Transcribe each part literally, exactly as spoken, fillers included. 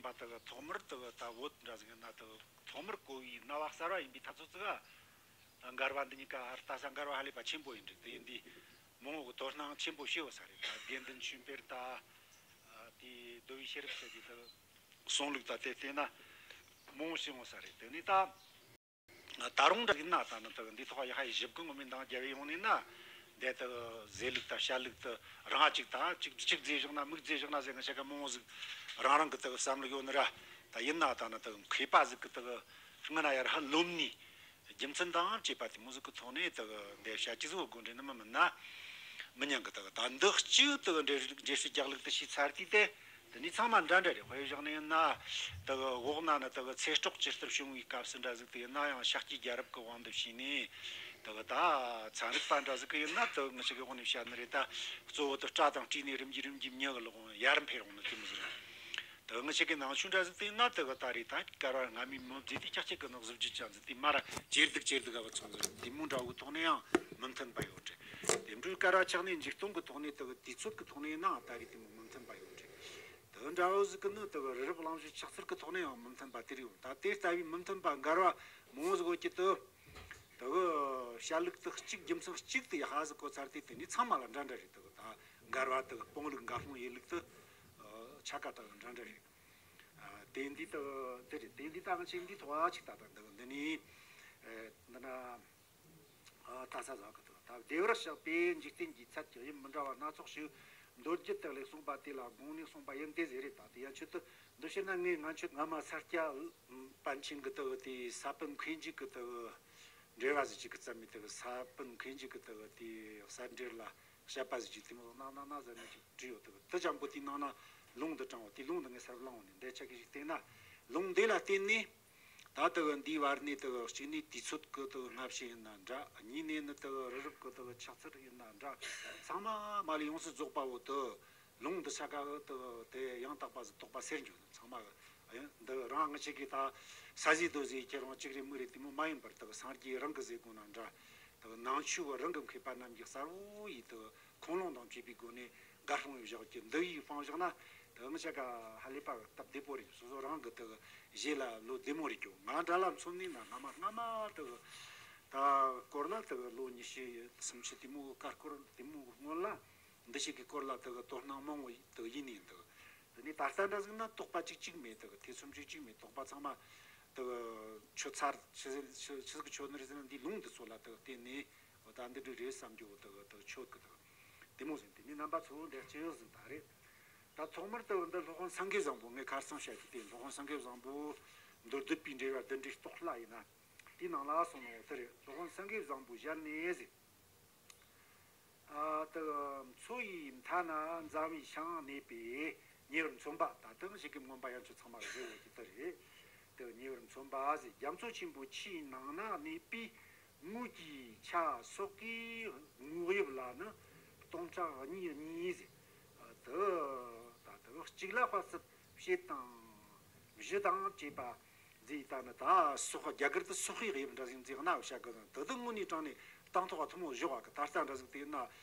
པ་དག་ཐོག་མར་དག་ད་བོད་འདྲ་ཟིག་ན་དག་ཐོག་མར་གོ་བའི་རྣ་བ་གསར་བ་ཡིན་པའི་ཐ་ཚོད་ཙི་ག་འགལ་བ་འདི་གཉིས་ཀ་ལྟ་ས་འགལ་བ་ཧ་ལས་པ་ཆེན་པོ་ཡིན་འདྲ། དེ་ཡིན་དུས་མང་བོ་གི་དོ་སྣང་ཆེན་པོ་བྱེད་འོ་ས་རེད། ད་དགེ་འདུན་ཆོས་འཕེལ་ད་དེ་མདོ་དབུས་ཤེས་རབ་ཟེར་གྱི་དག་གསུང་ལུགས་ད་དེ་བལྟས་ན་མང་བོ་བྱེད་འོ་ས་རེད། དེ་ནས་ད། ད་རུང་འདྲ་ཡིན་ན་ད་ནི་དག་འདི་ཐོག་ཡ་ཧ་ཡི་ཞིབ་གི་ངོ་མའི་འདང་རྒྱབ་ཡོང་ནས་ན། འདི་དག་ཟས་ལུགས་དང་བཤད་ལུགས་དུ་རང་གཅིག་དང་གཅིག་གཅིག་རྫས་བཞག་ན་མིག་རྫས་བཞག་ན་ཟེར་ང་ཤ་ཀ་མང་བོ་ཟིག་རང་རང་གི་དག་བསམ་བློ་ཡོད་ནི་ར། ད་ཡིན་ན་ད་ནི་དག་མཁས་པ་ཟིག་གི་དག་སྔ་ན་ཡར་ཧ་ལོམ་ནི་རྒྱུ་མཚན་དང་བཅས་པ་དེ་མོ་ཟིག་གི་ཐོག་ནས་དག་འདི་བཤད་ཅི་ཟིག་དགོས་འདྲེ་ནི་མི་མིན་ན། མི་ཉན་གི་དག་ད་འདི་གཅིག་དག་འདྲེ་རིགས་འདྲེ་ཤུ་རྒྱག་ལུགས་དུ་ཤེས་ཚར་དུས་དེ། དེ་ནི་ཚང་མ་འདྲ་འདྲ་རེད། དཔེ་བཞག་ནས་ཡིན་ན། དེ་གི་འོག་ན་ནི་དེ་གི་ཚེ་སྲོག་ཇི་ལྟར་བྱུང་བའི་སྐབས་སུ་འདྲ་ཟིག་དེ་ཡིན་ན་ཡང་ཤཱཀྱའི་རྒྱལ་རབས་ཀྱི་དབང་དུ་བྱས་ནས། དེ་གི་ད་ཚན་རིག་པ་འདྲ་ཟིག་གི་ཡིན་ན་དེ་གི་ངི་ཞིག་གི་དབང་ནས་བཤད་ནི་རེད། ད་གཙོ་བོ་དེ་སྐྲ་དང་སྤྲེའུ་ནས་རིམ་གྱིས་རིམ་གྱིས་མྱི་གི་ལོག་ཡར་འཕེལ་འོང་ནི་དེ་མོ་ཟིག་རེད། དེ་གི་ངི་ཞིག་གི་ནང་ཆོས་འདྲ་ཟིག་དེ་ཡིན་ན་དེ་གི་ད་རེད། ད་སྐར་བ་སྔ་མའི་མི་བརྫིས་དེ་ལྕགས་ཀྱི་ནགས་གཟི་བརྗིད་ཅན་ཟིག་དེ་མར་ཇེ་སྡུག་ཇེ་སྡུག་ག་བུད་སོང་ཟིག་རེད། དེ་མོ་འདྲ་བོའི་ཐོག་ནས་ཡང་མི་མཐུན་པ་ཡོད་རེད། དེ་འདྲའི་སྐར་བ་ཆགས་ནས་འཇིག་སྟོང་གི་ཐོག་ནས་དེ་གི་དུས་ཚོད་ཀྱི་ཐོག་ནས་ཡིན་ནའང་ད་རེས་དེ་མོ་མི་མཐུན་པ་ཡོད་རེད། དེ་འདྲ་བོ་ཟིག་གི་ནི་དེ་གི་རི་རབ་གླིང་བཞི་ཆགས་ཚུལ་གྱི་ཐོག་ནས་ཡང་མི་མཐུན་པ་དེ་རེད་ཡོང་། ད་དེ་ལྟ་བུའི་མི་མཐུན་པ་འགལ་བ་མང་བོ་ཟིག་ཡོད་ཀྱི་དེ། དེ་གི་བཤད་ལུགས་དེ་གཅིག་རྒྱུ་མཚན་གཅིག་དེ་ཡ་ཧ་ཟིག་གོ་ཚར་དུས་དེ་ནི་ཚང་མ་ལ་འདྲ་འདྲ་རེད། དེ་གི་ད་འགལ་བ་དེ་གི་སྤོང་ལུགས་འགལ་སྤོང་ཡེད་ལུགས་དེ་ཆ་ག་དེ་གི་འདྲ་འདྲ་རེད། དེ་འདི་དེ་དེ་རེད། དེ་འདི་ད་ང་ཆེ་འདི་ཐོག་ཨ་ཅིག་ད་ལྟ་འདི་འདི་ནི་འདི་ན། ད་ས་ཟ་གི་འདུག་ད་བདེ་བར་གཤེགས་པའི་འཇིག་རྟེན་གྱི་ཚད་ཀྱི་དབྱིབས་མི་འདྲ་བ་སྣ་ཚོགས་ཤིག་མདོ་རྒྱུད་དག་ལས་གསུངས་པ་དེ་ལ་དགོངས་ནས་གསུངས་པ་ཡིན་ཏེ་ཟེར་རེད། ད་དེ་ཡན་ཆོད་དུ་འདི་ཕྱིར་ན་ངས་ང་ཆོད་སྔ་མ་ས་སྐྱ་པཎ་ཆེན་གྱི་དག་དེ་ས་པཎ་མཁས་འཇུག་གི་དག་འགྲེལ་བ་ཟིག་ཅིག་གི་བརྩམས་མི་དག་ས་པཎ་མཁས་འཇུག་གི་དག་དེ་གསར་འགྲེལ་ལ་བཤད་པ་ཟིག་ཅིག་དེ་མོ་གནང་གནང་གནང་ཟེར་ནས་ཅིག་བྲིས་ཡོད། དག་དེ་ཅང་པོ་དེའི་ནང་ན་ལུང་འདི་དྲངས་བ་དེ་ལུང་འདི་ངས་གསར་བླངས་བ་ནས་འདི་ཆ་གི་ཞིག་བལྟས་ན། ལུང་འདི་ལ་བརྟེན་ནས། ད་དེ་གི་འདིའི་བར་ནས་དེ་གི་གཅིག་ནས་དུས་ཚོད་ཀྱི་དེ་གི་སྔ་ཕྱི་ཡིན་ན་འདྲ། གཉིས་ནས་ནི་དེ་གི་རི་རབ་ཀྱི་དེ་གི་ཆགས་ཚུལ་ཡིན་ན་འདྲ། ཚང་མ་མ་ལས་ཡོངས་སུ་རྫོགས་པ་བོ་དེ་ལུང་འདི་ཆ་ག་གི་དེ་གི་དེ་ཡང་དག་པ་ཟིག་རྟོགས་པ་ཟེར་འགྱོ་ནི་ཚང་མ་གི། ཡང་འདི་རང་ང་ཅག་གིས་ད་ས་གཟིགས་རྡོ་གཟིགས་ཁྱེར་རུང་གཅིག་རེད་མི་རེད་དེ་མོ་མ་ཡིན་པར་དེ་གི་སངས་རྒྱས་རང་གི་ཟེར་དགོས་ན་འདྲ། དེ་གི་ནང་ཆོས་གི་རང་གི་མཁས་པ་རྣམས་ཀྱིས་གསལ་བོ་ཡིས་དེ་གི་ཁུངས་ལུང་དང་བཅས་པའི་སྒོ་ནས། འགལ་སྤོང་བཞག་གི་འདི་ཡིས་སྤང་བཞག་ན། དེ་ང་ཅག་ག་ཧ་ལས་པ་སྟབས་བདེ་པོ་རེད། སོ་སོ་རང་གི་དེ་གི་རྗེས་ལ་ལོ་བདེ་མོ་རེད་ཀྱོ། ང་འདྲ་ལ་མཚོན་ནས་ན་སྔ་མ་སྔ་མ་དེ་གི་ད་སྐོར་ལ་དེ་གི་ལོ་ཉི་ཤུ་སུམ་ཅུ་དེ་མོ་གི་ཀ་སྐོར་དེ་མོ་གི་སྔོན་ལ་འདི་ཞིག་གི་སྐོར་ལ་དེ་གི་དོ་སྣང་མང་བོ་དེ་གི་ཡིན་ནས་འདུག་དེ་ནས་ད་ལྟ་འདྲ་ཟིག་ན་དོགས་པ་གཅིག་གཅིག་མེད། དེ་གི་ཐེ་ཚོམ་གཅིག་གཅིག་མེད། དོགས་པ་ཚང་མ་དེ་གི་ཆོད་ཚར། ཆི་ཟིག་ཆི་ཆི་ཟིག་གི་ཆོད་ནི་རེད་ཟེར་ན་འདི་ལུང་འདི་ཚོ་ལ་དེ་གི་བརྟེན་ནས། འོ་ད་འདི་འདྲ་རེད་བསམ་རྒྱུ་འོ་ད་ད་ཆོད་གི་ད། དེ་མོ་ཟིན་དེ་ནི་རྣམ་པ་ཚོ་འདི་ཅི་ཡོད་ཟིན་ད་རེད། ད་ཐོག་མར་ད་འདི་སློབ་དཔོན་སེང་གེ་བཟང་པོ་ངས་ཁ་སང་བཤད་ཀྱི་དེ་སློབ་དཔོན་སེང་གེ་བཟང་པོ་མདོ་སྡུད་པའི་འགྲེལ་བ་བདུན་ཁྲི་སྟོང་ལྷག་ཡིན་ན་དེའི་ནང་ལ་སོང་ནོ་དེ་རེད། སློབ་དཔོན་སེང་གེ་བཟང་པོ་ཞལ་ནས་ཟིན། ཨ་ད་མཚོ་ཡི་མཐའ་ན་འཛམ་བུའི་ཞིང་གནས་པའི་ཉེ་བར་མཚོན་པ། ད་དེ་ཞིག་གི་མངོན་པ་ཡན་ཆོད་ཚང་མ་རེད་ཟེར་བ་ཅིག་དེ་རེད། དེ་ཉེ་བར་མཚོན་པ་ཟེར། རྒྱ་མཚོ་ཆེན་པོ་ཆུའི་ནང་ན་གནས་པའི་དངུལ་གྱི་ཆ་སོགས་ཀྱི་དངོས་དབྱིབས་ལ་ནི་སྟོང་ཕྲག་གཉིས་གཉིས་ཟེར། དེ་ད་དེ་གཅིག་ལ་དཔག་ཚད་བྱེད་དང་བཞི་དང་བཅས་པ་མཛེས། ད་ནི་ད་སོགས་རྒྱ་གར་དུ་སོགས་པའི་དབྱིབས་འདྲ་ཟིག་མཛེས་གནའ་བཤད་གི་དང་དེ་དུ་དངོས་གནས་དྲང་ནས་དང་ཐོག་ཐུན་མོང་བཞག་པ་གི་ད་ལྟ་འདྲ་ཟིག་དེ་ན་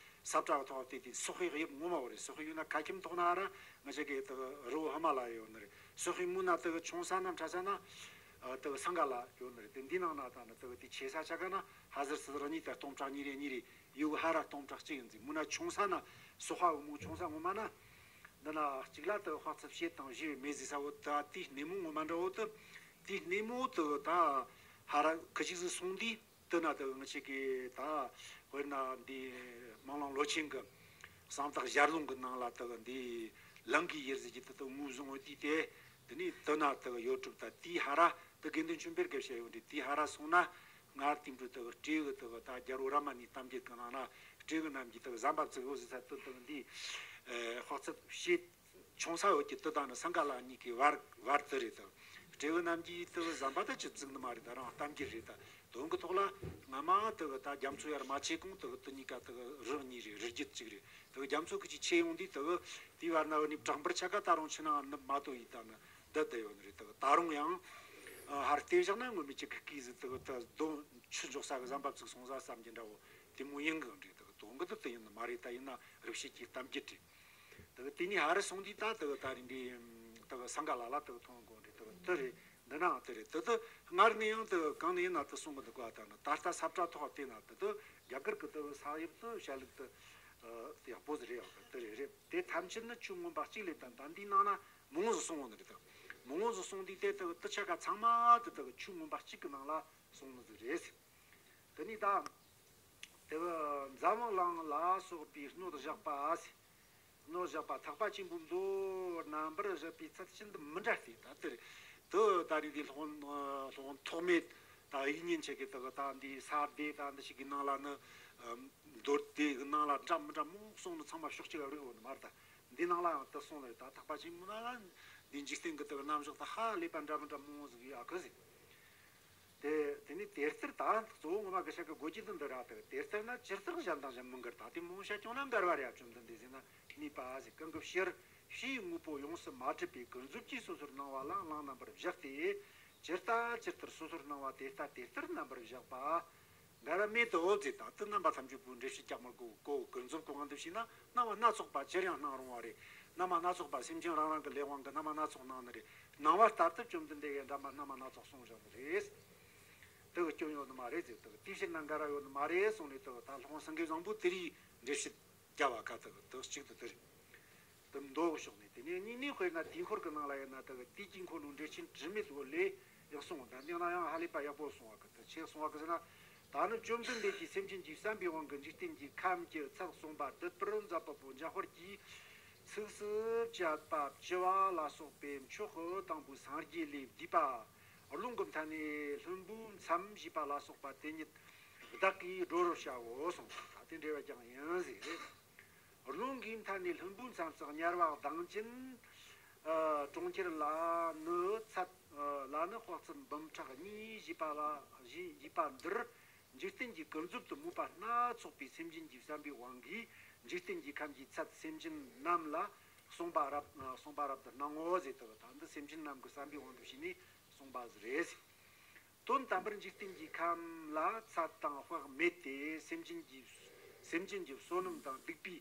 ས་བཀྲ་གི་ཐོག་དེ་དེ་སོགས་པའི་དབྱིབས་ངོ་མ་བོ་རེད། སོགས་པའི་ཡོད་ན་ཁ་ཁྱིམ་ཐོག་ན་ར་ང་ཅག་གི་དེ་རི་བོ་ཧི་མ་ལ་ཡ་ཡོད་ནི་རེད། སོགས་པའི་མུ་ན་དེ་ཆུང་ས་ན་ཕྲ་ས་ན་དེ་སང་ག་ལ་ཡོད་ནི་རེད། དེ་འདི་ནང་ན་ད་ནི་དེ་དེ་ཆེ་ས་ཆ་ག་ན་ཧ་ཟེར་སི་ཟེར་གཉིས་དེ་སྟོང་ཕྲག་གཉིས་རེ་གཉིས་རེ། ཡུ་ཧ་ར་སྟོང་ཕྲག་གཅིག་ཡིན་ཟིག་མུ་ན་ཆུང་ས་ན་སོགས་པ་འོ་མོ་ཆུང་ས་ངོ་མ་ན། འདི་ན་གཅིག་ལ་དེ་དཔག་ཚད་བྱེད་དང་བཞི་མེད་ཟེར་ས་བོ་ད་དེའི་སྣེ་མོ་ངོ་མ་འདྲ་བོ་དེ། དེའི་སྣེ་མོ་དེ་ད་ཧ་ར་ཁི་ཅིག་ཟིག་སོང་དུས་དེ་ན་དེ་ང་ཅག་གི་ད་དཔེར་ན་འདི་སྨོན་ལམ་ལོ་ཆེན་གི་གསང་བདག་ཞལ་ལུང་གི་ནང་ལ་དེ་འདི་ལང་གི་ཡེར་ཟེར་གྱི་དེ་དེ་ངོས་བཟུང་བ་དེ་དེ་དེ་ནས་དེ་ན་དེ་ཡོད་གྲུབ། ད་དེའི་ཧ་ར་དེ་དགེ་འདུན་ཆོས་འཕེལ་གི་བཤད་ཡོད་འདྲི། དེའི་ཧ་ར་སོང་ན། སྔར་དེང་དུས་དག་སྤྲེའུ་དག་ད་རྒྱལ་པོ་རཱ་མ་ཎའི་གཏམ་རྒྱུད་ཀྱི་ནང་ན་སྤྲེའུ་རྣམས་ཀྱིས་དག་ཟམ་པ་བཙུགས་ཡོད་ཟེར་ས་དེ་དག་འདི་དཔག་ཚད་བྱེད་ཆུང་ས་ཡོད་ཀྱི་དེ་དང་ནི་སང་ག་ལ་གཉིས་ཀྱི་བར་བར་དེ་རེད་དང་། སྤྲེའུ་རྣམས་ཀྱིས་དག་ཟམ་པ་དག་ཅི་བཙུགས་ནི་མ་རེད། ད་རང་གཏམ་རྒྱུད་རེད། ད་དོན་གྱི་ཐོག་ལ་སྔ་མ་དག་ད་རྒྱ་མཚོ་ཡར་མ་ཆེ་གོང་དག་དེ་གཉིས་ཀ་དག་རི་གཉིས་རེད། རི་རྒྱུད་གཅིག་རེད། དག་རྒྱ་མཚོ་ཁུལ་གྱི་ཆེ་ཡོང་དུས་དག་དེའི་བར་ན་འོ་ནི་བྲག་འབུར་ཆ་ག་ད་རུང་ཆུ་ནང་ནུབ་མ་ཐོན་ཡིན། ད་ནི། འདི་བསྡད་ཡོད་ནི་རེད། དག་ད་རུང་ཡང་ཧར་ལྟས་བཞག་ན་ངོ་མ་ཅིག་གི་སྐད་ཟིག་དག་ད་གདོང་ཆུ་འཇོག་ས་གི་ཟམ་པ་བཙུགས་སོང་ས་བསམ་གྱི་འདྲ་བོ་དེ་མོ་ཡིན་གི་འདྲ། དག་དོན་གི་དེ་དེ་ཡིན་ནི་མ་རེད། ད་ཡིན་ན་རི་བཤད་ཀྱི་གཏམ་རྒྱུད་རེད། དག་དེ་ནས་ཧར་སོང་དུས་ད་དག་ད་རིང་འདི་ དག་སང་ག་ལ་ལ་དག་མཐོང་དགོས་རེད། དག་དེ་རེད། འདི་ནའང་དེ་རེད། དེ་དུ་སྔར་ནས་ཡང་དུ་གང་ནས་ཡིན་ན་དུ་གསུང་གི་འདུག་ག་ད་ནི་ད་ལྟ་ས་བཀྲ་ཐོག་བལྟས་ན་དུ་དུ་རྒྱ་གར་གི་དུ་ས་དབྱིབས་དུ་བཤད་ལུགས་དུ་ཡག་པོ་ཟིག་རེད། ཡག་གི་དུ་རེད་རེད། དེ་ཐམས་ཅད་ནི་ཆོས་མངོན་པ་གཅིག་ལས་དང་ད་འདིའི་ནང་ན་མང་ཟིག་གསུང་བ་ནི་རེད། དུ་མང་ཟིག་གསུང་དུས་དེ་དུ་དུ་ཆ་ག་ཚང་མ་དུ་དུ་ཆོས་མངོན་པ་གཅིག་གི་ནང་ལ་གསུང་ནི་ཟིག་རེད། དེ་ནས་ད་དེ་འཛམ་གླིང་ལ་སོགས་པའི་སྣོད་བཞག་པ། སྣོད་བཞག་པ་ཐེག་པ་ཆེན་པོའི་མདོ་རྣམ་པར་བཞག་པའི་ཚུལ་ཤིན་ཏུ་མི་འདྲ་སྟེ། ད་དེར་དུ་ད་རེས་འདི་སློབ་སློབ་ཐོག་མེད་ད་ཡིག་ཉན་ཆེ་གི་དག་ད་འདི་ས་སྡེ་ད་འདི་ཞིག་གི་ནང་ལ་ནི་མདོ་སྡེ་གི་ནང་ལ་འདྲ་མི་འདྲ་མང་གསུངས་ནི་ཚང་མ་ཕྱོགས་གཅིག་ག་རིག་འོང་ནི་མ་རེད། ད་འདི་ནང་ལ་ཡང་དུ་གསུངས་ནི་རེད། ད་ཐེག་པ་ཆེན་པོའི་ནང་ལ་འདི་འཇིག་རྟེན་གི་དག་རྣམ་གཞག་ད་ཧ་ལས་པ་འདྲ་མི་འདྲ་མང་ཟིག་ཡོད་ཨ་ཁུ་ཟིག་དེ་དེ་ནས་དེ་ལྟར་ད་གཙོ་བོ་ངོ་མ་གི་ཤ་གི་དགོས་ཀྱི་དོན་འདི་ར་དེ་དེ་ལྟར་ན་ཇི་ལྟར་གཞན་དང་གཞན་མི་འགལ། ད་དེ་མང་བཤད་ཀྱང་ན་འགལ་བ་རེད། བཅོམ་ལྡན་འདས་ཟེར་ན་གཉིས་པ་ཟེར། གང་གི་ཕྱིར་ཕྱིའི་དངོས་པོ་ཡོངས་སུ་མ་གྲུབ་པའི་ཀུན་རྫོབ་ཀྱི་སོ་སོར་སྣང་བ་ལ་བླང་རྣམ་པར་བཞག་སྟེ། ཇི་ལྟ་ཇི་ལྟར་སོ་སོར་སྣང་བ་དེ་ལྟ་དེ་ལྟར་རྣམ་པར་བཞག་པ། འགལ་བ་མེད་དོ་ཟེར། ད་དེ་རྣམ་པ་ཐམས་ཅད་པོའི་འགྲེལ་བཤད་རྒྱག་མི་དགོས་གོ། ཀུན་རྫོབ་གོ་གང་དུ་ཕྱིན་ན་སྣང་བ་སྣ་ཚོགས་པ་ཅིར་ཡང་སྣང་རུང་བ་རེད། སྣང་བ་སྣ་ཚོགས་པ་སེམས་ཅན་རང་རང་གི་ལས་དབང་གིས་སྣང་བ་སྣ་ཚོགས་སྣང་ནི་རེད། སྣང་བ་ལྟར་དུ་བཅོམ་ལྡན་འདས་ཀྱིས་འདྲ་མ་སྣང་བ་སྣ་ཚོགས་གསུངས་བཞག་ནི་རེད། དེ་གི་སྐྱོན་ཡོད་ནི་མ་རེད་ཟེར། དེ་གི་དེའི་ཕྱིར་ན་འགལ་བ་ཡོད་ནི་མ་རེད་གསུངས་ནས། དེ་གི་ད་སློབ་དཔོན་སེང་གེ་བཟང་པོས་དེ་རིགས་འགྲེལ་བཤད་རྒྱབ་པ་ཁ་དེ་གི་དེ་གཅིག་ཏུ་དེ་རེད། དེ་མདོ་གི་ཕྱོགས་ནས། དེ་ནས་གཉིས་ནས་དཔེར་ན་དུས་འཁོར་གྱི་ནང་ལ་ཡིན་ན་དེ་གི་དུས་ཀྱི་འཁོར་ལོའི་འགྲེལ་ཆེན་དྲི་མེད་འོད་ལས་ཡང་གསུངས། ད་འདི་ན་ཡང་ཧ་ལས་པ་ཡག་པོ་གསུངས་པ་གི་དེ་ཆེ་གསུངས་པ་གི་ཟེར་ན། ད་ནི་བཅོམ་ལྡན་འདས་ཀྱིས་སེམས་ཅན་གྱི་བསམ་པའི་དབང་གིས་འཇིག་རྟེན་གྱི་ཁམས་ཀྱི་ཚད་གསུངས་པ་སྡུད་པར་མཛད་པ་པོ་འཇམ་དཔལ་གྱིས། ཚིགས་སུ་བཅད་པ་བཅུ་པ་ལ་སོགས་པའི་མཆོག་གི་དང་པོའི་སངས་རྒྱས་ལས་བསྡུས་པ། རླུང་གི་མཐའ་ནས་ལྷུན་པོའི་མཚམས་ཞེས་པ་ལ་སོགས་པ་དེ་ཉིད་བདག་གིས་སྒྲོ་རུ་བྱའོ་གསུངས། ད་དེ་འགྲེལ་བ་ཀྱང་ཡིན་ཟེར། རླུང་གི་མཐའ་ནས་ལྷུན་པོའི་མཚམས་སུ་དམྱལ་བ་གདངས་ཅན། ཨ་གྲོང་ཁྱེར་ལ་ནི་ཚད། ཨ་ལ་ནི་དཔག་ཚད་འབུམ་ཕྲག་གཉིས་ཞེས་པ་ལ་ཞེས་ཞེས་པ་འདིར། འཇིག་རྟེན་གྱི་ཀུན་རྫོབ་ཏུ་མོས་པ་སྣ་ཚོགས་པའི་སེམས་ཅན་གྱི་བསམ་པའི་དབང་གིས་འཇིག་རྟེན་གྱི་ཁམས་ཀྱི་ཚད་སེམས་ཅན་རྣམས་ལ་གསུངས་པ་རབ་གསུངས་པ་རབ་ཏུ་སྣང་ངོ་ཟེར། དེ་ད་འདི་སེམས་ཅན་རྣམས་ཀྱི་བསམ་པའི་དབང་དུ་བྱས་ནས་གསུངས་པ་ཟིག་རེད། དོན་དམ་པར་འཇིག་རྟེན་གྱི་ཁམས་ལ་ཚད་དང་དཔག་མེད་དེ། སེམས་ཅན་གྱི་སེམས་ཅན་གྱི་བསོད་ནམས་དང་སྡིག་པའི་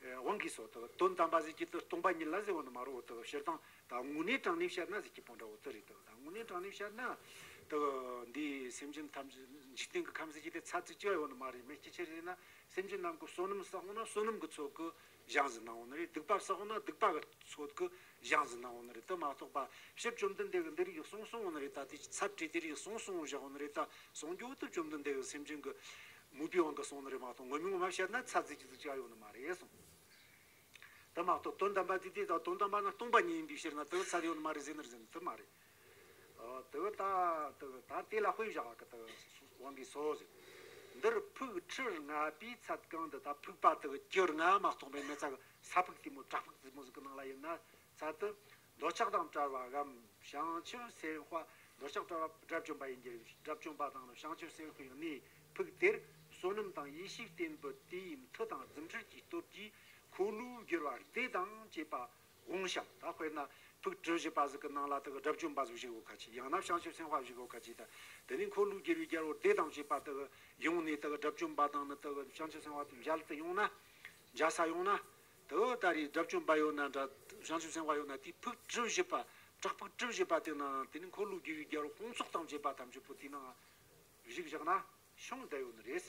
དབང་གིས་སོ། དེ་དོན་དམ་པ་ཟེར་གྱི་དེ་སྟོང་པ་ཉིད་ལ་ཟེར་བ་ནི་མ་རེད། དེ་སྤྱིར་བཏང་ད་དངོས་གནས་དྲང་གནས་བཤད་ན་ཟེར་གྱི་པོ་འདྲ་བོ་དེ་རེད། དེ་ད་དངོས་གནས་དྲང་གནས་བཤད་ན་དེ་འདི་སེམས་ཅན་ཐམས་ཅད་འཇིག་རྟེན་གྱི་ཁམས་ཟེར་གྱི་དེ་ཚད་ཅིག་ཅི་ཡོད་ནི་མ་རེད། མེད་ཀྱི་ཕྱིར་ཟེར་ན། སེམས་ཅན་རྣམས་ཀྱི་བསོད་ནམས་བསགས་འོང་ན་བསོད་ནམས་ཀྱི་ཚོད་ཀྱིས་གཞན་ཟིག་སྣང་འོང་ནི་རེད། སྡིག་པ་བསགས་འོང་ན་སྡིག་པ་གི་ཚོད་ཀྱིས་གཞན་ཟིག་སྣང་འོང་ནི་རེད། དེ་མ་གཏོགས་པ་ཕྱིར་བཅོམ་ལྡན་འདས་ཀྱིས་འདི་རིགས་གསུངས་གསུངས་འོང་ནི་རེད། ད་དེ་ཚད་བྲིས་དེ་རིགས་གསུངས་གསུངས་བཞག་འོང་ནི་རེད། ད་གསུང་རྒྱུ་དེ་བཅོམ་ལྡན་འདས་ཀྱིས་སེམས་ཅན་གྱི་མོས་པའི་དབང་གིས་གསུངས་ནི་རེད་མ་གཏོགས། ངོ་མ་ངོ་མ་བཤད་ན་ཚད་ཟེར་གྱི་ཟིག་ཅི་ཡོད་ནི་མ་རེད་གསུངས། དེ་མ་གཏོགས་དོན་དམ་པ་དེ་དེ་དང་དོན་དམ་པ་ནི་སྟོང་པ་ཉིད་ཡིན་པའི་ཕྱིར་ན་དེ་ཚད་ཡོད་ནི་མ་རེད་ཟེར་ནི་རེད་ཟེར་ན་དེ་མ་རེད། ཨ་དེ་ད་དེ་ད་དེ་ལ་དཔེ་བཞག་གི་དེ་དབང་གིས་སོ་ཟེར། འདིར་ཕུགས་ཁྲི་ལྔ་པའི་ཚད་གང་དུ། ད་ཕུག་པ་དེ་གི་གྱི་ལྔ་མ་གཏོགས་པའི་མི་ཚད་ས་ཕུག་དེ་མོ་བྲག་ཕུག་དེ་མོ་ཟིག་གི་ནང་ལ་ཡིན་ན་ཚད་དུ། འདོད་ཆགས་དང་བྲལ་བའམ་བྱང་ཆུབ་སེམས་དཔའ། འདོད་ཆགས་བྲལ་བ་དགྲ་བཅོམ་པ་ཡིན་གྱི་རེད། དགྲ་བཅོམ་པ་དང་ནི་བྱང་ཆུབ་སེམས་དཔའི་གནས་ཕུག་དེར་བསོད་ནམས་དང་ཡེ་ཤེས་བརྟན་པོ་དེའི་མཐུ་དང་རྫུ་འཕྲུལ་གྱི་སྟོབས་ཀྱིས་འཁོར་ལོས་སྒྱུར་བ་སྡེ་དང་བཅས་པ་འོང་ཞིང་། ད་དཔེར་ན་ཕུག་གྲུ་བཞི་པ་ཟིག་གི་ནང་ལ་དེ་གི་དགྲ་བཅོམ་པ་ཟིག་བཞུགས་ཡོད་ཁ་ཅིག་ཡང་ན་བྱང་ཆུབ་སེམས་དཔའ་བཞུགས་ཡོད་ཁ་ཅིག་ད་དེ་ནས་འཁོར་ལོས་སྒྱུར་བའི་རྒྱལ་པོ་སྡེ་དང་བཅས་པ་དེ་གི་ཡོང་ནས་དེ་གི་དགྲ་བཅོམ་པ་དང་ནི་དེ་གི་བྱང་ཆུབ་སེམས་དཔའ་དེ་མཇལ་དུ་ཡོང་ན། མཇལ་ས་ཡོང་ན། དེ་ད་རེས་དགྲ་བཅོམ་པ་ཡོད་ན་འདྲ། བྱང་ཆུབ་སེམས་དཔའ་ཡོད་ན། དེའི་ཕུག་གྲུ་བཞི་པ། བྲག་ཕུག་གྲུ་བཞི་པ་དེ་ན་དེ་ནི་འཁོར་ལོས་སྒྱུར་བའི་རྒྱལ་པོ་དཔུང་ཚོགས་དང་བཅས་པ་ཐམས་ཅད་པོ་དེའི་ནང་བཞུགས་བཞག་ན་ཤོང་བསྡད་ཡོད་ནི་རེད།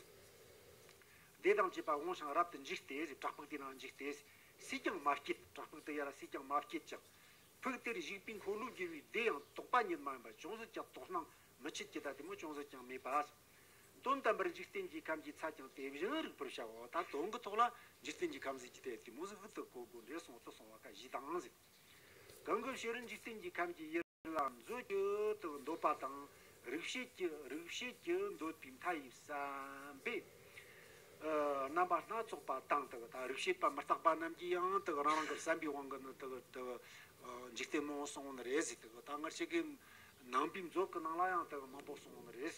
སྡེ་དང་བཅས་པ་འོང་ཞིང་རབ་ཏུ་འཇིགས་ཏེ། བྲག་ཕུག་དེའི་ནང་འཇིགས་ཏེ། སུས་ཀྱང་མ་བསྐྱེད། བྲག་ཕུག་དེ་ཡར་སུས་ཀྱང་མ་བསྐྱེད་ཅིང་། ཕུག་དེར་བཞུགས་པའི་འཁོར་ལོས་སྒྱུར་བའི་སྡེ་ཡང་དོགས་པ་ཉིད་མ་ཡིན་པ་ཅུང་ཟད་ཀྱང་དོགས་སྣང་མི་བྱེད་ཀྱི། ད་དེ་མོ་ཅུང་ཟད་ཀྱང་མེད་པ། དོན་དམ་པར་འཇིག་རྟེན་གྱི་ཁམས་ཀྱི་ཚད་ཀྱང་དེ་བཞིན་རིག་པར་བྱའོ། ད་དོན་གྱི་ཐོག་ལ་འཇིག་རྟེན་གྱི་ཁམས་ཟེར་གྱི་དེ་དེ་མོ་ཟིག་ཧུར་ཐག་གོ་དགོས་འདྲེ་སོང་དུ་སོང་བ་ཁ་བཞི་དང་ཟེར། གང་གི་ཕྱིར་འཇིག་རྟེན་གྱི་ཁམས་ཀྱི་ཡུལ་ལ་མཛོད་ཀྱི་དུ་འདོད་པ་དང་། རིག་བྱེད་ཀྱི་རིག་བྱེད་ཀྱི་འདོད་པའི་མཐའ་ཡས་བསམ་པས། ཨ་རྣམ་པ་སྣ་ཚོགས་པ་དང་། དུ་ད་རིག་བྱེད་པ་མི་རྟག་པ་རྣམས་ཀྱིས་ཡང་དུ་རང་རང་གི་བསམ་པའི་དབང་གིས་ནི་དུ་དུ་འཇིག་རྟེན་མང་སོང་ནི་རེད་ཟེར། དུ་ད་སྔར་ཆེ་གི་ནང་པའི་མཛོད་ཀྱི་ནང་ལ་ཡང་དུ་མང་པོ་སོང་ནི་རེད།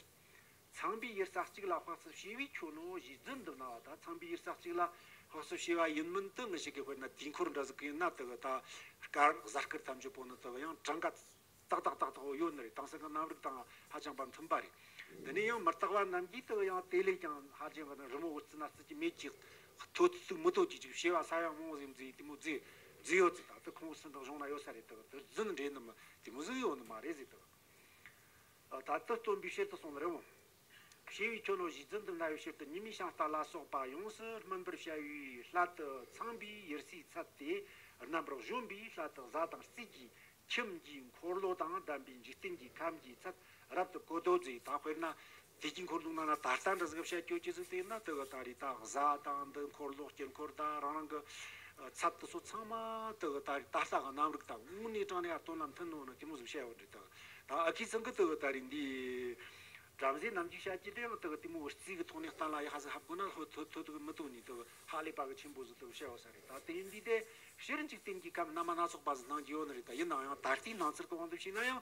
ཚངས་པའི་ཡུལ་ས་གཅིག་ལ་དཔག་ཚད་བྱེ་བའི་ཁྱོན་ནོ་ཞེས་རྫུན་འདི་སྣང་བ་དང་། ཚངས་པའི་ཡུལ་ས་གཅིག་ལ་དཔག་ཚད་བྱེ་བ་ཡིན་མིན་དུ་ངི་ཞིག་གི་དཔེར་ན་དུས་འཁོར་འདྲ་ཟིག་གི་ཡིན་ན་དུ་གི་ད་སྐར་གཟའ་སྐར་ཐམས་ཅད་པོ་ནི་དུ་གི་ཡང་གྲངས་ཀ་ཏག་ཏག་ཏག་ཏག་ཡོད་ནི་རེད། དེང་སང་གི་གནམ་རིག་དང་ཧ་ཅང་པ་མཐུན་པ་རེད། འདི་ནས་ཡང་མི་རྟག་པ་རྣམས་ཀྱིས་དུ་གི་ཡང་དེ་ལས་ཀྱང་ཧ་ཅང་པ་ནི་རི་མོ་འུ་ཙི་ན་ཙི་ཅི་མེད་ཅིག་ཐོད་ཙིག་མི་ཐོད་ཅིག་ཅིག་བྱེ་བ་ས་ཡང་མང་ཟིག་མཛེས་དེ་མོ་མཛེས། རྫས་ཡོད་ཚེ་ད་དུ་ཁོང་སུ་འདི་གཞུང་ན་ཡོད་ས་རེད། དུ་དུ་རྫུན་འདྲེ་ནི་མི་དེ་མོ་ཟིག་ཡོད་ནི་མ་རེད་ཟེར་དུ། ད་དུ་སྟོན་པའི་ཕྱིར་དུ་གསུངས་ནི་རེད་མོ། བྱས་པའི་ཁྱོད་ནོ་གཞི་རྫུན་འདི་ན་ཡོད་ཕྱིར་དུ་ཉི་མའི་ཤིང་རྟ་ལ་སོགས་པ་ཡོངས་སུ་སྨིན་པར་བྱ་བའི་སླད་དུ་ཚངས་པའི་ཡུལ་སའི་ཚད་དེ། རྣམ་པར་གཞོམ་པའི་སླད་དུ་གཟའ་དང་རྩིས་ཀྱི་ཁྱིམ་གྱི་འཁོར་ལོ་དང་ལྡན་པའི་འཇིག་རྟེན་གྱི་ཁམས་ཀྱི་ཚད་རབ་ཏུ་གོ་ལྡོག་མཛད། ད་དཔེར་ན་དེ་གི་འཁོར་ལོ་ནང་ན་ད་ལྟ་འདྲ་ཟིག་བཤད་རྒྱུ་ཅི་ཟིག་དེ་ན་དེ་གི་ད་རེས་ད་གཟའ་དང་འདི་འཁོར་ལོ་དཀྱིལ་འཁོར་ད་རང་རང་གི་ཚད་དུ་སོ་ཚང་མ་དེ་གི་ད་རེས་ད་ལྟ་གི་རྣམ་རིག་དང་དངོས་གནས་དྲང་ནས་ཨ་དོན་ལ་མཐུན་ནོ་ནི་དེ་མོ་ཟིག་བཤད་ཡོད་རེད། ད་ད་ཨ་ཁི་ཚང་གི་དེ་གི་ད་རེས་འདི་བྲམ་ཟེ་རྣམས་ཀྱིས་བཤད་ཀྱི་དེ་ཡང་དེ་གི་དེ་མོ་རྩིས་གི་ཐོག་ནས་གཏན་ལ་ཡ་ཧ་ཟིག་ཧབ་དགོས་ན་ལྷོད་ཐོད་ཐོད་དེ་གི་མི་ཐོག་ནས་དེ་གི་ཧ་ལས་པ་གི་ཆེན་པོ་ཟིག་དེ་གི་བཤད་ཡོད་ས་རེད། ད་དེ་ཡིན་དུས་དེ། སྤྱིར་འཇིག་རྟེན་གྱི་ཁམས་རྣམ་པ་སྣ་ཚོགས་པ་ཟིག་སྣང་རྒྱུ་ཡོད་ནི་རེད། ད་ཡིན་ནའང་ད་ལྟའི་སྣང་ཚུལ་གི་དབང་དུ་བྱས་ན་ཡང་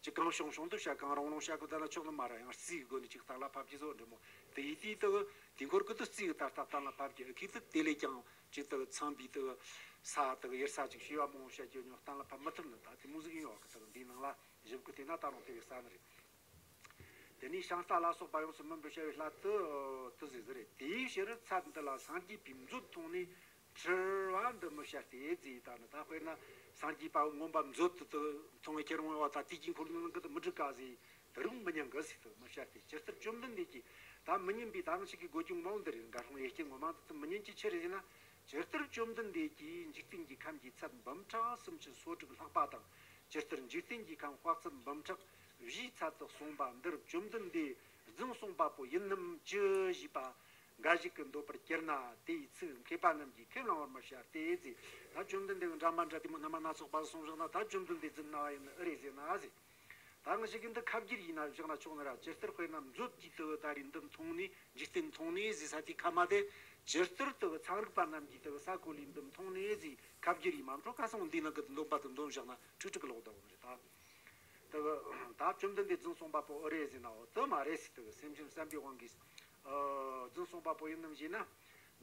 ཅི་གང་བྱུང་བྱུང་དུ་བཤད་གང་རུང་རུང་བཤད་གི་ད་ལ་ཆོག་ནི་མ་རེད། ཡང་རྩིས་གི་སྒོ་ནས་ཅིག་གཏན་ལ་ཕབ་ཀྱི་བཟོ་འདྲ་མོ་དེ་ཡིན་དུས་དུ་དེ་འཁོར་གི་དུ་རྩིས་གི་ད་ལྟ་གཏན་ལ་ཕབ་ཀྱི་ཨ་ཁི་དུ་དེ་ལས་ཀྱང་ཅིག་དུ་ཚངས་པའི་དུ་ས་དུ་ཡུལ་ས་ཅིག་ཤེས་པ་མང་བོ་བཤད་རྒྱུ་ཉོ་གཏན་ལ་ཕབ་མི་ཐུབ་ནི་ད་དེ་མོ་ཟིག་ཡིན་ཡོད་གི། དུ་འདིའི་ནང་ལ་ཞིབ་གི་དེ་ན་ད་རུང་དེ་བས་ས་ནི་རེད། དེ་ནས་ཤིང་རྟ་ལ་སོགས་པ་ཡོངས་སུ་སྨིན་པར་བྱ་བའི་སླད་དུ་དུ་ཟེར་ཟེར་རེད། དེའི་ཕྱིར་ཚད་འདི་ལ་སངས་རྒྱས་པའི་མཛོད་མཐོང་ནས་འཁྲུལ་བ་འདི་མི་བྱ་སྟེ་ཟེར། ད་ནི་ད་དཔེར་ན་སངས་རྒྱས་པ་མངོན་པ་མཛོད་དུ་དུ་མཐོང་བའི་ཁྱེར་འོང་བ་ད་དེའི་དཀྱིལ་འཁོར་ནང་གི་དུ་མི་འགྲིག་ག་ཟེར། དུ་རུང་མི་ཉན་གི་ཟེར་དུ་མི་བྱ་སྟེ། ཇི་ལྟར་བཅོམ་ལྡན་འདས་ཀྱིས། ད་མི་ཉན་པའི་ད་ང་ཞིག་གི་དགོས་རྒྱུ་མང་འདི་རེད། འགའ་ཧྲོང་ཡེ་སྐྱེ་ངོ་མ་འདི་དུ་མི་ཉན་གྱི་ཆི་རེད་ཟེར་ན། ཇི་ལྟར་བཅོམ་ལྡན་འདས་ཀྱིས་འཇིག་རྟེན་གྱི་ཁམས་ཀྱི་ཚད་འབུམ་ཕྲག་སུམ་ཅུ་སོ་དྲུག་ལྷག་པ་དང་། ཇི་ལྟར་འཇིག་རྟེན་གྱི་ཁམས་དཔག་ཚད་འབུམ་ཕྲག་བཞིའི་ཚད་དུ་གསུངས་པ་འདིར་བཅོམ་ལྡན་འདས་རྫུན་གསུངས་པ་པོ་ཡིན་ནམ་ཅི་ཞེས་པ། འགའ་ཞིག་གིས་འདོད་པར་གྱུར་ན་དེའི་ཚིག་མཁས་པ་རྣམས་ཀྱིས་ཁས་བླང་བར་མི་བྱ་སྟེ་ཟེར། ད་བཅོམ་ལྡན་འདས་ཀྱི་འདྲ་མ་འདྲ་དེ་མོ་རྣམ་པ་སྣ་ཚོགས་པ་གསུངས་བཞག་ན་ད་བཅོམ་ལྡན་འདས་རྫུན་སྨྲ་བ་ཡིན་ནི་ཨེ་རེད་ཟེར་ན་ཟེར། ད་ང་ཞིག་གི་འདི་ཁ་བསྒྱུར་ཡིན་ན་བཞག་ན་ཆོག་ནི་ར། ཇི་ལྟར་དཔེར་ན་མཛོད་ཀྱིས་དུ་ད་རེས་འདི་མཐོང་ནས་འཇིག་རྟེན་མཐོང་ནས་ཟེར་ས་དེ་ཁ་མ་དེ། ཇི་ལྟར་དུ་ཚངས་རིག་པ་རྣམས་ཀྱིས་དུ་ས་གོ་ལའི་འདི་མཐོང་ནས་ཟེར་ཁ་བསྒྱུར་ཡིན་མ་འགྲོ། ཁ་སང་འདི་ནང་གི་འདོན་པ་དུ་འདོན་བཞག་ན་ཁྲིག་ཁྲིག་ལོག་འདུག་ནི་རེད་ད། དུ་ད་བཅོམ་ལྡན་འདས་རྫུན་གསུངས་པ་པོ་ཨེ་རེད་ཟེར་ན་འོ་དུ་མ་རེད་ཟེར། དུ་སེམས་ཅན་བསམ་པའི་དབང་གིས་རྫུན་གསུངས་པ་པོ་ཡིན་ནམ་ཞེ་ན།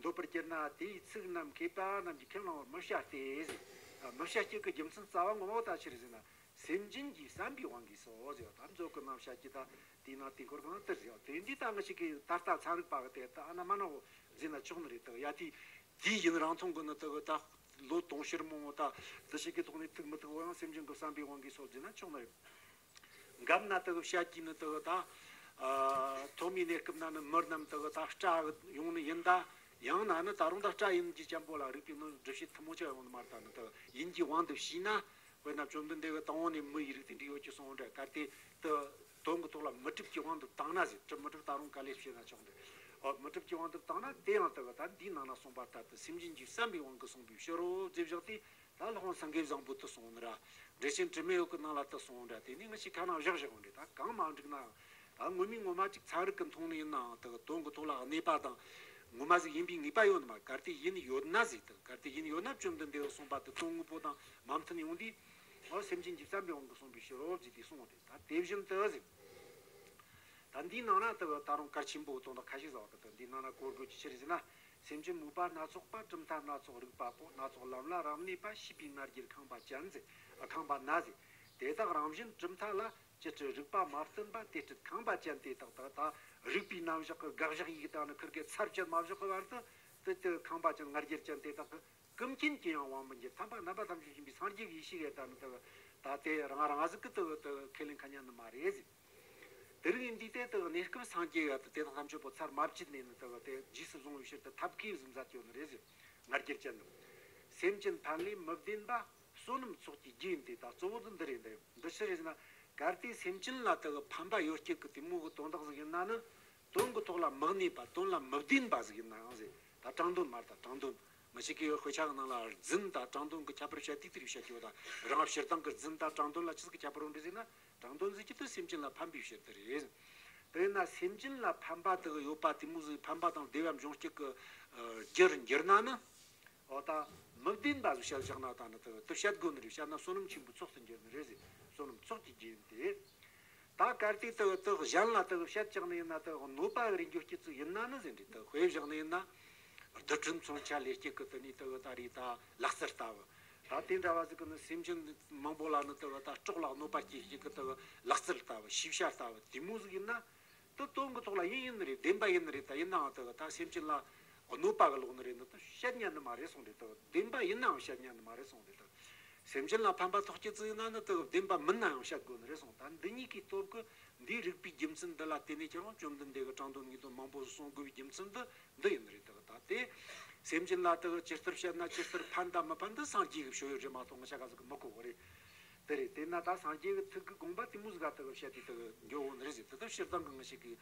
འདོད་པར་གྱུར་ན་དེའི་ཚིག་རྣམས་མཁས་པ་རྣམས་ཀྱིས་ཁས་བླང་བར་མི་བྱ་སྟེ་ཟེར། མི་བྱ་སྟེ་གི་རྒྱུ་མཚན་རྩ་བ་ངོ་མ་བོ་ད་ཆི་རེད་ཟེར་ན། སེམས་ཅན་གྱི་བསམ་པའི་དབང་གིས་སོ་ཟེར་བ་དང་མཛོད་ཀྱི་རྣམ་བཤད་ཀྱི་ད་དེའི་ནང་དེ་འཁོར་གང་ལྟར་ཟེར་བ་དེ་འདི་ད་ང་ཞིག་གིས་ད་ལྟ་ཚན་རིག་པ་གི་དེ་ད་ཨ་ན་མ་ན་བོ་ཟེར་ན་ཆོག་ནི་རེད། དག་ཡ་དེ་དེའི་ཡུན་རིང་ཐུང་གི་ནི་དག་ད་ལོ་དུང་ཕྱུར་མང་བོ་ད་འདི་ཞིག་གི་ཐོག་ནས་ཐུག་མི་ཐུག་བོ་ཡང་སེམས་ཅན་གྱི་བསམ་པའི་དབང་གིས་སོ་ཟེར་ན་ཆོག་ནི་རེད། འགབ་ན་དག་བཤད་ཀྱི་ནི་དག་ད། ཐོག་མའི་གནས་སྐབས་ན་ནི་མི་རྣམས་དག་ད་སྤྲ་ཡོང་ནི་ཡིན་ད། ཡང་ན་ནི་ད་རུང་ད་སྤྲ་ཡིན་གྱི་ཅན་པོ་ལ་རིགས་པའི་ནི་སྒྲུབ་བྱེད་ཐུན་མོང་ཆ་ཡོང་ནི་མ་རེད། ད་ནི་དག་ཡིན་གྱི་དབང་དུ་བྱས་ན། དཔེར་ན་བཅོམ་ལྡན་འདས་ཀྱི་དང་པོ་ནས་མི་ཡི་རིགས་དེ་འདྲ་ཡོད་ཀྱི་གསུངས་འདྲ། གལ་ཏེ་དུ་དོན་གྱི་ཐོག་ལ་མི་གྲུབ་ཀྱི་དབང་དུ་བཏང་ན་ཟེར། གྲུབ་མི་གྲུབ་ད་རུང་ག་ལས་བཤད་ན་ཆོག་འདྲ། ཨོ་མི་གྲུབ་ཀྱི་དབང་དུ་བཏང་ན་དེ་ཡང་དག་ད་འདིའི་ནང་ན་གསུངས་པ་ལྟར་དུ་སེམས་ཅན་གྱི་བསམ་པའི་དབང་གིས་གསུངས་པའི་ཕྱིར་རོ་ཟེར་བཞག་སྟེ། ད་སློབ་དཔོན་སེང་གེ་བཟང་པོ་དུ་གསུངས་ནི་ར། འགྲེལ་ཆེན་དྲི་མེད་འོད་ཀྱི་ནང་ལ་དུ་གསུངས་འདྲ། དེ་ནི་ངི་ཞིག་ཁ་ནང་བཞག་བཞག་འདྲ། ད་གང་མ་འགྲིག་ནའང་ད་ངོ་མའི་ངོ་མ་ཅིག་ཚན་རིག་གི་མཐོང་ནི་ཡིན་ནའང་དུ་དོན་གྱི་ཐོག་ལ་གནས་པ་དང་ངོ་མ་ཟིག་ཡིན་པའི་ངེས་པ་ཡོད་ནི་མ། གལ་ཏེ་ཡིན་ཡོད་ན་ཟིག་དང་གལ་ཏེ་ཡིན་ཡོད་ན་བཅོམ་ལྡན་འདས་གསུངས་པ་དུ་དོན་དངོས་པོ་དང་མ་མཐུན་ཡོང་དུས། འོ་སེམས་ཅན་གྱི་བསམ་པའི་དབང་གིས་གསུངས་པའི་ཕྱིར་རོ་ཟེར་དེ་གསུངས་ཏེ། ད་དེ་བཞིན་དུ་ཟེར། ད་འདིའི་ནང་ན་དུ་ད་རུང་གལ་ཆེན་པོའི་དོན་དག་ཁ་ཤས་ཟེར་བ་གི་དུ་འདིའི་ནང་ན་གོ་དགོས་ཀྱི་ཕྱིར་ཟེར་ན། སེམས་ཅན་རྨོངས་པ་སྣ་ཚོགས་པ། གྲུབ་མཐའ་སྣ་ཚོགས་རིག་པ་པོ། སྣ་ཚོགས་ལམ་ལ་རབ་གནས་པ། ཤེས་པའི་ང་རྒྱལ་ཁེངས་པ་ཅན་ཟེར། ཁེངས་པ་ན་ཟེར། དེ་དག་རང་བཞིན་གྲུབ་མཐའ་ལ་ཅི་སྤྲོས་རིག་པ་མ་བསྟུན་པ། དེ་སྤྲོས་ཁེངས་པ་ཅན་དེ་དག་དག་ད་རིག་པའི་རྣམ་གཞག་གི་དགག་བཞག་ཡིག་དང་ནི་ཁིར་གི་ཚར་བཅད་མ་བཞག་གི་བར་དུ་དེ་དེ་ཁེངས་པ་ཅན་ང་རྒྱལ་ཅན་དེ་དག་གི་ཀུན་མཁྱེན་གྱི་ཡང་དབང་མི་འགྱུར། ཐར་པ་རྣམ་པ་ཐམས་ཅད་མཁྱེན་པའི་སངས་རྒྱས་ཀྱི་ཡེ་ཤེས་ཀྱི་དང་ནི་དག་ད་དེ་རང་རང་ཟིག་གི་དག་དག་ཁས་ལེན་ཁ་ཉན་ནི་མ་རེད་ཟེར། དེ་རིང་འདི་དེ་དག་གནས་སྐབས་སངས་རྒྱས་ཡ་དེ་དག་ཐམས་ཅད་པོ་ཚར་མ་བཅད་ནས་ནི་དག་དེ་རྗེས་སུ་བཟུང་བའི་ཕྱིར་དུ་ཐབས་མཁས་ཟིག་མཛད་ཡོད་ནི་རེད་ཟེར། ང་རྒྱལ་ཅན་ནི། སེམས་ཅན་ཕན་ལས་མི་བདེན་པ། བསོད་ནམས་ཚོགས་ཀྱི་རྒྱུ་ཡིན་ཏེ། ད་གཙོ་བོ་འདི་འདི་རེད། འདི་འདི་ཕྱིར་རེད་ཟེར་ན། གལ་ཏེ་སེམས་ཅན་ལ་དག་ཕན་པ་ཡོད་རྒྱུ་གི་དེ་མོ་གི་དོན་དག་ཟིག་ཡིན་ན་ནི། དོན་གྱི་ཐོག་ལ་མི་གནས་པ། དོན་ལ་མི་བདེན་པ་ཟིག་ཡིན་ནའང་ཟེར། ད་དྲང་དོན་མ་རེད། ད་དྲང་དོན། ང་ཞིག་གིས་དཔེ་ཆ་གི་ནང་ལ་རྫུན་དང་དྲང་དོན་གྱི་ཁྱད་པར་བཤད་དུས་དེ་རིགས་བཤད་རྒྱུ་དང་། རང་སྤྱིར་བཏང་གི་རྫུན་དང་དྲང་དོན་ལ་ཆི་ཟིག་གི་ཁྱད་པར་ཡོད་འདྲ་ཟེར་ན། དྲང་དོན་ཟེར་རྒྱུ་དེ་སེམས་ཅན་ལ་ཕན་པའི་ཕྱིར་དུ་རེད། དེ་ཡིན་ན་སེམས་ཅན་ལ་ཕན་པ་དག་ཡོད་པ་དེ་མོ་ཟིག་ཕན་པ་དང་བདེ་བ་འབྱུང་རྒྱུ་གི་རྒྱུར་འགྱུར་ན་ནི། འོ་ད་མི་བདེན་པ་ཟིག་བཤད་བཞག་ན་ད་ནི་དག་དེ་བཤད་དགོས་ནི་རེད། བཤད་ན་བསོད་ནམས་ཆེན་པོའི་ཚོགས་སུ་འགྱུར་ནི་རེད་ཟེར། བསོད་ནམས་ཚོགས་ཀྱི་རྒྱུ་ཡིན་ཏེ། ད་གལ་ཏེ་དག་དག་གཞན་ལ་དག་བཤད་ཀྱང་ནི་ཡིན་ན་དག་གནོད་པ་རེ་འགྱོ་རྒྱུ་ཅིག་ཡིན་ན་ནི་ཟེར་འདྲ། དག་དཔེ་བཞག་ནི་ཡིན་ན། རྡུལ་ཕྲན་མཚོན་ཆ་ལས་སྐྱེ་གི་དེ་ནི་དག་ད་རེད། ད་ལག་རྩལ་ལྟ་བུ། ད་དེ་འདྲ་བ་ཟིག་གི་ནི་སེམས་ཅན་མང་པོ་ལ་ནི་དག་ད་སྲོག་ལ་གནོད་པ་སྐྱེལ་སྐྱེལ་གི་དག་ལག་རྩལ་ལྟ་བུ། ཤེས་བྱ་ལྟ་བུ་དེ་མོ་ཟིག་ཡིན་ན། དེ་དོན་གྱི་ཐོག་ལ་ཡིན་ཡིན་ནི་རེད། བདེན་པ་ཡིན་ནི་རེད། ད་ཡིན་ནའང་དག་ད་སེམས་ཅན་ལ་ གནོད་པ་གི་ལོག་ནི་རེད་ནི་དེ་བཤད་ཉན་ནི་མ་རེད་གསུངས་རེད། དེ་བདེན་པ་ཡིན་ནའང་བཤད་ཉན་ནི་མ་རེད་གསུངས་རེད། དེ་སེམས་ཅན་ལ་ཕན་པ་ཐོགས་རྒྱུ་ཙི་ཡིན་ན་ནི་དེ་བདེན་པ་མིན་ནའང་བཤད་དགོས་ནི་རེད་གསུངས། ད་འདི་གཉིས་ཀའི་སྟོབས་ཀྱིས་འདིའི་རིགས་པའི་རྒྱུ་མཚན་འདི་ལ་བརྟེན་ནས་ཀྱང་བཅོམ་ལྡན་འདས་ཀྱིས་དྲང་དོན་དངོས་དོན་མང་པོ་གསུང་དགོས་པའི་རྒྱུ་མཚན་འདི་འདི་ཡིན་ནི་རེད། དེ་ད་དེ་སེམས་ཅན་ལ་དེ་ཇི་ལྟར་བཤད་ན་ཇི་ལྟར་ཕན་དང་མི་ཕན་འདི་སངས་རྒྱས་ཀྱི་བྱ་བའི་རྒྱུ་མ་གཏོགས་ང་ཆ་ག་ཟིག་གི་མི་གོ་བ་རེད། དེ་རེད། དེས་ན་ད་སངས་རྒྱས་ཀྱི་ཐུགས་ཀྱི་དགོངས་པ་དེ་མོ་ཟིག་ག་དེ་གི་བཤད་དེ་དེ་གི་འགྱོ་འོ་ནི་རེད་ཟེར། དེ་ད་སྤྱིར་བཏང་གི་ངི་ཞིག་གི་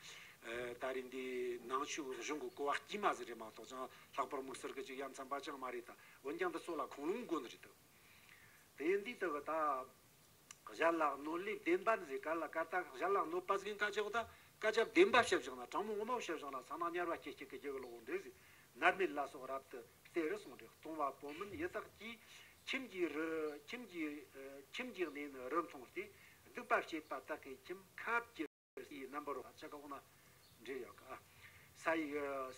ད་རེས་འདི་ནང་ཆོས་གཞུང་གི་གོ་བ་དཀྱུས་མ་ཟིག་རེད་མ་གཏོགས་ཅང་ལྷག་པར་དམིགས་བསལ་གི་ཅིག་ཡ་མཚན་པ་ཅང་མ་རེད། ད་འོན་ཀྱང་འདི་ཚོ་ལ་ཁུངས་ལུང་དགོས་ནི་རེད། དེ་དེ་ཡིན་དུས་དེ་གི་ད་གཞན་ལ་གནོད་ལས་བདེན་པ་ཟེར་ག་ལ་ག་ད་གཞན་ལ་གནོད་པ་ཟིག་ཡིན་སྐད་ཆ་འོ་ད་སྐད་ཆ་བདེན་པ་བཤད་བཞག་ན་དྲང་མོ་ངོ་མ་བཤད་བཞག་ན་ཚང་མ་དམྱལ་བ་སྐྱེ་སྐྱེ་གི་རྒྱུ་གི་ལོག་འདྲེ་ཟིག་མནར་མེད་ལ་སོགས་རབ་ཏུ་སྟེ་རུ་གསུངས་ཏེ། སྟོང་བ་པོ་མིན་ཡི་དྭགས་ཀྱི་ཁྱིམ་གྱི་རི། ཁྱིམ་གྱི་ཨ་ཁྱིམ་གྱི་གནས་ནི་རི་མཐོང་སྟེ། སྡིག་པ་བྱེད་པ་དག་གི་ཁྱིམ་ཁབ་ཀྱི་སའི་རྣམ་པར་རོ། ཨ་ཆ་ག་འོང་ན་འདྲེ་ཡག་ག་ས་ཡི་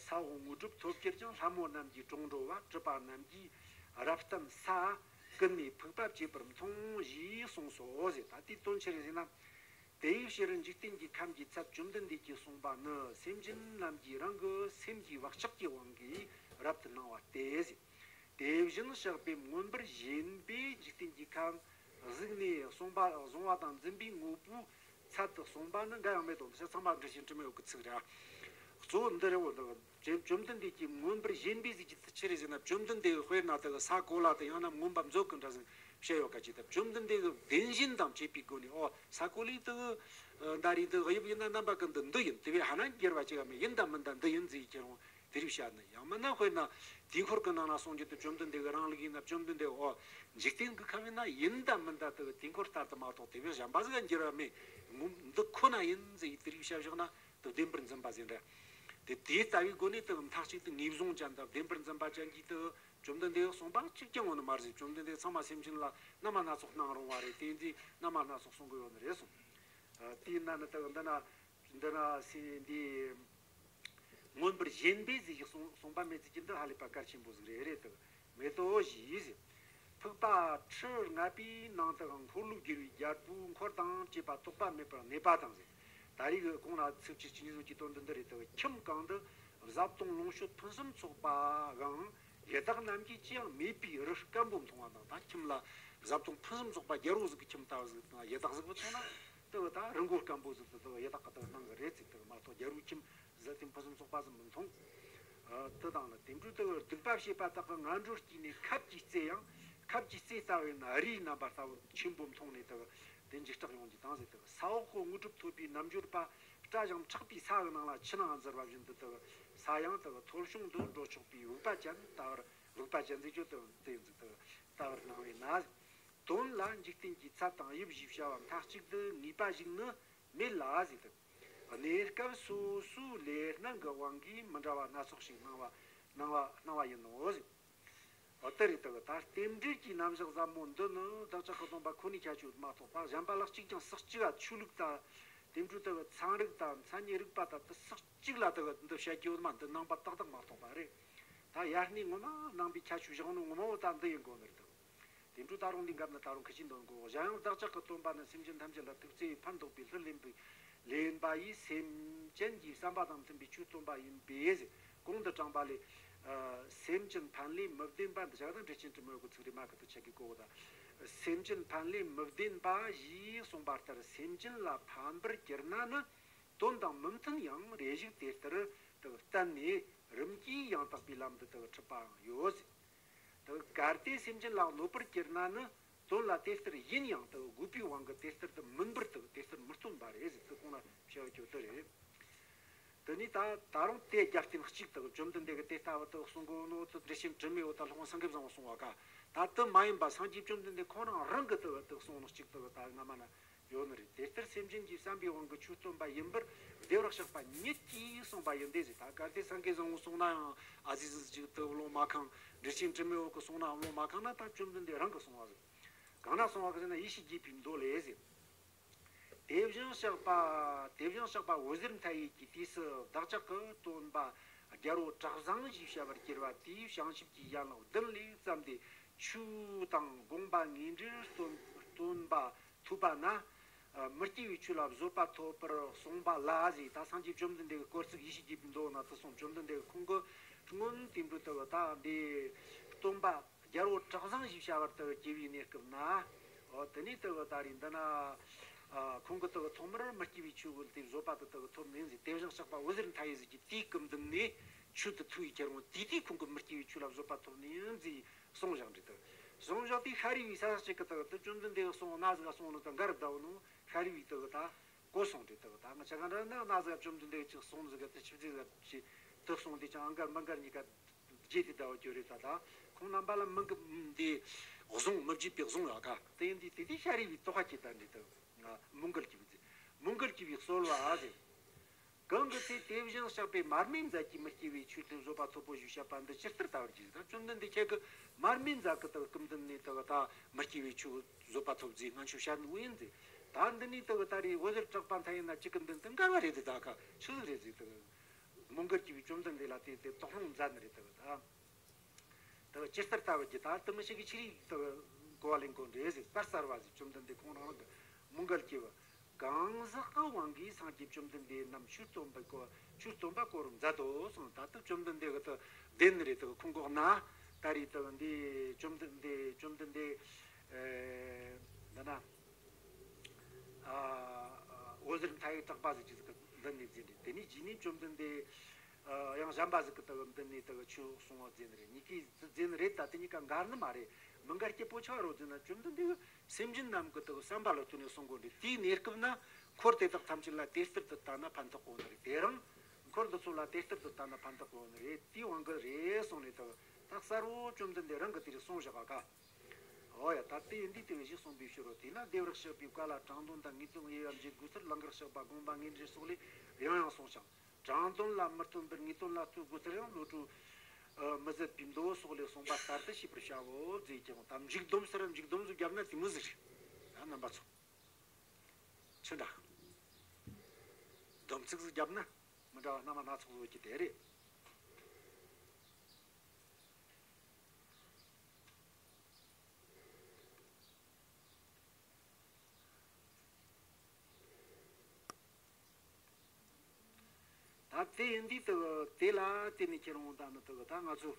ས་འོག་དངོས་གྲུབ་ཐོབ་གྱུར་ཀྱང་། ལྷ་མོ་རྣམས་ཀྱིས་གྲོང་འགྲོ་བ། གྲུབ་པ་རྣམས་ཀྱིས་རབ་བརྟན་ས། ཀུན་ནས་ཕུག་པ་བྱེད་པར་མཐོང་། ཞེས་གསུངས་སོ་ཟེར། ད་དེའི་དོན་ཆི་རེད་ཟེར་ན། དེའི་ཕྱིར་འཇིག་རྟེན་གྱི་ཁམས་ཀྱི་ཚད་བཅོམ་ལྡན་འདས་ཀྱིས་གསུངས་པ་ནི། སེམས་ཅན་རྣམས་ཀྱིས་རང་གི་སེམས་ཀྱི་བག་ཆགས་ཀྱི་དབང་གིས་རབ་ཏུ་སྣང་བ་སྟེ་ཟེར། དེ་བཞིན་གཤེགས་པས་མངོན་པར་ཞེན་པས་འཇིག་རྟེན་གྱི་ཁམས་གཟིགས་ནས་གསུངས་པ། གཟུང་བ་དང་འཛིན་པའི་དངོས་པོའི་ཚད་དུ་གསུངས་པ་ནི་འགའ་ཡང་མེད་དོ། འདི་ཚང་མ་འགྲེལ་ཆེན་དྲི་མེད་འོད་ཀྱི་ཚིག་རེད། གཙོ་བོ་འདི་རེད་འོ། འདི་བཅོམ་ལྡན་འདས་ཀྱིས་མངོན་པར་ཞེན་པས་ཟེར་གྱི་དེ་ཆི་རེད་ཟེར་ན། བཅོམ་ལྡན་འདས་ཀྱིས་དཔེར་ན་དེ་གི་ས་གོ་ལ་དེ་ཡང་ན་མངོན་པ་མཛོད་ཀྱི་འདྲ་ཟིག་བཤད་ཡོད་ག་ཅིག་ད་བཅོམ་ལྡན་འདས་ཀྱིས་བདེན་ཞེན་དང་བཅས་པའི་སྒོ་ནས། ཨོ་ས་གོ་ལའི་དེ་གི་ད་རེས་དེ་གི་དབྱིབས་ཡིན་ན་རྣམ་པ་ཀུན་ཏུ་འདི་ཡིན། དེ་བས་ཧ་ན་འགྱུར་བ་ཅི་ཡང་མེད། ཡིན་དང་མིན་དང་འདི་ཡིན་ཟེར་ཁྱེར་འོང་དེ་རིགས་བཤད་ནི། ཡང་མིན་ན་དཔེར་ན་དུས་འཁོར་གྱི་ནང་ན་གསུངས་རྒྱུ་དེ་བཅོམ་ལྡན་འདས་ཀྱི་རང་ལུགས་ཡིན་ན། བཅོམ་ལྡན་འདས་ཨོ་འཇིག་རྟེན་གྱི་ཁམས་ཡིན་ན་ཡིན་དང་མིན་དང་དེ་གི་དུས་འཁོར་ལྟར་དུ་མ་གཏོགས་དེ་བས་གཞན་པ་ཟིག་ག་འགྱུར་བ་མེད། ངོ་འདི་ཁོ་ན་ཡིན་ཟེར་དེ་རིགས་བཤད་བཞག་ན། དེ་བདེན་པར་འཛིན་པ་ཟེར་འདྲ། དེ་དེ་ལྟ་བུའི་སྒོ་ནས་དེ་མཐའ་གཅིག་ཏུ་ངེས་བཟུང་ཅན་དང་བདེན་པར་འཛིན་པ་ཅན་གྱིས་དེ་བཅོམ་ལྡན་འདས་གསུངས་པ་གཅིག་ཀྱང་ཡོད་ནི་མ་རེད། བཅོམ་ལྡན་འདས་ཚང་མ་སེམས་ཅན་ལ་རྣམ་པ་སྣ་ཚོགས་སྣང་རུང་བ་རེད། དེ་འདི་རྣམ་པ་སྣ་ཚོགས་གསུང་གི་ཡོད་ནི་རེད་གསུངས། ཨ་དེས་ན་ནི་དེ་འདི་ན་འདི་ན་སེ་འདི་མངོན་པར་ཞེན་པས་ཟེར་ཞིག་གསུངས་གསུངས་པ་མེད་ཚུལ་གྱི་འདི་ཧ་ལས་པ་གལ་ཆེན་པོ་ཟིག་རེད། རེད་དེ་མེད་དོ་ཞེས་ཟེར། ཕུག་པ་ཁྲི་ལྔ་པའི་ནང་དུའང་འཁོར་ལོས་སྒྱུར་བའི་རྒྱལ་པོའི་འཁོར་དང་བཅས་པ་དོགས་པ་མེད་པར་གནས་པ་དང་ཟེར། ད་རེས་ཀྱི་གོང་ན་ཚིགས་བཅད་གཅིག་གཉིས་ཀྱི་དོན་དུ་འདི་རེད་དེ། ཁྱིམ་གང་དུ་བཟའ་བཏུང་ལོངས་སྤྱོད་ཕུན་སུམ་ཚོགས་པའང་ཡི་དྭགས་རྣམས་ཀྱིས་ཅི་ཡང་མེད་པའི་རི་སྐམ་པོ་མཐོང་བ་དང་། ད་ཁྱིམ་ལ་བཟའ་བཏུང་ཕུན་སུམ་ཚོགས་པ་རྒྱལ་པོ་ཟིག་གི་ཁྱིམ་ལྟ་བུ་ཟིག་དང་ཡི་དྭགས་ཟིག་པུ་མཐོང་ན་དེ་བ་ད་རི་མགོ་སྐམ་པོ་ཟིག་དེ་དེ་ཡི་དྭགས་ཀྱི་དེ་སྣང་གི་རེད་ཟེར། དེ་མ་གཏོགས་རྒྱལ་པོའི་ཁྱིམ་བཟའ་བཏུང་ཕུན་སུམ་ཚོགས་པ་ཟིག་མི་མཐོང་། ཨ་དེ་དང་ལ་དེ་འདྲའི་དེ་སྡིག་པ་བྱེད་པ་དག་གི་ངན་འགྲོར་སྐྱེས་ནས་ཁབ་ཀྱི་རྩེ་ཡང་། ཁབ་ཀྱི་རྩེ་ལྟ་བུའི་ན་རིའི་རྣམ་པ་ལྟ་བུ་ཆེན་པོ་མཐོང་ནས་དེ་དེ་འཇིགས་སྐྲག་ཡོང་རྒྱུ་དང་ཟེར། དེ་ས་འོག་གི་དངོས་གྲུབ་ཐོབ་པའི་རྣལ་འབྱོར་པ་སྐྲ་བཞིན་ཕྲེགས་པའི་ས་གི་ནང་ལ་ཆུ་ནང་འཛུལ་བ་བཞིན་དུ་དེ་ས་ཡང་དེ་ཐོལ་བྱུང་དུ་འགྲོ་ཆོག་པའི་འུག་པ་ཅན་ལྟ་བུར། འུག་པ་ཅན་ཟེར་རྒྱུ་དེ་དེ་ཡིན་ཟིག་དེ་ལྟ་བུར་སྣང་བས་ན། དོན་ལ་འཇིག་རྟེན་གྱི་ཚད་དང་དབྱིབས་ཞེས་བྱ་བ་མཐའ་གཅིག་ཏུ་ངེས་པ་ཞིག་ནི་མེད་ལ་ཟེར་དེ། གནས་སྐབས་སོ་སོའི་ལས་སྣང་གི་དབང་གིས་མི་འདྲ་བ་སྣ་ཚོགས་ཤིག་སྣང་བ་སྣང་བ་སྣང་བ་ཡིན་ནོ་ཟེར། འོ་དེ་རེད་དེ། ད་རྟེན་འབྲེལ་གྱི་རྣམ་གཞག་ཟབ་མོ་འདི་ནི་བདག་ཅག་གི་སྟོན་པ་ཁོ་ནས་ཁྱད་ཆོས་མ་གཏོགས་པ་གཞན་པ་ལ་གཅིག་ཀྱང་ཟག་གཅིག་ག་ཆོས་ལུགས་དང་དེ་འདྲའི་དེ་ཚན་རིག་དང་མཚན་ཉིད་རིག་པ་དང་དེ་ཟག་གཅིག་ལ་དེ་འདི་བཤད་རྒྱུ་མ་འདི་ནང་པ་ཏག་ཏག་མ་གཏོགས་པ་རེད། ད་ཡར་སྣེ་ངོ་མ་ནང་པའི་ཁྱད་ཆོས་བཞག་ནོ་ངོ་མ་བོ་ད་འདི་ཡིན་དགོས་ནི་རེད་དེ། དེ་འཕྲོ་ད་རུང་འདི་འགབ་ན་ད་རུང་ཁི་ཆི་འདོན་གོ། གཞན་ཡང་བདག་ཅག་གི་སྟོན་པ་ནི་སེམས་ཅན་ཐམས་ཅད་ལ་ཐུགས་བརྩེ་བས་ཕན་འདོགས་པའི་ལྷུར་ལེན་པའི་ལེན་པ་ཡིས་སེམས་ཅན་གྱི་བསམ་པ་དང་མཐུན་པའི་ཆོས་སྟོན་པ་ཡིན་པས། གོང་དུ་དྲངས་པ་ལས། ཨ་སེམས་ཅན་ཕན་ལས་མི་བདེན་པ་འདི་ཅག་དང་འགྲེལ་ཆེན་དྲི་མེད་འོད་ཀྱི་ཚིག་རེ་མ་ཁ་ཏུ་ཆད་ཀྱི་གོ་བོ་དང་། སེམས་ཅན་ཕན་ལས་མི་བདེན་པ་ཞེས་གསུངས་པ་ལྟར་སེམས་ཅན་ལ་ཕན་པར་གྱུར་ན་ནི་དོན་དང་མི་མཐུན་ཡང་རེ་ཞིག་དེ་ལྟར་དུ་བསྟན་ནས་རིམ་གྱིས་ཡང་དག་པའི་ལམ་དུ་དུ་ཁྲིད་པའང་ཡོད། དུ་གལ་ཏེ་སེམས་ཅན་ལ་གནོད་པར་གྱུར་ན་ནི་དོན་ལ་དེ་ལྟར་ཡིན་ཡང་དུ་དགོས་པའི་དབང་གིས་དེ་ལྟར་དུ་མིན་པར་དུ་དེ་ལྟར་མི་སྟོན་པ་རེད་ཟེར། དུ་གོང་ལ་བཤད་རྒྱུ་དུ་རེད། དེ་ནས་ད་ད་རུང་དེ་རྒྱབ་རྟེན་གཅིག་དུ་བཅོམ་ལྡན་འདས་ཀྱིས་དེ་ལྟ་བུ་དུ་གསུང་གོ་ནོ་དུ་འགྲེལ་ཆེན་དྲི་མེད་འོད་དང་སློབ་དཔོན་སེང་གེ་བཟང་པོ་གསུང་བ་ཀ། ད་དུ་མ་ཡིན་པ་སངས་རྒྱས་བཅོམ་ལྡན་འདས་ཁོ་རང་རང་གི་དུ་དུ་གསུང་ནོ་གཅིག་དུ་ད་སྔ་མ་ན། ཡོད་ནི་རེད། དེ་ལྟར་སེམས་ཅན་གྱི་བསམ་པའི་དབང་གིས་ཆོས་སྟོན་པ་ཡིན་པར་བདེ་བར་གཤེགས་པ་ཉིད་ཀྱིས་གསུངས་པ་ཡིན་ཏེ་ཟེར། ད་གལ་ཏེ་སངས་རྒྱས་བཟང་པོ་གསུངས་ན་ཡང་ཨ་ཙི་ཙི་ཅིག་ཏུ་བློ་མ་ཁེངས། འགྲེལ་ཆེན་དྲི་མེད་འོད་ཀྱིས་གསུངས་ན་བློ་མ་ཁེངས་ན་ད་བཅོམ་ལྡན་འདས་རང་གིས་གསུངས་པ་ཟེར། གང་ན་གསུངས་པ་གི་ཟེར་ན་ཡེ་ཤེས་རྒྱས་པའི་མདོ་ལས་ཟེར། དེ་བཞིན་གཤེགས་པ། དེ་བཞིན་གཤེགས་པ་འོད་ཟེར་མཐའ་ཡས་ཀྱི་དུས་སུ་བདག་ཅག་གི་སྟོན་པ་རྒྱལ་པོ་གྲགས་བཟང་ཞེས་བྱ་བར་གྱུར་པ་དེས་བྱང་ཆུབ་ཀྱི་ཡན་ལག་བདུན་ལས་བརྩམས་ཏེ་ཆོས་དང་དགོངས་པ་ངེས་འགྲེལ་སྟོན་སྟོན་པ་ཐོས་པ་ན། ཨ་མི་སྐྱེ་བའི་ཆོས་ལ་བཟོད་པ་ཐོབ་པར་གསུངས་པ་ལ་ཟེར། ད་སངས་རྒྱས་བཅོམ་ལྡན་འདས་ཀྱི་སྐོར་ཚིག་ཡེ་ཤེས་རྒྱས་པའི་མདོ་ན་དུ་གསུངས། བཅོམ་ལྡན་འདས་ཀྱིས་ཁོང་གི་ སྔོན་དེ་འདྲ་དག་ད་འདི་སྟོན་པ་རྒྱལ་པོ་གྲགས་བཟང་ཞེས་བྱ་བར་དག་སྐྱེ་བའི་གནས་སྐབས་ན། འོ་དེ་ནས་དག་ད་རེས་འདི་ན་ཨ་ཁོང་གི་དག་ཐོག་མར་མི་སྐྱེ་བའི་ཆོས་ཀུན་དེ་བཟོད་པ་དེ་དག་ཐོབ་ནས་ཟེར། དེ་བཞིན་གཤེགས་པ་འོད་ཟེར་མཐའ་ཡས་ཟེར་གྱི་དེའི་སྐུ་མདུན་ནས་ཆོས་དེ་ཐོས་པའི་ཁྱེར་འོང་དེ་དུས་ཁོང་གི་མི་སྐྱེ་བའི་ཆོས་ལ་བཟོད་པ་ཐོབ་ནས་ཟེར་གསུངས་བཞག་འདྲ་དག་གསུངས་བཞག་དེ་ཤཱ་རིའི་བུས་ས་ཟིག་གི་དག་དེ་བཅོམ་ལྡན་འདས་གསུངས་ན་ཟིག་ག་གསུངས་ནི་དག་འགལ་ཟླ་བོ་ནོ། ཤཱ་རིའི་བུས་དག་ད་གོ་སོང་འདྲ་དག་ད་ང་ཆ་ག་འདྲ་ན་ན་ཟིག་ག་བཅོམ་ལྡན་འདས་ཅིག་གསུངས་ཟིག་ག་དེ་ཆི་ཟིག་ག་ཅིག་དེ་གསུངས་དེ་ཅང་འགལ་མི་འགལ་གཉིས་ཀ་རྗེས་དེ་ཟླ་བོ་གྱོ་རེད། ད་ད་ཁོང་རྣམ་པ་ལ་མི་འགལ་འདི་བཟུང་མི་བརྗེད་པའི་བཟུང་ཡོད་ག་དེ་ཡིན་དུས་དེ་དེ་ཤཱ་རིའི་བུས་དོགས་པ་སྐྱེས་ད་འདྲ་དག་མོས་འགལ་གྱི་བུ་ཟིག་མོས་འགལ་གྱི་བུས་གསོལ་བ་ཟེར། གང་གི་ཚེ་དེ་བཞིན་གཤེགས་པའི་མར་མེ་མཛད་ཀྱི་མི་སྐྱེ་བའི་ཆོས་དེ་བཟོད་པ་ཐོབ་པོ་ཞེས་བཤད་པ་འདི་ཇི་ལྟར་ལྟ་བར་བགྱི། ད་བཅོམ་ལྡན་འདས་ཁྱེད་ཀྱི་མར་མེ་མཛད་ཀྱི་དག་སྐུ་མདུན་ནས་དག་ད་མི་སྐྱེ་བའི་ཆོས་བཟོད་པ་ཐོབ་ཟེར་སྔ་ཆོས་བཤད་ནི་འོ་ཡིན་ཟེར། ད་འདི་ནས་དག་ད་རེས་འོད་ཟེར་གྲགས་པ་མཐའ་ཡས་ན་གཅིག་གི་མདུན་དུ་འགལ་བ་རེད་དེ་ད་ཁ་ཆི་ཟིག་རེད་ཟེར། དག་མོས་འགལ་གྱི་བུས་བཅོམ་ལྡན་འདས་ལ་དེ་དེ་དོགས་སློང་མཛད་ནི་རེད་དག་ད། དེ་ཇི་ལྟར་ལྟ་བར་བགྱི། ད་དེ་མི་ཞིག་གིས་ཆི་རིགས་དེ་གོ་བ་ལེན་དགོས་རེད་ཟེར། ད་གསལ་བ་ཟེར། བཅོམ་ལྡན་འདས་ཁོང་རང་རང་གི་མོས་འགལ་གྱི་བུ། གང་ཟག་གི་དབང་གིས་སངས་རྒྱས་བཅོམ་ལྡན་འདས་རྣམས་ཆོས་སྟོན་པའི་གོ་ཆོས་སྟོན་པ་གོ་རུ་མཛད་དོ་གསུངས། ད་ལྟ་བཅོམ་ལྡན་འདས་གི་དེ་བདེན་ནི་རེད། དེ་ཁོང་གི་ན་ད་རེས་དེ་འདི་བཅོམ་ལྡན་འདས་བཅོམ་ལྡན་འདས་ཨེ་འདི་ན་ཨ་འོད་ཟེར་མཐའ་ཡས་གྲགས་པ་ཟེར་གྱི་ཟིག་གི་མདུན་ནས་བརྫིས་ནས། དེ་ནས་རྗེས་ནས་བཅོམ་ལྡན་འདས་ཨ་ཡང་གཞན་པ་ཟིག་གི་དག་མདུན་ནས་དག་ཆོས་གསུང་བ་བརྫིས་ནི་རེད། གཉིས་ཀས་བརྫིས་ནི་རེད། ད་དེ་གཉིས་ཀ་འགལ་ནི་མ་རེད། མི་འགལ་སྐྱེ་པོ་ཆགས་རོ་བརྫིས་ན་བཅོམ་ལྡན་འདས་སེམས་ཅན་རྣམས་ཀྱི་དག་བསམ་པ་ལ་ལྟོས་ནས་གསུང་དགོས་འདུག་དེའི་གནས་སྐབས་ན་འཁོར་དེ་དག་ཐམས་ཅད་ལ་དེ་ལྟར་དུ་ལྟ་ན་ཕན་ཐོགས་དགོས་ནི་རེད། དེ་རིང་འཁོར་འདི་ཚོ་ལ་དེ་ལྟར་དུ་ལྟ་ན་ཕན་ཐོགས་དགོས་ནི་རེད། དེའི་དབང་གིས་རེད་གསུངས་ནས་དག་ད་གསལ་བོ་བཅོམ་ལྡན་འདས་རང་གིས་དེ་རིགས་གསུངས་བཞག་ག་འོ་ཡ། ད་དེ་ཡིན་དུས་དེ་བས་ཞིག་གསུངས་པའི་ཕྱིར་རོ། དེས་ན་བདེ་བར་གཤེགས་པའི་བཀའ་ལ་དྲང་དོན་དང་ངེས་དོན་དབྱེ་བ་འབྱེད་དགོས་ཚུལ་ལམ་ཁར་གཤེགས་པ་དགོངས་པ་ངེས་འགྲེལ་སོགས་ལས་ཡང་ཡང་གསུངས་ཤིང་། དྲང་དོན་ལ་མི་རྟོན་པར་ངེས་དོན་ལ་ལྟོས་དགོས་ཚུལ་ཡང་བློ་གྲོས་མི་ཟད་པའི་མདོ་སོགས་ལས་གསུངས་པ་ལྟར་དུ་ཤེས་པར་བྱའོ་ཟེར་ཀྱང་། ད་མཇུག་སྡོམ་ཟེར་མཇུག་སྡོམ་ཟིག་བརྒྱབ་ན་དེ་མོ་ཟིག་རེད། ད་རྣམ་པ་ཚོ་ཆི་འདྲ་སྡོམ་ཚིག་ཟིག་བརྒྱབ་ན་མི་འདྲ་བ་སྣ་མ་སྣ་ཚོགས་ཡོད་ཀྱི་དེ་རེད། ད་དེ་ཡིན་དུས་དེ་དེ་ལ་བརྟེན་ནས་ཁྱེར་འོང་ད་ནི་དེ་ད་ང་ཚོ་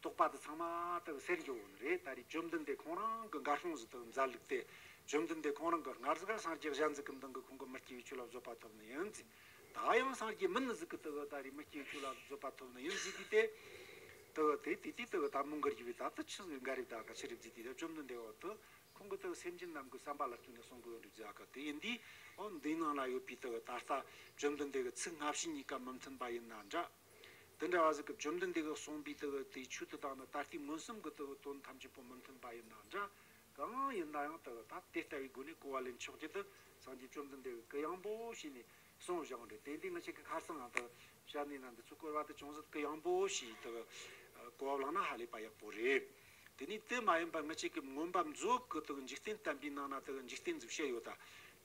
དོགས་པ་དེ་ཚང་མ་དེ་སེལ་འགྱོ་འོང་ནི་རེད། ད་རེས་བཅོམ་ལྡན་འདས་ཁོང་རང་གི་འགའ་ཤོང་ཟིག་དེ་མཛད་ལུགས་དེ། བཅོམ་ལྡན་འདས་ཁོང་རང་གི་སྔར་ཟིག་སངས་རྒྱས་གཞན་ཟིག་གི་མདུན་གི་ཁོང་གི་མི་སྐྱེ་བའི་ཆོས་ལ་བཟོད་པ་ཐོབ་ནི་ཡིན་ཟིག་ད་ཡང་སངས་རྒྱས་མིན་ནི་ཟིག་གི་དེ་ད་རེས་མི་སྐྱེ་བའི་ཆོས་ལ་བཟོད་པ་ཐོབ་ནི་ཡིན་ཟིག་དུས་དེ་དེ་དེ་དེ་དེ་ད་མོས་འགལ་གྱི་བུས་ད་དེ་ཆི་ཟིག་འགལ་རེད། ད་ག་ཆི་རེད་ཟིག་དུས་དེ་བཅོམ་ལྡན་འདས་འོ་དེ། ཁོང་གིས་དེ་སེམས་ཅན་རྣམས་ཀྱི་བསམ་པ་ལ་བརྟེན་ནས་གསུང་གི་ཡོད་རེད་ཟེར་ག་དེ་ཡིན་དུས། འོ་འདིའི་ནང་ལ་ཡོད་པའི་དེ་ད་ལྟ་བཅོམ་ལྡན་འདས་ཀྱི་ཚིག་སྔ་ཕྱི་གཉིས་ཀ་མི་མཐུན་པ་ཡིན་ན་འདྲ། དེ་འདྲ་བ་ཟིག་གི་བཅོམ་ལྡན་འདས་ཀྱིས་གསུངས་པའི་དེ་དེའི་ཆོས་དེ་དང་ནི་ད་ལྟའི་མངོན་སུམ་གྱི་དེ་དོན་ཐམས་ཅད་པོ་མི་མཐུན་པ་ཡིན་ན་འདྲ། གང་ཡིན་ན་ཡང་དེ་ད་དེ་ལྟ་བུའི་སྒོ་ནས་གོ་བ་ལེན་ཆོག་རྒྱུ་དེ་སངས་རྒྱས་བཅོམ་ལྡན་འདས་ཀྱིས་གུ་ཡངས་པོ་བྱས་ནས་གསུངས་བཞག་རེད། དེ་འདི་ང་ཅག་གི་ཁ་སང་ང་དེ་བཤད་ནས་ན་འདི་ཚོ་སྐོར་བ་དེ་ཅུང་ཟད་གུ་ཡངས་པོ་ཞིག་དེ་གོ་བ་བླངས་ན་ཧ་ལས་པ་ཡག་པོ་རེད། དེ་ནས་དེ་མ་ཡིན་པར་ང་ཅག་གི་མངོན་པ་མཛོད་ཀྱི་དེ་འཇིག་རྟེན་བསྟན་པའི་ནང་ན་དེ་འཇིག་རྟེན་ཟིག་བཤད་ཡོད་ད།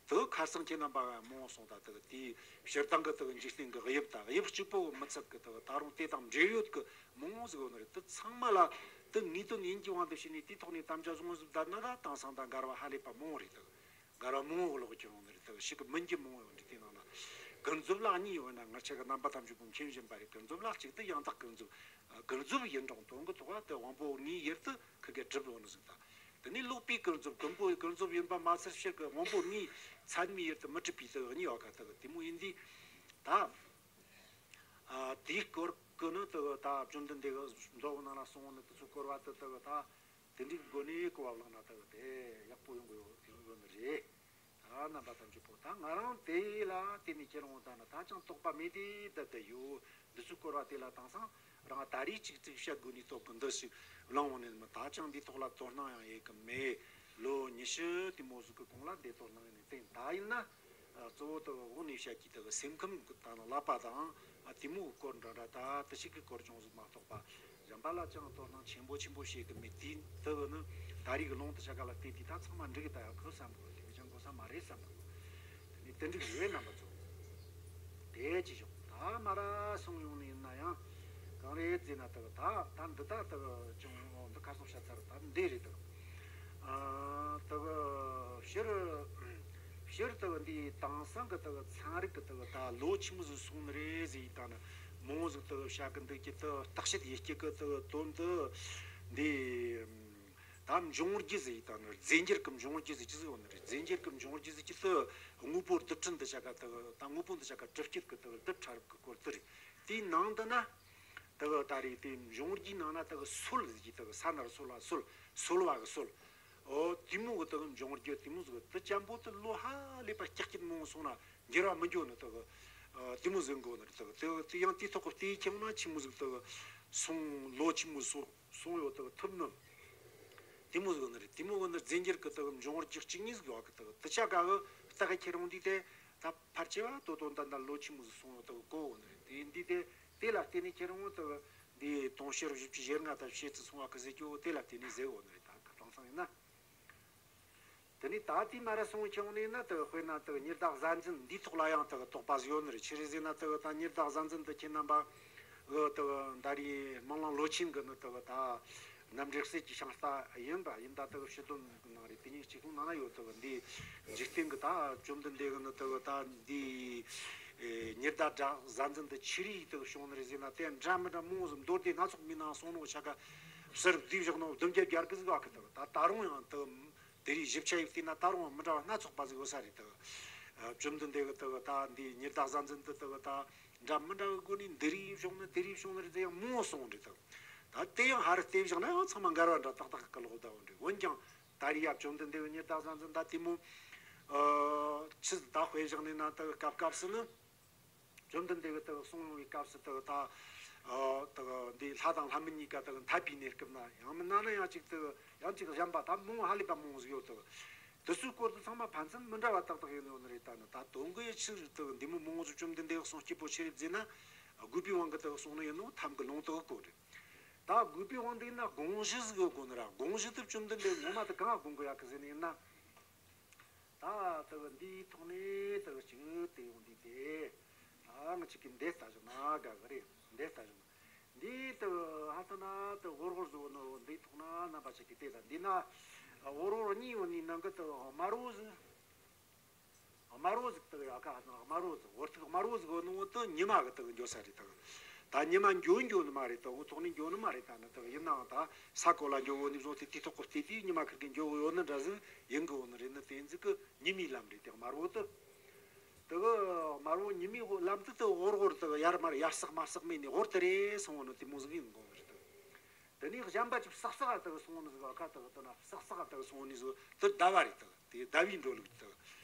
དེ་ཁ་སང་ཁྱེད་རྣམ་པ་མང་བོ་སོང་ད། དེ་དེའི་སྤྱིར་བཏང་གི་དེ་འཇིག་རྟེན་གྱི་དབྱིབས་ད་དབྱིབས་གཅིག་པོ་མི་ཚད་གི་དེ་ད་རུང་དེ་དང་འབྲེལ་ཡོད་གི་མང་བོ་ཟིག་ཡོད་ནི་རེད། དེ་ཚང་མ་ལ་དེ་ངེས་དོན་ཡིན་གྱི་དབང་དུ་བྱས་ནས་དེའི་ཐོག་ནས་དམ་བཅའ་བཟུང་ཟིག་བསྡད་ན་ད་དེང་སང་ད་འགལ་བ་ཧ་ལས་པ་མང་བོ་རེད། དེ་འགལ་བ་མང་བོ་ལོག་གི་ཡོང་ནི་རེད། དེ་ཞིག་གི་མིན་གྱི་མང་བོ་ཡོད་རེད། དེ་ནང་ན་ཀུན་རྫོབ་ལ་གཉིས་ཡོད་ན་ང་ཅག་གི་རྣམ་པ་ཐམས་ཅད་པོ་མཁྱེན་བཞིན་པ་རེད། ཀུན་རྫོབ་ལ་གཅིག་དེ་ཡང་དག་ཀུན་རྫོབ། ཀུན་རྫོབ་ཡིན་རུང་དོན་གྱི་ཐོག་ལ་དེ་དབང་པོ་ལྔའི་ཡུལ་དུ་ཁི་གེ་གྲུབ་ཡོང་ནི་ཟིག་ད། དེ་ནས་ལོག་པའི་ཀུན་རྫོབ། ཀུན་པོ་ཀུན་རྫོབ་ཡིན་པ་མ་ཚད་ཕྱིར་གི་དབང་པོ་ལྔའི་ཚད་མའི་ཡུལ་དུ་མི་གྲུབ་པའི་དེ་གཉིས་ཡོད་ག་དེ་གི་དེ་མོ་ཡིན་དུས་ད། ཨ་དེའི་སྐོར་གི་ནི་དེ་གི་ད་བཅོམ་ལྡན་འདས་གི་མདོ་གི་ནང་ལ་གསུངས་ནི་དེ་ཚོ་སྐོར་བ་དེ་དེ་གི་ད་དེ་འདྲའི་སྒོ་ནས་གོ་བ་བླངས་ན་དེ་གི་དེ་ཡག་པོ་ཡོང་གི་ཡོད་ཡོད་ནི་རེད། ད་རྣམ་པ་ཐམས་ཅད་པོ་ད་ང་རང་དེ་ལ་དེ་ནས་ཁྱེད་རང་ད་ནི་ད་ཅང་དོགས་པ་མེད་དེ་བསྡད་བསྡད་ཡོད། འདི་ཚོའི་སྐོར་བ་དེ་ལ་དེང་སང་རང་ད་རེས་ཅིག་ཅིག་བཤད་དགོས་ནས་ཐོག་གི་འདི་ཞིག་བླངས་འོང་ནས་མི་ད་ཅང་འདིའི་ཐོག་ལ་དོ་སྣང་ཡང་ཡེ་གི་མེད། ལོ་ཉི་ཤུ་དེ་མོ་ཟིག་གི་གོང་ལ་འདི་དོ་སྣང་ཡེ་ནས་བསྟན། ད་ཡིན་ན་གཙོ་བོ་དེ་འོག་ནས་བཤད་ཀྱི་དེ་གི་སེམས་ཁམས་གི་ད་ནི་བསླབ་པ་དང་དེ་མོ་གི་སྐོར་འདྲ་འདྲ་ད་དེ་ཞིག་གི་སྐོར་ཅུང་ཟིག་མ་གཏོགས་པ། གཞན་པ་ལ་ཅང་དོ་སྣང་ཆེན་པོ་ཆེན་པོ་བྱེད་གི་མེད་དུས་དེ་གི་ནི་ད་རེས་གི་ལུང་དེ་ཆ་ག་ལ་བལྟས་དུས་ད་ཚང་མ་འགྲིག་གི་ད་ཡག་གི་བསམ་གི། དེ་གི་ཅང་གོ་ས་མ་རེད་བསམ་གི། དེ་ནས་དེ་འགྲིག་ཡོད་རྣམ་པ་ཚོ། དེ་ཅི་བྱུང་ད་མ་ར་སོང་ཡོང་ནི་ཡིན་ན་ཡང་གང་རེད་ཟེར་ན་དེ་གི་ད་ད་འདི་ད་དེ་གི་ཅུང་འདི་ཁ་སང་བཤད་ཚར་ད་འདི་རེད་དེ་གི། ཨ་དེ་གི་སྤྱིར་སྤྱིར་དེ་གི་འདི་དེང་སང་གི་དེ་གི་ཚན་རིག་གི་དེ་གི་ད་ལོ་ཆི་མོ་ཟིག་སོང་ནི་རེད་ཟེར་ཡིན་ད་ནི་ མང་ཟིག་དུ་བྱ་གི་འདུག་གི་དུ་བརྟག་དཔྱད་ཡེ་སྐྱེ་གི་དུ་དོན་དུ་འདི་ད་འབྱུང་རྒྱུ་ཟིག་དང་རྫས་འགྱུར་གི་འབྱུང་རྒྱུ་ཟིག་ཅི་ཟིག་ཡོད་ནི་རེད། རྫས་འགྱུར་གི་འབྱུང་རྒྱུ་ཟིག་ཅི་དུ་དངོས་པོ་རྡུལ་ཕྲན་དུ་བྱ་ག་དུ་ད་དངོས་པོ་འདི་བྱ་ག་གྲུབ་སྐྱེད་གི་དུ་རྡུལ་ཕྲ་རབ་གི་སྐོར་དུ་རེད། དེའི་ནང་དུ་ན་དུ་ད་རེད། དེ་འབྱུང་རྒྱུའི་ནང་ན་དུ་སོལ་ཟིག་དུ་ས་ནར་སོལ་བ་སོལ་སོལ་བ་གི་སོལ། ཨོ་དེ་མོ་གི་དུ་འབྱུང་རྒྱུ་དེ་མོ་ཟིག་དུ་ཅན་པོ་དུ་ལོ་ཧ་ལས་པ་སྐྱག་སྐྱིད་མོ་སོང་ན་འགྱུར་བ་མི་འགྱོ་ནི་དུ་དེ་མོ་ཟིག་འགོ་ནི་རེད། དུ་དུ་ཡང་དེ་ཐོག་གི་ལྟས་ཁྱེར་ན་ཆི་མོ་ཟིག་དུ་སོང་ལོ་ཆི་མོ་སོང་སོང་ཡོད་དུ་ཐུབ་ནི། དེ་མོ་ཟིག་ནི་རེད། དེ་མོ་གི་ནི་རྫས་འགྱུར་གི་དུ་འབྱུང་བར་གྱི་གཅིག་གཉིས་ཟིག་ཡོད་གི་དུ་དུ་ཆ་ག་གི་རྟགས་ཁྱེར་འོང་དུས་དེ་ད་ཕལ་ཆེ་བ་དོ་དོ་ད་ད་ལོ་ཆི་མོ་ཟིག་སོང་ཡོད་དུ་གོ་འོང་ནི་རེད། དེ་འདི་དེ་དེ་ལ་བརྟེན་ནས་ཁྱེར་འོང་དུ་འདི་དུང་ཕྱུར་བཞི་བཅུ་ཞེ་ལྔ་དང་ཕྱེད་ཙམ་སོང་བ་གི་ཟེར་རྒྱུ་དེ་ལ་བརྟེན་ནས་ཟེར་འོང་ནི་རེད། ད་ཁ་དྭངས་སང་ཡིན་ན། དེ་ནས་ད་ལྟའི་མ་ར་སོང་ཁྱེར་འོང་ནས་ན་དུ་དཔེར་ན་དུ་ཉི་ཟླ་གཟའ་འཛིན་འདིའི་ཐོག་ལ་ཡང་དུ་དོགས་པ་ཟིག་ཡོད་ནི་རེད། ཆི་རེད་ཟེར་ན་དུ་ད་ཉི་ཟླ་གཟའ་འཛིན་དུ་ཁྱེད་རྣམ་པ་འོ་དུ་ད་རེས་སྨོན་ལམ་ལོ་ཆེན་གི་ནི་དུ་ད་རྣམ་འགྲེལ་གསེར་གྱི་ཤིང་རྟ་ཡིན་པ་ཡིན་ད་དུ་ཕྱི་དོན་གི་ནང་རེད། དེ་ཉིད་གཅིག་ཁོང་ནང་ན་ཡོད་དུ་འདི་འཇིག་རྟེན་གི་ད་བཅོམ་ལྡན་འདས་གི་ནི་དུ་ད་འདི་ཉི་ཟླ་གཟའ་འཛིན་དུ་ཆི་རེད་དུ་བྱུང་ནི་རེད་ཟེར་ན། དེ་འདྲ་མི་འདྲ་མང་ཟིག་མདོ་སྡེ་སྣ་ཚོགས་མི་ནང་སོང་ནོ་ཆ་ག་ཕྱིར་བསྡུས་བཞག་ནོ་བདུན་བརྒྱ་བརྒྱ་གི་ཟིག་བ་གི་དུ་ད་ད་རུང་ཡང་དུ། དེ་རིང་ཞིབ་ཆ་ཡིག་བལྟས་ན་ད་རུང་མི་འདྲ་བ་སྣ་ཚོགས་པ་ཟིག་ཡོད་ས་རེད་དོ། བཅོམ་ལྡན་འདས་ཀྱིས་དེ་གི་ད་འདི་ཉི་ཟླ་གཟའ་འཛིན་དུ་དེ་གི་ད་འདྲ་མི་འདྲ་བའི་སྒོ་ནས་འདི་རིགས་བྱུང་ནི་དེ་རིགས་བྱུང་ནི་རེད་ཟེར་ཡང་མང་བོ་གསུངས་རེད་དོ། ད་དེ་ཡང་ཧ་རུ་བལྟས་བཞག་ན་ཡང་ཚང་མ་འགལ་བ་འདྲ་ཏག་ཏག་གི་ལོག་ད་འོ་འདྲ། འོན་ཀྱང་ད་རེས་ཡ་བཅོམ་ལྡན་འདས་ཀྱིས་ཉི་ཟླ་གཟའ་འཛིན་ད་དེ་མོ་ཆི་ཟིག་ད་དཔེ་བཞག་ནས་ན་དེ་གི་སྐབས་སྐབས་སུ་ནི། བཅོམ་ལྡན་འདས་ཀྱིས་དེ་གསུང་ཡོང་བའི་སྐབས་སུ་དེ་ད་དེ་འདི་ལྷ་དང་ལྷ་མིན་གཉིས་ཀ་དེ་འཐད་པའི་གནས་སྐབས་ན་ཡང་མིན་ན་ནི་ཡང་ཅིག་དེ་ཡང་ཅིག་གཞན་པ་ད་མང་ཧ་ལས་པ་མང་ཟིག་ཡོད་དེ། དེ་ཚོའི་སྐོར་དུ་ཚང་མ་ཕན་ཚུན་མི་འདྲ་བ་ཏག་ཏག་ཡིན་ཡོད་ནི་རེད། ད་ནི་ད་དོན་གྱི་ཆི་རེད་དེ་འདི་མོ་མང་ཟིག་བཅོམ་ལྡན་འདས་ཀྱིས་གསུང་སྐྱེ་བོ་ཆི་རེད་ཟེར་ན། དགོས་པའི་དབང་གིས་དེ་གསུང་ནི་ཡིན་ནོ་ཐམ་གི་ལུང་དེ་གོ་རེད། ད་དགོས་པའི་དབང་དེ་ཡིན་ན་དགོངས་གཞི་ཟིག་ཡོད་དགོས་ནི་ར། དགོངས་གཞི་དེ་བཅོམ་ལྡན་འདས་ངོ་མ་དེ་གང་དགོངས་གི་ཡོད་གི་ཟེར་ནི་ཡིན་ན། ད་དེ་གི་འདིའི་ཐོག་ནས་དེ་གི་ཅིག་དེ་ཡོང་དུས་དེ། ད་ང་ཅིག་གིས་འདི་ལྟ་བཞག་ན་དགའ་གི་རེད། འདི་ལྟ་བཞག་ན། འདི་དེ་གི་ཧ་ལྟ་ན་དེ་གི་འོར་འོར་བཟོ་ནོ་འདིའི་ཐོག་ན་རྣམ་པ་ཅིག་གིས་དེ་ལྟ་འདི་ན། འོར་འོར་གཉིས་ཡོད་ནི་ནང་གི་དེ་གི་དམར་བོ་ཟིག་དམར་བོ་ཟིག་དེ་གི་ཡོད་ག། དམར་བོ་ཟིག་འོར་ཐིག་དམར་བོ་ཟིག་ཡོད་ནོ་དེ་ཉི་མ་གི་དེ་གི་འགྱོ་ས་རེད་དེ་གི། ད་ཉི་མ་འགྱོ་འགྱོ་ནི་མ་རེད། དེ་འོ་ཐོག་ནས་འགྱོ་ནི་མ་རེད། ད་ནི་དེ་གི་ཡིན་ནའང་ད་ས་གོ་ལ་འགྱོ་འོ་ནི་བཟུང་སྟེ་དེའི་ཐོག་གི་ལྟས་དེ་ཉི་མ་ཁིར་གི་འགྱོ་འོ་ཡོད་ནི་འདྲ་ཟིག་ཡིན་གི་འོ་ནི་རེད། ནི་དེ་ཟིག་གི་ཉི་མའི་ལམ་རེད་དེ་དམར་བོ་དེ། དེ་གི་དམར་བོ་ཉི་མའི་ལམ་དེ་དེ་འོར་འོར་དེ་གི་ཡར་མར་ཡར་ཟག་མར་ཟག་མེད་ནི་འོར་དེ་རེད་སོང་བ་ནི་དེ་མོ་ཟིག་ཡིན་དགོས་ནི་རེད་དེ། དེ་ནས་གཞན་པ་ཅིག་ཟག་ཟག་ག་དེ་གི་སོང་ནི་ཟིག་ག་དེ་གི་དེ་ན་ཟག་ཟག་ག་དེ་གི་སོང་ནི་ཟིག་དེ་ཟླ་བ་རེད་དེ། དེ་ཟླ་བའི་འགྲོ་ལུགས་དེ།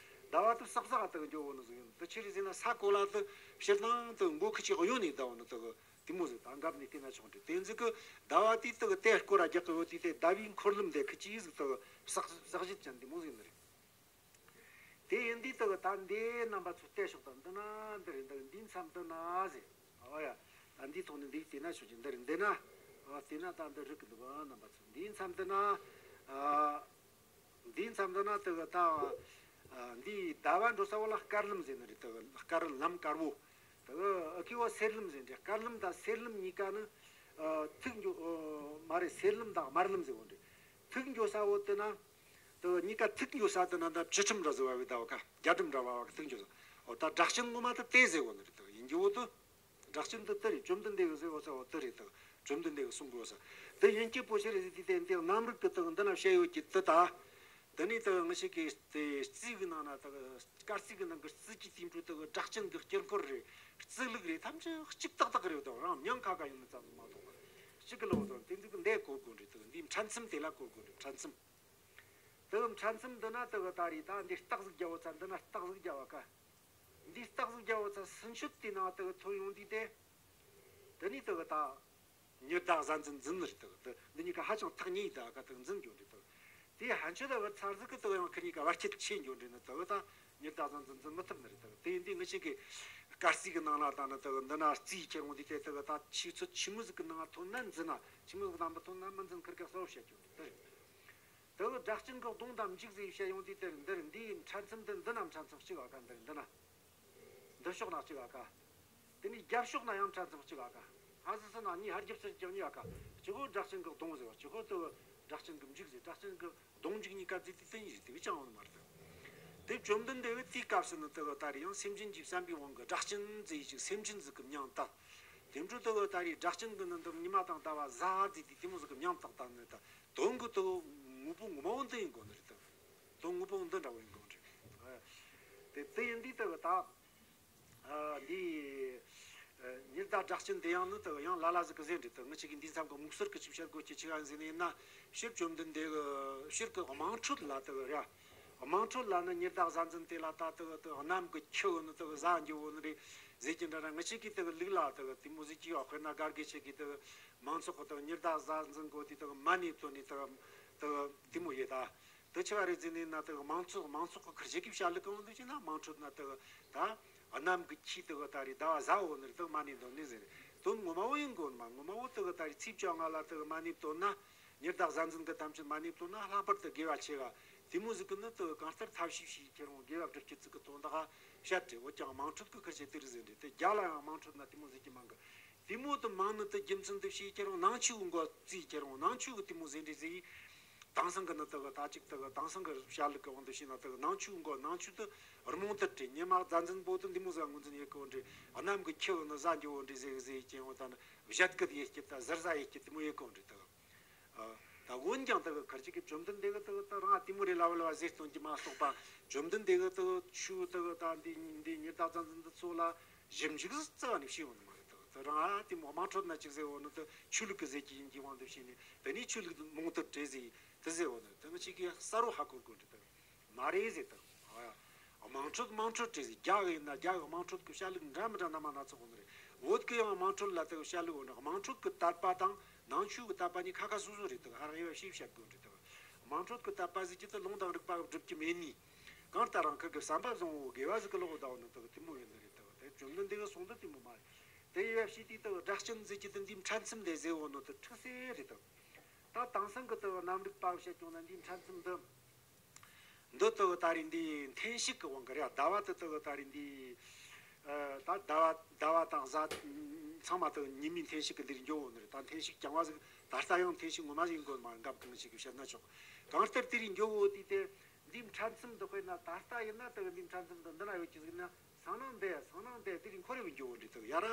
ཟླ་བ་དེ་ཟག་ཟག་ག་དེ་གི་འགྱོ་བོ་ནི་ཟིག་ཡིན། དེ་ཆི་རེད་ཟེར་ན་ས་གོ་ལ་དེ་ཕྱིར་ནང་དེ་མགོ་ཁུ་ཅིག་གཡོན་ནས་ཟླ་བ་ནི་དེ་གི་དེ་མོ་ཟིག་ད་འགབ་ནས་བལྟས་ན་ཆོག་འདྲ། དེ་ཟིག་གི་ཟླ་བ་དེ་དེ་གི་དེ་སྐོར་ར་རྒྱག་གི་ཡོད་དུས་དེ་ཟླ་བའི་འཁོར་ལམ་དེ་ཁུ་ཅིག་ཟིག་དེ་གི་ཟག་ཟག་བཞད་ཅན་དེ་མོ་ཟིག་ནི་རེད། དེ་ཡིན་དུས་དེ་གི་ད་འདི་རྣམ་པ་ཚོ་བལྟས་ཤོག་དང་། འདི་ན་འདི་རེད། འདི་འདིའི་མཚམས་འདི་ན་ཟེར། ཨོ་ཡ། ད་འདིའི་ཐོག་ནས་འདི་བལྟས་ན་ཆོག་གི། འདི་རེད། འདི་ན། ཨོ་བལྟས་ན་ད་འདི་རིག་གི་འདུག་ག། རྣམ་པ་ཚོ་འདིའི་མཚམས་འདི་ན། ཨ། འདིའི་མཚམས་འདི་ན་དེ་གི་ད། ཨ། འདིའི་ཟླ་བ་འགྲོ་ས་བོ་ལ་དཀར་ལམ་ཟེར་ནི་རེད། དེ་གི་དཀར་ལམ་དཀར་བོ། དེ་གི་ཨ་ཁི་བོ་སེར་ལམ་ཟེར་ནི་རེད། དཀར་ལམ་དང་སེར་ལམ་གཉིས་ཀ་ནི། ཨ། ཐིག་འགྱོ། ཨ། མ་རེད། སེར་ལམ་དང་དམར་ལམ་ཟེར་བོ་རེད། ཐིག་འགྱོ་ས་བོ་དེ་ན། དེ་གཉིས་ཀ་ཐིག་འགྱོ་ས་དེ་ན་ད་བཅུ་ཁྲིམས་ར་ཟེར་བ་བའི་ཟླ་བ་ཁ་བརྒྱད་ཁྲིམས་ར་བ་བ་གི་ཐིག་འགྱོ་ས། འོ་ད་སྒྲ་གཅན་ངོ་མ་དེ་དེ་ཟེར་བོ་ནི་རེད། དེ་ཡིན་རྒྱུ་བོ་དེ། སྒྲ་གཅན་དེ་དེ་རེད། བཅོམ་ལྡན་འདས་ཀྱིས་ཟེར་བོ་ས་བོ་དེ་རེད། དེ་བཅོམ་ལྡན་འདས་ཀྱིས་གསུང་དགོས་ས་དེ་ཡིན་གྱི་པོ་ཆེ་རེད་ཟེར་དུས་དེ་འདི་རྣམ་རིག་གི་དེ་འདི་ན་བཤད་ཡོད་ཀྱི་དེ་ད། དེ་ནས་དེ་ང་ཞིག་གི་དེ་རྩིས་གི་ནང་ན་དེ་སྐར་རྩིས་གི་ནང་གི་རྩིས་ཀྱི་དེ་འཕྲོ་དེ་སྒྲ་གཅན་གི་དཀྱིལ་འཁོར་རེད། རྩིས་ལུགས་རེད། ཐམས་ཅད་གཅིག་ཏག་ཏག་རེད། དེ་རང་མྱིང་ཁ་ཁ་ཡིན་ནི་ཙམ་མ་གཏོགས་པ་གཅིག་གི་ལོག་དེ་འདི་གི་འདི་གོ་དགོས་རེད། དེ་འདིའི་འཕྲལ་མཚམས་དེ་ལ་གོ་དགོས་རེད། འཕྲལ་མཚམས། དེ་གི་འཕྲལ་མཚམས་འདི་ན་དེ་གི་ད་རེད། ད་འདི་རྟགས་ཟིག་རྒྱག་བོ་ཚ་འདི་ན་རྟགས་ཟིག་རྒྱག་བ་ཀ། འདི་རྟགས་ཟིག་རྒྱག་བོ་ཚ་སུན་ཆོད་དེ་ནང་དེ་གི་ཐོན་ཡོང་དུས་དེ། དེ་ནས་དེ་གི་ད་ཉི་ཟླ་གཟའ་འཛིན་འཛིན་ནི་རེད། དེ་གི་དེ་འདི་གཉིས་ཀ་ཧ་ཅང་ཐག་ཉེ་ཡི་ད་ཀ་དེ་གི་འཛིན་འགྱོ་འདྲི་དེ་གི་དེ་ཧན་ཆོད་ད་བར་ཚར་ཟིག་གི་དེ་གི་ཡང་ཁི་གཉིས་ཀ་བར་ཁྱད་ཆེ་འགྱོ་འདྲི་ནི་དེ་གི་ད་ཉི་ཟླ་གཟའ་འཛིན་འཛིན་མི་ཐུབ་ནི་རེད། དེ་གི་དེ་ཡིན་དུས་ང་ཞིག་གི་སྐར་རྩིས་གི་ནང་ན་ད་ནི་དེ་གི་འདི་ན་རྩིས་ཁྱེར་འོང་དུས་དེ་གི་ད་ཆུ་ཚོད་ཆི་མོ་ཟིག་གི་ནང་ཐོན་ན་འཛིན་ན། ཆི་མོ་ཟིག་གི་ནང་མ་ཐོན་ན་མི་འཛིན། ཁིར་ཀ་གསལ་བོ་བཤད་རྒྱུ་དེ་རེད། དེ་གི་སྒྲ་གཅན་གི་གདོང་དང་འཇུག་ཟེར་བཤད་ཡོང་དུས་དེར་འདིར་འདིའི་འཕྲལ་མཚམས་དེ་འདི་ན་འཕྲལ་མཚམས་གཅིག་བ་ཀ། འདིར་འདི་ན། འདི་ཕྱོགས་ན་གཅིག་བ་ཀ། དེ་ནས་རྒྱབ་ཕྱོགས་ན་ཡང་འཕྲལ་མཚམས་གཅིག་བ་ཀ། ཧ་སི་སི་ན་གཉིས། ཧར་རྒྱབ་ཚུར་རྒྱབ་གཉིས་བ་ཀ། གཅིག་གོ་སྒྲ་གཅན་གི་གདོང་ཟེར་བ། གཅིག་གོ་དེ་སྒྲ་གཅན་གི་འཇུག་ཟེར། སྒྲ་གཅན་གི་གདོང་འཇུག་གཉིས་ཀ་ཟེར་དུས་དེ་གཉིས་རེད། དེ་བས་ཅང་ཡོང་ནི་མ་རེད། དེ་བཅོམ་ལྡན་འདས་ཀྱིས་དེའི་སྐབས་སུ་ནི་དེ་གི་ད་རེ་ཡང་སེམས་ཅན་གྱི་བསམ་པའི་དབང་གིས་སྒྲ་གཅན་ཟེར་ཡི་ཅིག་སེམས་ཅན་ཟིག་གི་མྱིང་བཏགས། དེ་འཕྲོ་དུ་ད་རེས་སྒྲ་གཅན་གྱི་ནི་འདི་ཉི་མ་དང་ཟླ་བ་གཟའ་ཟེར་དུས་དེ་མོ་ཟིག་གི་མྱང་བཏགས་བཏང་ནི་ད་དོན་གྱི་དུ་དངོས་པོ་ངོ་མ་བོ་འདི་ཡིན་དགོས་ནི་རེད་དོ། དོན་དངོས་པོ་འདི་འདྲ་བོ་ཡིན་དགོས་རེད། དེ་དེ་ཡིན་དུས་དུ་ད་འདི་ཉི་ཟླ་སྒྲ་གཅན་འདི་ཡང་ནི་དུ་ཡང་ལ་ལ་ཟིག་གི་ཟེར་འདྲ་དུ་ངི་ཆ་གི་འདི་མཚམས་ཀྱི་མུག་སར་གི་ཆི་བཤད་དགོས་ཀྱི་ཆི་ག་ཟེར་ནི་ཡིན་ན། ཕྱིར་བཅོམ་ལྡན་འདས་གི་ཕྱིར་གི་དམངས་ཁྲོད་ལ་དུ་ར། དམངས་ཁྲོད་ལ་ནི་ཉི་ཟླ་གཟའ་འཛིན་དེ་ལ་ད་དུ་དུ་གནམ་གྱི་ཁྱི་བོ་ནི་དུ་གཟའ་འགྱུར་བོ་ནི་རེད་ཟེར་གྱི་འདྲ་ར། ངི་ཆ་གི་དུ་ལུག་ལ་དུ་དེ་མོ་ཟིག་གི་ཡོད། དཔེར་ན་གར་གི་ཆ་གི་དུ་མང་ཚོགས་གི་དུ་ཉི་ཟླ་གཟའ་འཛིན་དགོས་དུས་དུ་མ་ནི་དོ་ནི་དུ་དུ་དེ་མོ་ཡོད་ད། དུ་ཆི་བ་རེད་ཟེར་ནི་ན་དུ་མང་ཚོགས་མང་ཚོགས་གི་ཁུར་ཆ་གི་བཤད་ལུགས་གང་འདུག་ཅེ་ན་དམངས་ཁྲོད་ན་དུ་ད་གནམ་གྱི་ཁྱི་དུ་ད་རེད་ཟླ་བ་གཟའ་བོ་ནི་རེད་དུ་མ་ནི་དོ་ནི་ཟེར། དོན་ངོ་མ་བོ་ཡིན་དགོས་ནི་མ་ངོ་མ་བོ་དུ་ད་རེད་ཚེས་བཅོ་ལྔ་ལ་དུ་མ་ནི་དོ་ན། ཉི་ཟླ་གཟའ་འཛིན་གྱི་དམ་ཆོས་མ་ནི་བཏོན་ན་ལྷག་པར་དུ་དགེ་བ་ཆེ་བ། དེ་མོ་ཟིག་གི་ནི་དུ་གང་ལྟར་ཐབས་ཤེས་ཤིག་ཁྱེར་འོང་དགེ་བ་སྒྲུབ་ཀྱི་ཚིག་གི་དོན་དག་བཤད་དེ། འོ་ཀྱང་དམངས་ཁྲོད་ཀྱི་ཁུར་ཆ་དེ་རེད་ཟེར་འདྲ་དེ་རྒྱ་ལ་ཡང་དམངས་ཁྲོད་ན་དེ་མོ་ཟིག་གི་མང་གི། དེ་མོ་དུ་མང་ནི་དུ་རྒྱུ་མཚན་དུ་ཤེས་ཁྱེར་འོང་ནང་ཆོས་མགོ་རྩིས་ཁྱེར་འོང་ནང་ཆོས་གི་དེ་མོ་ཟེར་འདྲ་ཟེར། དེང་སང་གི་ནི་དུ་ད་ཅིག་དུ་དེང་སང་གི་བཤད་ལུགས་གི་དབང་དུ་བྱས་ན་དུ་ནང་ཆོས་མགོ་ནང་ཆོས་དུ་རྨོངས་དད་རེད། ཉི་མ་གཟའ་འཛིན་པོ་དུ་འདི་མོ་ཟིག་ངོས་འཛིན་ཡེ་གི་འོ་འདྲ། གནམ་གྱི་ཁྱི་བོ་ནི་གཟའ་འགྱུར་བོ་འདྲ་ཟེར་གི་ཟེར་ཀྱང་འོ་ད་ནི་བཤད་གི་ཡེ་སྐྱིད་ད་ཟུར་ཟ་ཡེ་སྐྱིད་དེ་མོ་ཡེ་གི་འོ་འདྲ་དུ། ད་འོན་ཀྱང་དེ་གི་ཁར་ཅིག་གི་བཅོམ་ལྡན་འདས་གི་དེ་གི་དེ་རང་ཨ་ཏི་མུ་རེ་ལ་བ་ལ་བ་ཟེར་སྟོན་གྱི་མ་གཏོགས་པ། བཅོམ་ལྡན་འདས་གི་དེ་གི་ཆོས་དེ་གི་ད་འདི་འདི་ཉི་ཟླ་གཟའ་འཛིན་འདི་ཚོ་ལ་ཞིབ་འཇུག་རྩ་བ་ནས་བྱས་ཡོང་ནི་མ་རེད། དེ་གི་དེ་རང་ཨ་ཏི་མུ་དམངས་ཁྲོད་ན་ཅིག་ཟེར་འོ་ནི་དེ་ཆོས་ལུགས་གི་ཟེར་གྱི་ཡིན་གྱི་དབང་དུ་བྱས་ནས་དེ་ནས་ཆོས་ལུགས་རྨོངས་དད་བྲལ་ཟེར་དེ་ཟེར་འོ་ནི་དེ་ང་ཅིག་གི་གསར་བོ་ཧ་གོ་དགོས་འདྲི་དེ་གི་མ་རེད་ཟེར་དང་། དམངས་ཁྲོད་དམངས་ཁྲོད་བྲིས་ཟིན་རྒྱ་གི་ཡིན་ན་རྒྱ་གི་དམངས་ཁྲོད་ཀྱི་བཤད་ལུགས་འདྲ་མི་འདྲ་སྣ་མང་སྣ་ཚོགས་ཡོད་ནི་རེད། བོད་ཀྱི་ཡང་དམངས་ཁྲོད་ལ་དེ་བཤད་ལུགས་ཡོད་ནི་དམངས་ཁྲོད་ཀྱི་དད་པ་དང་ནང་ཆོས་ཀྱི་དད་པ་གཉིས་ཁ་ཁ་སོ་སོ་རེད། དེ་ཧ་ར་དབྱེ་བ་ཕྱེ་བཤད་དགོས་འདྲི་དེ་དམངས་ཁྲོད་ཀྱི་དད་པ་ཟེར་གྱི་དེ་ལུང་དང་རིགས་པ་སྒྲུབ་ཀྱི་མེད་ནི། གང་ལྟར་རང་ཁུར་གྱི་བསམ་པ་བཟང་བོ་དགེ་བ་ཟིག་གི་ལོག་བསྡད་ཡོད་ནི་དེ་དེ་མོ་ཡིན་ནི་རེད། དེ་དེ་བཅོམ་ལྡན་འདས་གི་གསུང་དེ་དེ་མོ་མ་རེད། དེ་དབྱེ་བ་ཕྱེ་དུས་དེ་སྒྲ་གཅན་ཟེར་གྱི་དེ་འདི་ཕྲན་ཚེམས་དེ་ཟེར་ཡོད་ནི་དེ་འཁྲུག་སེ་རེད་དེ། ད་དེང་སང་གི་དེ་གི་གནམ་རིག་པ་བཤད་ཀྱང་ན་འདི་ཕྲན་ཚེམས་འདི། འདི་དུ་ད་རེས་འདི་འཐེན་ཤུགས་ཀྱི་དབང་གིས་རེད། ཟླ་བ་དུ་དུ་ད་རེས་འདི། ཨ། ད་ཟླ་བ་ཟླ་བ་དང་གཟའ་ཚང་མ་དུ་ཉི་མའི་འཐེན་ཤུགས་ཀྱིས་འདིར་འགྱོ་འོ་ནི་རེད། ད་འཐེན་ཤུགས་རྐྱང་བ་ཟིག་ད་ལྟ་ཡང་འཐེན་ཤུགས་ངོ་མ་ཟིག་ཡིན་དགོས་མ་རེད། འགབ་གང་ཞིག་གིས་བཤད་ན་ཆོག་གང་ལྟར་དེ་རིང་འགྱོ་འོ་དུས་དེ་འདི་ཕྲན་ཚེམས་འདི་དཔེར་ན་ད་ལྟ་ཡིན་ན་དུ་འདི་ཕྲན་ཚེམས་འདི་འདི་ན་ཡོད་ཀྱི་ཟིག་ན། སང་ནང་འདི་སང་ནང་འདི་དེ་རིང་འཁོར་ཡོད་འགྱོ་འོ་འདྲི་དུ་ཡ་ར་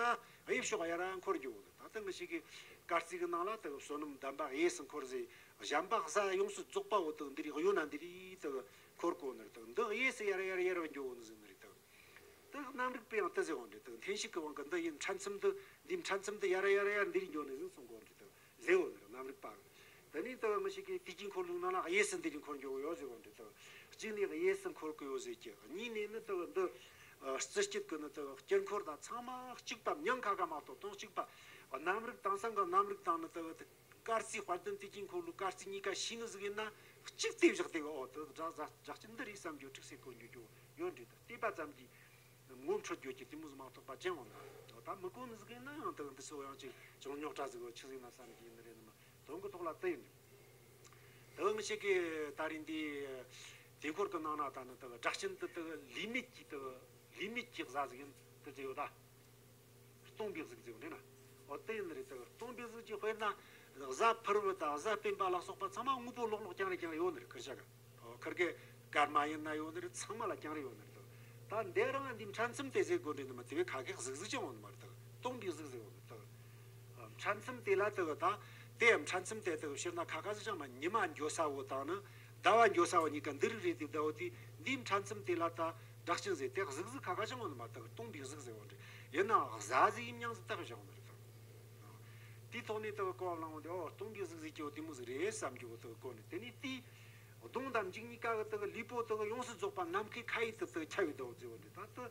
དབྱིབས་ཤོག་ཡ་ར་འཁོར་འགྱོ་འོ་ནི། ད་ལྟ་ངི་ཞིག་གི་སྐར་རྩིས་གི་ནང་ལ་དུ་བསོད་ནམས་གདམས་པ་དབྱེ་སུ་འཁོར་ཟེར། གཞན་པ་གཟའ་ཡོངས་སུ་རྫོགས་པ་བོ་དུ་འདི་རིགས་གཡོ་ན་འདི་རིགས་དུ་འཁོར་གོ་ནི་དུ་འདི་དབྱེ་སུ་ཡ་ར་ཡ་ར་ཡ་ར་འགྱོ་འོ་ནི་ཟིག་ནི་རེད་དུ། དུ་གནམ་རིག་པས་ཡང་དུ་ཟེར་འོ་འདྲི་དུ་འཐེན་ཤུགས་གི་དབང་གིས་འདི་ཡིན་ཕྲན་ཚེམས་དུ་འདི་ཕྲན་ཚེམས་དུ་ཡ་ར་ཡ་ར་ཡ་འདི་རིགས་འགྱོ་ནི་ཟིག་གསུང་གོ་འདྲི་དུ། ཟེར་བོ་ནི་རེད། གནམ་རིག་པ་གི། དེ་ནས་དུ་ངི་ཞིག་གིས་དུས་ཀྱི་འཁོར་ལོའི་ནང་ན་དབྱེ་སུ་འདི་རིགས་འཁོར་འགྱོ་གི་ཡོད་ཟེར་བོ་འདྲི་དུ། གཅིག་ནས་དབྱེ་སུ་འཁོར་གི་ཡོད་ཟེར་གྱི། གཉིས་ནས་ནི་དུ་འདི་རྩི་སྐྱིད་ཀྱི་ནི་དུ་དཀྱིལ་འཁོར་དང་ཚང་མ་གཅིག་པ་མྱང་ཁ་ཁ་མ་གཏོགས་དོན་གཅིག་པ། གནམ་རིག་དེང་སང་གི་གནམ་རིག་དང་ནི་དུ་སྐར་རྩིས་དཔལ་ལྡན་དུས་ཀྱི་འཁོར་ལོའི་སྐར་རྩིས་གཉིས་ཀ་ཤེས་ནི་ཟིག་ཡིན་ན་གཅིག་དེ་བཞག་དེ་གི་འོ་དུ་སྒྲ་སྒྲ་སྒྲ་གཅན་འདི་རེད་བསམ་རྒྱུ་འཁྲུག་སེ་གོ་འགྱོ་རྒྱུ་ཡོད་འདྲི་དུ་བལྟས་པ་ཙམ་གྱིས། ངོ་འཕྲོད་རྒྱུ་གི་དེ་མོ་ཟིག་མ་གཏོགས་པ་ཅང་ཡོང་ན། ད་མི་གོ་ནི་ཟིག་ཡིན་ན་ཡང་དུ་འདི་ཚོ་ཡང་ཅིག་ཅུང་རྙོག་དྲ་ཟིག་གི་ཆི་ཟིག་ན་བསམ་གྱི་ཡིན་ནི་རེད་ནི་མ་དོན་གི་ཐོག་ལ་དུ་ཡིན། དུ་ངི་ཞིག་གི་ད་རིང་འདི་དུས་འཁོར་གི་ནང་ན་ད་ནི་དུ་སྒྲ་གཅན་དུ་དུ་ལུས་མེད་ཀྱི་དུ་ལུས་མེད་ཀྱི་གཟའ་ཟིག་ཡིན་དུ་ཟེར་ཡོད་ད། སྟོང་པའི་གཟུགས་ཟེར་བ་འདྲ་ན། འོ་དེ་ཡིན་ནི་རེད་དུ། སྟོང་པའི་གཟུགས་ཀྱི་དཔེར་ན་གཟའ་ཕུར་བུ་དང་གཟའ་སྤེན་པ་ལ་སོགས་པ་ཚང་མ་དངོས་པོ་ལོག་ལོག་རྐྱང་རེ་རྐྱང་རེ་ཡོད་ནི་རེད། ཁུར་ཆ་ག་འོ་ཁུར་གེ་སྐར་མ་ཡིན་ན་ཡོད་ནི་རེད། ཚང་མ་ལ་རྐྱང་རེ་ཡོད་ནི་རེད་དུ། ད་འདི་རང་འདི་ཕྲན་ཚེམས་དེ་ཟེར་དགོས་འདྲི་ནི་མ་དེ་བས་ཁ་གེ་གཟུགས་གཟུགས་ཀྱང་ཡོད་ནི་མ་རེད་དུ། སྟོང་པའི་གཟུགས་ཟེར་ཡོད་ནི་དུ། ཕྲན་ཚེམས་དེ་ལ་དུ་ད་དེ་ཡང་ཕྲན་ཚེམས་དེ་དུ་ཕྱིར་ན་ཁ་ཁ་ཟིག་ཅང་མ་ཉི་མ་འགྱོ་ས་བོ་དང་ནི་ཟླ་བ་འགྱོ་ས་བོ་གཉིས་ཀ་འདི་རིགས་རེད་དེ་ཟླ་བོ་དེ་འདི་ཕྲན་ཚེམས་དེ་ལ་ད་སྒྲ་གཅན་ཟེར་དེ་གཟུགས་གཟུགས་ཁ་ཁ་ཅང་ཡོད་ནི་མ་རེད་དུ། སྟོང་པའི་གཟུགས་ཟེར་བ་འདྲི། ཡིན་ནའང་གཟའ་ཟིག་ཡིན་མྱང་ཟིག་ད་བཞག་ནི་རེད་དུ། དེའི་ཐོག་ནས་དུ་གོ་བ་བླངས་འོང་དུས་ཨོ་སྟོང་པའི་གཟུགས་ཟེར་གྱི་འོ་དེ་མོ་ཟིག་རེད་བསམ་རྒྱུ་འོ་དུ་གོ་ནས། དེ་ནས་དེའི་གདོང་དང་མཇུག་གཉིས་ཀ་གི་དུ་ལུས་པོ་དུ་ཡོངས་སུ་རྫོགས་པ་ནམ་མཁའི་ཁ་ཡི་དུ་དུ་ཁྱབ་ཡོད་དོ་ཟེར་བ་འདི་ད་དུ་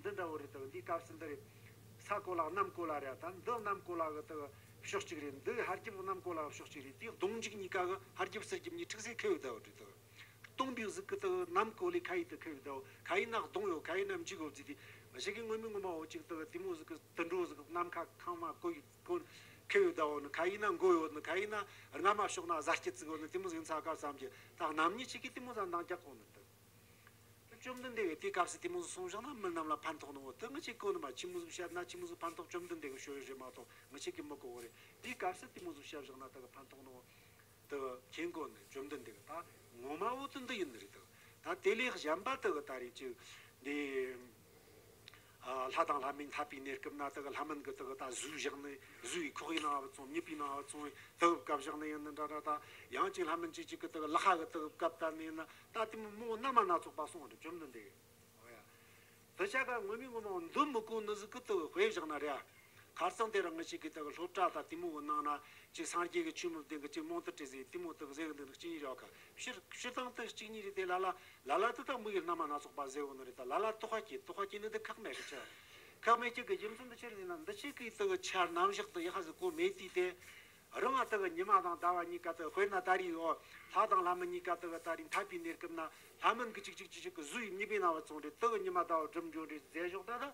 འདི་འདྲ་བོ་རེད་དུ། འདིའི་སྐབས་སུ་འདི་རེད། ས་གོ་ལ་གནམ་གོ་ལ་རེད། ད་འདི་གནམ་གོ་ལ་གི་དུ་ཕྱོགས་གཅིག་རེད། འདི་ཧར་རྒྱབ་གནམ་གོ་ལ་གི་ཕྱོགས་གཅིག་རེད། དེའི་གདོང་མཇུག་གཉིས་ཀ་གི་ཧར་རྒྱབ་ཚུར་རྒྱབ་གཉིས་འཁྲུག་སེ་ཁྱབ་ཡོད་དོ་རེད་དུ། སྟོང་པའི་གཟུགས་ཀྱི་དུ་ནམ་གོ་ལས་ཁ་ཡི་དུ་ཁེལ་བའི་དུ། ཁ་ཡི་ན་གདོང་ཡོད། ཁ་ཡི་ན་མཇུག་ཡོད་ཟེར་དུས་ཞིག་གི་ངོ་མའི་ངོ་མ་འོ་ཅིག་དུ་དེ་མོ་ཟིག་གི་དུད་འགྲོ་ཟིག་གི་ནམ་མཁའ་ཁང་མ་གོ་ཡི་གོ་ཁེལ་བའི་དུ་འོ་ནི། ཁ་ཡི་ན་མགོ་ཡོད་ནི། ཁ་ཡི་ན་རྔ་མ་ཕྱོགས་ན་གཟའ་སྐྱིད་ཟིག་ཡོད་ནི། དེ་མོ་ཟིག་ཡིན་ས་ག་བསམ་གྱི་ད་རྣམ་གཉིས་ཅིག་གིས་དེ་མོ་ཟིག་འདང་རྒྱག་གོ་ནི་དུ། བཅོམ་ལྡན་འདས་ཀྱིས་དེའི་སྐབས་སུ་དེ་མོ་ཟིག་གསུངས་བཞག་ན་མི་རྣམས་ལ་ཕན་ཐོགས་ནོ་དུ་ངི་ཅིག་གོ་ནི་མ། ཆི་མོ་ཟིག་བཤད་ན་ཆི་མོ་ཟིག་ཕན་ཐོགས། བཅོམ་ལྡན་འདས་ཀྱི་ཤོད་རེ་རེ་མ་གཏོགས་ངི་ཅིག་གིས་མི་གོ་བོ་རེད། དེའི་སྐབས་སུ་དེ་མོ་ཟིག་བཤད་བཞག་ན་དུ་ཕན་ཐོགས་ནོ། དུ་མཁྱེན་གོ་ནི་བཅོམ་ལྡན་འདས་ཀྱིས་ད་ངོ་མ་བོ་དུ་འདི་ཡིན་ནི་རེད་དུ། ད་དེ་ལས་གཞན་པ་དུ་ད་རེས་ཅིག་འདི་ ལྷ་དང་ལྷ་མིན་འཐབ་པའི་གནས་སྐབས་ན་དེ་གི་ལྷ་མིན་གི་དེ་གི་ད་གཟུགས་བཞག་ནས་གཟུགས་ཡི་ཁོག་ཡི་ནང་བུད་སོང་། མྱི་པའི་ནང་བུད་སོང་། དེ་གི་སྐབས་བཞག་ནས་ཡིན་ན་འདྲ་འདྲ། ད་ཡང་ཅིག་ལྷ་མིན་ཅིག་ཅིག་གི་དེ་གི་ལག་ཁ་གི་དེ་གི་སྐབས་ད་ནས་ཡིན་ན་ད་དེ་མོ་མོ་རྣམ་པ་སྣ་ཚོགས་པ་སོང་བ་རེད། བཅོམ་ལྡན་འདས་ཀྱི། འོ་ཡ། དེ་ཆ་ག་ངོ་མའི་ངོ་མ་འདུམ་མི་དགོས་ནི་ཟིག་གི་དེ་གི་དཔེ་བཞག་ན་རེད་ཨ། ཁ་སང་དེ་རིང་ངེད་ཅག་གི་དེ་གི་སློབ་གྲྭ་ད་དེ་མོ་གི་ནང་ན་ཅིག་སངས་རྒྱས་ཀྱི་ཆོས་མི་བདེན་གི། ཅིག་མང་དུ་བྲིས་ཟིག་དེ་མོ་དེ་གི་ཟེར་གི་འདུག་ནི་གཅིག་གཉིས་རེད་བ། ཁ་སྤྱིར་སྤྱིར་བཏང་དེ་གཅིག་གཉིས་རེད་དེ། ལ་ལ་ལ་ལ་དེ་དག་མི་ཡི་རྣམ་པ་སྣ་ཚོགས་པ་ཟེར་བོ་ནི་རེད། ད་ལ་ལ་དོགས་པ་སྐྱེ། དོགས་པ་སྐྱེ་ནི་དེ་ཁག་མེད་གི། ཆ་ཁག་མེད་གི་གི་རྒྱུ་མཚན་འདི་ཆི་རེད་ཟེར་ན། འདི་ཆ་གི་དེ་གི་ཆ་རྣམ་གཞག་དེ་ཡག་ག་ཟིག་གོ་མེད་དུས་དེ། རང་ང་དེ་གི་ཉི་མ་དང་ཟླ་བ་གཉིས་ཀ་དེ་གི། དཔེར་ན་ད་རེས་འོ་ལྷ་དང་ལྷ་མིན་གཉིས་ཀ་དེ་གི་ད་རེས་འཐབ་པའི་གནས་སྐབས་ན་ལྷ་མིན་གི་ཅིག་ཅིག་ཅིག་ཅིག་གི་གཟུགས་ཡི་མྱི་པའི་ནང་བུད་སོང་རེད། དེ་གི་ཉི་མ་ཟླ་བ་སྒྲིབ་འགྲོ་རེད་ཟེར་ཞོག་ད་ད།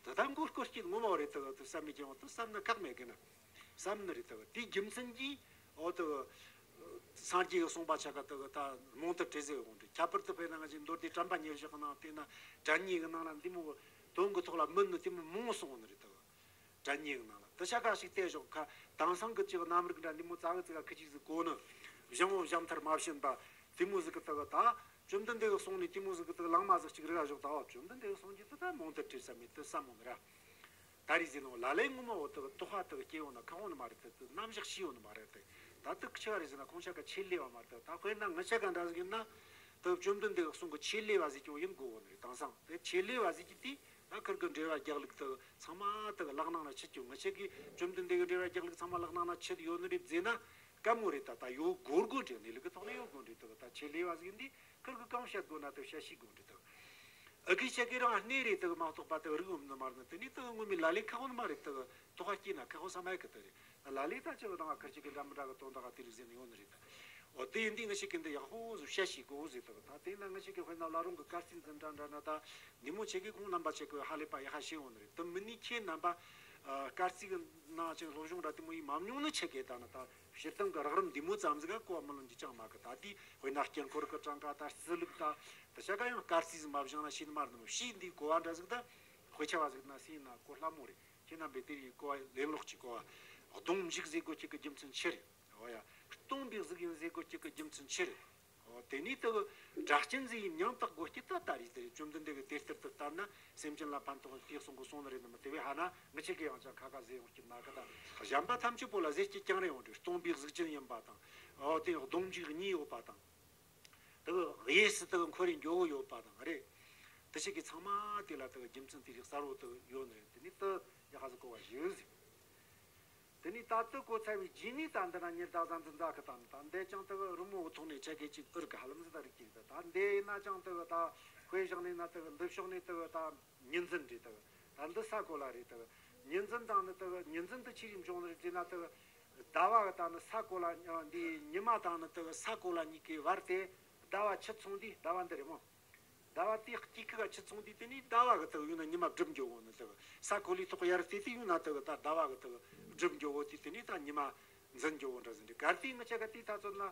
དེ་ད་མགོ་སྐོར་སྐྱེ་ངོ་མ་བ་རེད། དེ་གི་དེ་བསམ་མི་ཀྱང་དེ་བསམ་ནི་ཁག་མེད་གི་ན། བསམ་ནི་རེད། དེ་གི་དེའི་རྒྱུ་མཚན་གྱིས་འོ་དེ་གི་སངས་རྒྱས་ཀྱིས་གསུངས་པ་ཆ་ག་དེ་གི་ད་རྨོངས་དད་བྲལ་ཟེར་ཡོང་རེད། ཁྱད་པར་དུ་དཔེར་ན་ང་ཅག་མདོ་སྡེ་དྲན་པ་ཉེར་བཞག་གི་ནང་བལྟས་ན། དྲན་ཉེ་གི་ནང་ལ་འདི་མོ་དོན་གྱི་ཐོག་ལ་མིན་ནི་དེ་མོ་མང་སོང་ནི་རེད། དེ་གི་དྲན་ཉེ་གི་ནང་ལ་དེ་ཆ་ག་ཞིག་བལྟས་ཞོག་ཁ། དེང་སང་གི་ཅིག་རྣམ་རིག་འདྲ་འདི་མོ་ཙག་གི་ཙིག་ག་ཁི་ཅིག་ཟིག་གོ་ནི། བཞེངས་འོང་བཞེངས་མཐར་མ་ཕྱིན་པ་དེ་མོ་ཟིག་གི་དེ་གི་ད། བཅོམ་ལྡན་འདས་ཀྱིས་གསུངས་ནས་དེ་མོ་ཟིག་གི་དེ་གི་ལང་མ་ཟིག་ཅིག་རིག་ག་ཞོག་ད། འོ་བཅོམ་ལྡན་འདས་ཀྱིས་གསུངས་རྒྱུ་དེ་ད་རྨོངས་དད་བྲལ་ས་མེད་དེ་བསམ་འོང་ནི་ར། ད་རེས་ཟེར་ནོ་ལ་ལས་ངོ་མ་འོ་དེ་གི་དོགས་པ་དེ་གི་སྐྱེ་འོང་ན་ཁག་འོང་ནི་མ་རེད། དེ་དེ་རྣམ་གཞག་ཤེས་འོང་ནི་མ་རེད། དེ་ད་དེ་ཆི་ག་རེད་ཟེར་ན་ཁོང་ཆ་ག་ཆེད་ལས་པ་མ་རེད། ད་དཔེར་ན་ང་ཆ་ག་འདྲ་ཟིག་ཡིན་ན། དེ་བཅོམ་ལྡན་འདས་ཀྱི་གསུང་གི་ཆེད་ལས་པ་ཟིག་ཀྱང་ཡིན་དགོས་འོ་ནི་རེད། དེང་སང་དེ་ཆེད་ལས་པ་ཟིག་གི་དེ་ད་ཁིར་གི་འགྲེལ་པ་རྒྱག་ལུགས་དེ་ཚང་མ་དེ་གི་ལག་ནང་ན་ཆུད་ཀྱང་། ང་ཆ་གི་བཅོམ་ལྡན་འདས་ཀྱི་འགྲེལ་པ་རྒྱག་ལུགས་ཚང་མ་ལག་ནང་ན་ཆུད་ཡོད་ནི་རེད་ཟེར་ན་དཀའ་མོ་རེད། ད་ད་ཡོད་དགོས་དགོས་འདྲ། གནས་ལུགས་ཀྱི་ཐོག་ནས་ཡོད་དགོས་འདྲ། དེ་གི་ད་ཆེད་ལས་པ་ཟིག་ཡིན་དུས། ཁིར་གིས་གང་བཤད་དགོས་ན་དེ་བཤད་ཤེས་དགོས་འདྲ་དེ། ཨ་ཁི་ཆ་གི་རང་གནས་རེད་དེ་མ་གཏོགས་པ་དེ་རིག་འོང་ནི་མ་རེད། དེ་ནས་དེ་ངོ་མའི་ལ་ལས་ཁག་འོང་ནི་མ་རེད། དེ་དོགས་པ་སྐྱེས་ན་ཁག་འོང་ས་མེད་གི། དེ་རེད། ལ་ལས་ད་ཅི་གི་ནང་ཁིར་ཆ་གི་འདྲ་མི་འདྲ་གི་དོན་དག་དེ་རིགས་ཟེར་ནི་ཡོད་ནི་རེད་ད། འོ་དེ་ཡིན་དུས་ང་ཆ་གི་འདི་ཡག་པོ་ཟིག་བཤད་ཤེས་དགོས་ཟེར་དེ། ད་དེ་ན་ང་ཆ་གི་དཔེར་ན་བླ་རུང་གི་སྐར་རྩིས་འཛིན་གྲྭ་འདྲ་ན་ད་ཉིན་མོ་ཆ་གི་ཁོང་རྣམ་པ་ཆ་གི་ཧ་ལས་པ་ཡག་པ་ཤེས་ཡོད་ནི་རེད། དེ་མིན་ནི་ཁྱེད་རྣམ་པ་ཨ་སྐར་རྩིས་གི་ནང་ཆ་སློབ་སྦྱོང་འདྲ་དེ་མོ་ཡེད་མ་མྱོང་ནི་ཆ་གི་ད་ན་ད། སྤྱིར་བཏང་གི་རགས་རིམ་འདི་མོ་ཙམ་ཟིག་ག་གོ་བ་མི་ལོན་རྒྱུ་ཅང་མེད་གི། ད་དེ་དཔེར་ན་དཀྱིལ་འཁོར་གི་གྲངས་ཀ་ད། རྩིས་ལུགས་ད། དེ་ཆ་ག་ཡང་སྐར་རྩིས་ཟིག་མ་སྦྱངས་ན་ཤེས་ནི་མ་རེད། ནི་མོ་ཤེས་འདི་གོ་བ་འདྲ་ཟིག་ད། དཔེ་ཆ་བ་ཟིག་ན་སེམས་ན་གོ་སླ་མོ་རེད། ཁྱེད་རྣམ་པས་དེ་རིགས་གོ་བ་ལེན་ལོག་ཅིག་གོ་བ། སྡོམ་འཇུག་ཟེར་དགོས་རྒྱུ་གི་རྒྱུ་མཚན་ཆི་རེད། འོ་ཡ། སྟོང་པའི་གཟུགས་ཡིན་ཟེར་དགོས་རྒྱུ་གི་རྒྱུ་མཚན་ཆི་རེད། འོ་དེ་ནས་དེ་གི་སྒྲ་གཅན་འཛིན་ཡི་མྱིང་བཏགས་དགོས་རྒྱུ་ད་ད་རེད། དེ་རེད། བཅོམ་ལྡན་འདས་ཀྱིས་དེ་ལྟར་དུ་བསྟན་ན་སེམས་ཅན་ལ་ཕན་ཐོགས་ལྟས་གསུང་གི་གསུང་ནི་རེད། ནི་མོ་དེ་བས་ཧ་ན་ང་ཆ་གི་ཡང་ཅང་ཁ་ཁ་ཟེར་ཡོང་རྒྱུ་མེད་གི། ད་གཞན་པ་ཐམས་ཅད་པོ་ལ་ཟེར་རྒྱུ་རྐྱང་རེ་ཡོང་དུས། སྟོང་པའི་གཟུགས་ཅན་ཡིན་པ་དང་། འོ་དེ་སྡོམ་འཇུག་གཉིས་ཡོད་པ་དང་། དེ་གི་གཡས་སུ་དེ་གི་འཁོར་བའི་འཇོ་བོ་ཡོད་པ་དང་རེད། དེ་ཆ་གི་ཚང་མ་དེ་ལ་དེ་གི་རྒྱུ་མཚན་དེ་རིགས་གསལ་བོ་དེ་ཡོད་ནི་རེད། དེ་ནས་དེ་ཡག་ག་ཟིག་གོ་བ་ཞིག་ཟིག་དེ་ནས་ད་དེ་གོ་ཚར་བའི་རྗེས་ནས་ད་འདི་ན་ཉི་ཟླ་གཟའ་འཛིན་ཟླ་གི་ད་ནི་ད་འདི་ཅང་དེ་གི་རི་མོ་གི་ཐོག་ནས་ཆ་གི་ཅིག་ཨུར་གི་ཧ་ལམ་ཟིག་ད་རིག་གི་རེད། ད་འདི་ཡིན་ན་ཅང་དེ་གི་ད་དཔེ་བཞག་ནས་ན་དེ་གི་འདི་ཕྱོགས་ནས་དེ་གི་ད་ཉི་འཛིན་རེད། དེ་གི་ད་འདི་ས་གོ་ལ་རེད། དེ་གི་ཉི་འཛིན་དང་ནི་དེ་གི་ཉི་འཛིན་དེ་ཆི་རིགས་འབྱུང་ནི་རེད་ཟེར་ན། དེ་གི་ཟླ་བ་གི་ད་ནི་ས་གོ་ལ། འདི་ཉི་མ་དང་ནི་དེ་གི་ས་གོ་ལ་གཉིས་ཀའི་བར་དེ་ཟླ་བ་ཆུ་ཚང་དུས། ཟླ་བ་འདི་རེད་མོ། ཟླ་བ་དེ་དཀྱིལ་ཁ་ག་ཆུ་ཚང་དུས། དེ་ནས་ཟླ་བ་གི་དེ་གི་ཡོད་ན་ཉི་མ་སྒྲིབ་འགྱོ་གོ་ནི། དེ་གི་ས་གོ་ལའི་ཐོག་ཡར་བལྟས་དུས་ཡོད་ན་དེ་གི་ད་ཟླ་བ་གི་དེ་གི་སྒྲིབ་འགྱོ་གོ་དུས། དེ་ནས་ད་ཉི་མ་འཛིན་འགྱོ་གོ་འདྲ་ཟིག་རེད། གལ་ཏེ་ང་ཆ་ག་དེ་ད་ཚོད་ན་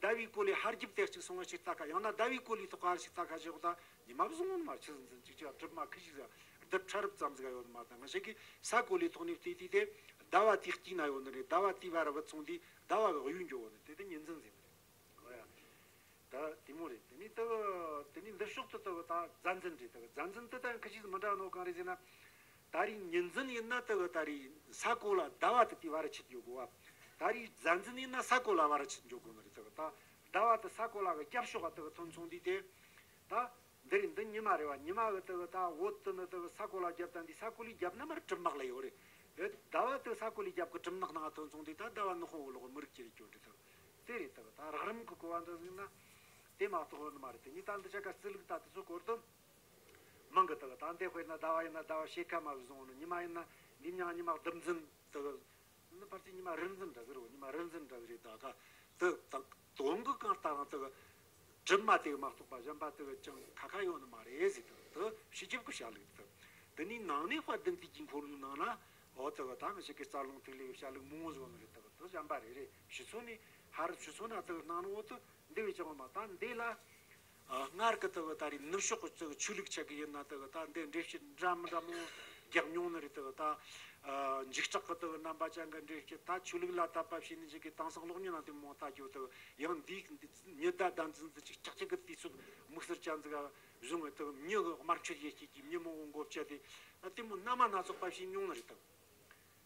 ཟླ་བའི་གོ་ལའི་ཧར་རྒྱབ་དེ་གཅིག་སོང་བ་ཞིག་ལྟ་ཁ། ཡང་ན་ཟླ་བའི་གོ་ལའི་ཐོག་ཧར་ཞིག་ལྟ་ཁ་བྱེད་གོ་ད་ཉི་མ་བཟུང་ནི་མ་རེད། ཆུ་འཛིན་ཅིག་ཅིག་གྲིབ་མ་ཁི་ཞིག་ཟ་རྡུལ་ཕྲ་རབ་ཙམ་ཟིག་ག་ཡོད་ནི་མ་རེད། ད་ང་ཆ་གི་ས་གོ་ལའི་ཐོག་ནས་བལྟས་དུས་དེ་ཟླ་བ་དེའི་དཀྱིལ་ན་ཡོད་ནི་རེད། ཟླ་བ་དེའི་བར་བུད་སོང་དུས་ཟླ་བ་གི་གཡོས་འགྱོ་གོ་ནི། དེ་དེ་ཉི་འཛིན་ཟེར་ནི་རེད། འོ་ཡ། ད་དེ་མོ་རེད། དེ་ནས་དེ་གི་དེ་ནས་འདི་ཕྱོགས་དུ་དེ་གི་ད་གཟའ་འཛིན་རེད། དེ་གི་གཟའ་འཛིན་དེ་ད་ཁ་ཅིག་མི་འདྲ་ནོ་གང་རེད་ཟེར་ན། ད་རེས་ཉི་འཛིན་ཡིན་ན་དེ་གི་ད་རེས་ས་གོ་ལ་ཟླ་བ་དེ་དེའི་བར་ཆུད་ཡོད་གོ་བ། ད་རེས་གཟའ་འཛིན་ཡིན་ན་ས་གོ་ལ་བར་ཆུད་འགྱོ་གོ་ནི་རེད། དེ་གི་ད་ཟླ་བ་དེ་ས་གོ་ལ་གི་རྒྱབ་ཕྱོགས་ག་དེ་གི་ཐོན་སོང་དུས་དེ། ད་འདི་རེད། འདི་ཉི་མ་རེད་བ། ཉི་མ་གི་དེ་གི་ད་འོད་དེ་ནི་དེ་གི་ས་གོ་ལ་རྒྱབ་ད་འདི་ས་གོ་ལའི་རྒྱབ་ན་མར་གྲིབ་ནག་ལ་ཡོད་རེད། དེ་ཟླ་བ་དེ་ས་གོ་ལའི་རྒྱབ་གི་གྲིབ་ནག་ནང་ཐོན་སོང་དུས་ད་ཟླ་བ་ནག་པོ་བོ་ལོག་མི་རིག་གི་རེད་གྱོ་འདྲི་དེ་གི། དེ་རེད། དེ་གི་ད་རགས་རིམ་གི་གོ་བ་འདྲ་ཟིག་ན་དེ་མ་གཏོགས་ཡོད་ནི་མ་རེད། དེ་ཉིད་ད་འདི་ཆ་ག་རྩིས་ལུགས་ད་དེ་ཚོ་སྐོར་དུ་མང་གི། དེ་གི་ད་འདི་དཔེར་ན་ཟླ་བ་ཡིན་ན་ཟླ་བ་ཕྱེད་ཀ་མ་བཟུང་ནི། ཉི་མ་ཡིན་ན་འདི་མྱང་ཉི་མ་ལྡུམ་འཛིན་དེ་གི། ནི་ཕལ་ཆེར་ཉི་མ་རིར་འཛིན་འདྲ་ཟེར་རོ། ཉི་མ་རིར་འཛིན་འདྲ་ཟེར་རེད། ད་ག་དེ་དང་དོན་གི་གང་ལྟར་རང་དེ་གི་གྲིབ་མ་དེ་གི་མ་གཏོགས་པ་གཞན་པ་དེ་གི་ཅང་ཁ་ཁ་ཡོད་ནི་མ་རེད་ཟེར། དེ་དེ་ཕྱི་རྒྱབ་གི་བཤད་ལུགས་དེ། དེ་ནས་ནང་གནས་དཔལ་ལྡན་དུས་ཀྱི་འཁོར་ལོའི་ནང་ན་འོ་དེ་གི་ད་ང་ཞིག་གི་རྩ་རླུང་ཐིག་ལེ་བཤད་ལུགས་མང་བོ་ཟིག་ཡོད་ནི་རེད། དེ་གི་དེ་གཞན་པ་རེད། རེད། ཕྱི་ཚོ་ནས་ཧར་ཕྱི་ཚོ་ན་དེ་གི་སྣང་ནི་འོ་དེ་འདི་བས་ཀྱང་མ། ད་འདི་ལ་ཨ་སྔར་གི་དེ་གི་ད་རེས་ནུབ་ཕྱོགས་གི་དེ་གི་ཆོས་ལུགས་ཆ་གི་ཡིན་ན་དེ་གི་ད་འདི་འགྲེལ་བཤད་འདྲ་མི་འདྲ་མང་བོ་ རྒྱག་མྱོང་ནི་རེད། དེ་ད་འཇིགས་སྐྲག་གི་དེ་རྣམ་པ་ཅན་གྱི་འདྲེ་སྐྱེ། ད་ཆོས་ལུགས་ལ་དད་པ་བྱས་ནས་ཅིག་གི་དེང་སང་གློག་བརྙན་ནང་དེ་མོ་ལྟ་རྒྱུ་དེ་ཡང་འདིའི་ཉི་ཟླ་ཟླ་འཛིན་དེ་ཅིག་ཀྱག་ཀྱག་གི་དུས་ཚོད་དམིགས་བསལ་ཅན་ཟིག་བཟུང་བའི་དེ་མྱི་གི་དམར་མཆོད་ཡེ་སྐྱེས་ཀྱི་མྱི་མང་བོ་མགོ་བཅད་དེ་དེ་མོ་རྣམ་པ་སྣ་ཚོགས་པ་བྱས་མྱོང་ནི་རེད་དེ།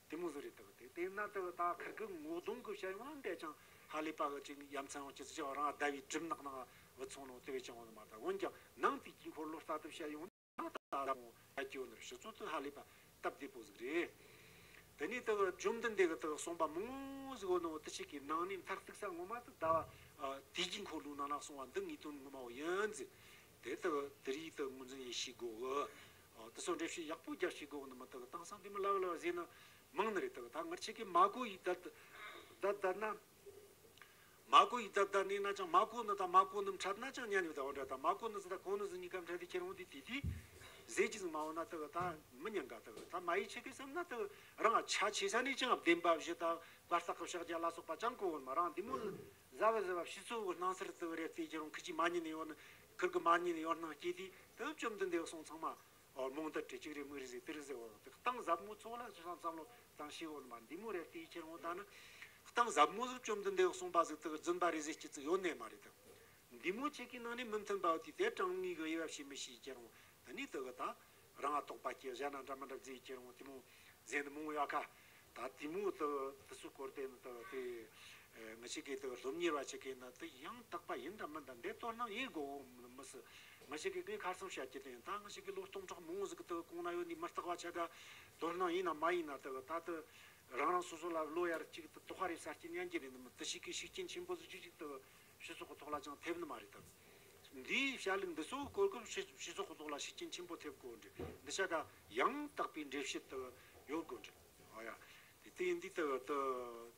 དེ་མོ་ཟིག་རེད་དེ། དེ་དེ་ན་དེ་ད་ཁིར་གི་ངོ་གདོང་གི་བཤད་ཡོང་ན་འདས་ཀྱང་ཧ་ལས་པ་གི་ཅིག་ཡ་མཚན་ཡང་ཅི་ཟིག་རང་ཟླ་བའི་གྲིབ་ནག་ནང་བུད་སོང་ནོ་དེ་བས་ཀྱང་འོང་ནི་མ་རེད། འོན་ཀྱང་ནང་དེའི་དཀྱིལ་འཁོར་ལོ་ལྟ་དུ་བཤད་ཡོང་ན་ད་ད་མོ་ཡ་སྐྱེ་བོ་ནི་ཕྱི་ཚོད་དུ་ཧ་ལས་པ་སྟབས་བདེ་པོ་ཟིག་རེད། དེ་ནས་དེ་བཅོམ་ལྡན་འདས་ཀྱི་དེ་གསུངས་པ་མང་བོ་ཟིག་ཡོད་ནོ་དེ་ཞིག་གི་ནང་ནས་མཐར་གཏུགས་ས་ངོ་མ་དེ་ཟླ་བ་དེའི་དཀྱིལ་འཁོར་ལོའི་ནང་ན་གསུངས་པ་འདི་ངེས་དོན་ངོ་མ་བོ་ཡིན་ཟིག་དེ་དེ་དེ་རིགས་དེ་ངོས་འཛིན་ཡེ་ཤེས་དགོས་གི། ཨོ། དེ་ཚོ་འགྲེལ་བཤད་ཡག་པོ་རྒྱག་ཤེས་དགོས་གི་འདུག་མ་གཏོགས་དེང་སང་དེ་མོ་ལབ་ལབ་ཟེར་ན་མང་ནི་རེད། དེ་ད་ང་ཆེ་གེ་མ་གོ་ཡི་བསྡད་བསྡད་བསྡད་ན། མ་གོ་ཡི་བསྡད་བསྡད་ནས་ན་ཅང་མ་གོ་ནི་དང་མ་གོ་ནི་འཕྲད་ན་ཅང་ཉན་ཡོད་ད་འོ་འདྲ། ད་མ་གོ་ནི་ཟེར་ད་གོ་ནི་ཟེར་གཉིས་ཀ་འཕྲད་དེ་ཁྱེར་འོང་དུས་དེ་དུས་ཟེར་གྱི་ཟིག་མ་འོང་ན་དེ་ད་མི་ཉན་ག་དེ་ད་མ་ཡི་ཆེ་གེ་བསམ་ན་དེ་རང་ཆ་ཆེ་ས་ནས་ཅང་བདེན་པ་བཞི་དང་བཀའ་རྟགས་ཀྱི་ཕྱག་རྒྱ་ལ་སོགས་པ་ཅང་གོ་འོང་མ། རང་འདི་མོ་ཟ་བ་ཟ་བ་ཕྱི་ཚུལ་གྱི་སྣང་ཚུལ་དེ་རེད་དེ་ཁྱེར་འོང་ཁི་ཅི་མ་ཉན་ནི་ཡོད་ནི་ཁིར་གི་མ་ཉན་ནི་ཡོད་སྣང་སྐྱེས་དུས་དེ་བཅོམ་ལྡན་འདས་གསུང་ཚང་མ། ཨོ། རྨོངས་དད་རེད། ཅིག་རེད་མིག་རེད་ཟེར་དེ་རེད་ཟེར་བ་དེ་གཏིང་ཟབ་མོ་ཚོགས་ལ་ཅི་སང་བསམ་བློ་བཏང་ཤེས་བོ་ནི་མ་འདི་མོ་རེད་དེ་ཁྱེར་འོང་ད་ནི་གཏིང་ཟབ་མོ་ཟིག་བཅོམ་ལྡན་འདས་གསུངས་པ་ཟིག་དེ་རྫུན་པ་རེད་ཟེར་གྱི་ཚིག་ཡོད་ནས་མ་རེད་དེ། འདི་མོ་ཅིག་གི་ནང་ནས་མི་མཐུན་པ་བོ་དེ་དེ་དྲང་ངེས་གི་དབྱེ་བ་ཕྱེ་མི་ཤེས་ཁྱེར་འོང་ད་ནི་དེ་གི་ད་རང་ལ་དོགས་པ་སྐྱེ་གཞན་ན་འདྲ་མི་འདྲ་བརྫིས་ཁྱེར་འོང་དེ་མོ་ཟེར་ནི་མང་བོ་ཡོད་ཁ། ད་དེ་མོ་དེ་དེ་ཚོའི་སྐོར་དེ་ནི་དེ་དེ་ངི་ཆེ་གེ་དེ་སློབ་གཉེར་བ་ཆེ་གེ་ནི་དེ་ཡང་དག་པ་ཡིན་འདྲ་མིན་འདྲ་འདི་དོ་སྣང་ཡེ་དགོས་མི་སྲིད། ང་ཞིག་གིས་ངས་ཁ་སང་བཤད་ཀྱི་དེ་ཡིན། ད་ང་ཞིག་གིས་ལོ་སྟོང་ཕྲག་མང་བོ་ཟིག་གི་དུ་གོང་ན་ཡོད་ནི་མི་རྟག་པ་ཆ་ག་དོ་སྣང་ཡིན་ན་མ་ཡིན་ན་དུ་ད་དུ་རང་རང་སོ་སོ་ལ་བློ་ཡར་གཅིག་ཏུ་དོགས་པ་རེ་ས་སྐྱེ་ཉན་གྱི་རེད་ནི་མི་དུ་ཞིག་གིས་ཤུགས་རྐྱེན་ཆེན་པོ་ཟིག་ཅིག་ཅིག་དུ་སྤྱི་ཚོགས་ཀྱི་ཐོག་ལ་ཅང་ཐེབས་ནི་མ་རེད་དམ། འདིའི་བྱ་ལུགས་འདི་ཚོ་གོ་སྐབས་སྤྱི་སྤྱི་ཚོགས་ཀྱི་ཐོག་ལ་ཤུགས་རྐྱེན་ཆེན་པོ་ཐེབས་དགོས་འདྲི་འདི་ཆ་ག་ཡང་དག་པའི་འགྲེལ་བཤད་དུ་ཡོད་དགོས་འདྲི། ཨོ་ཡ། དེ་དེ་ཡིན་དུས་དུ་དུ་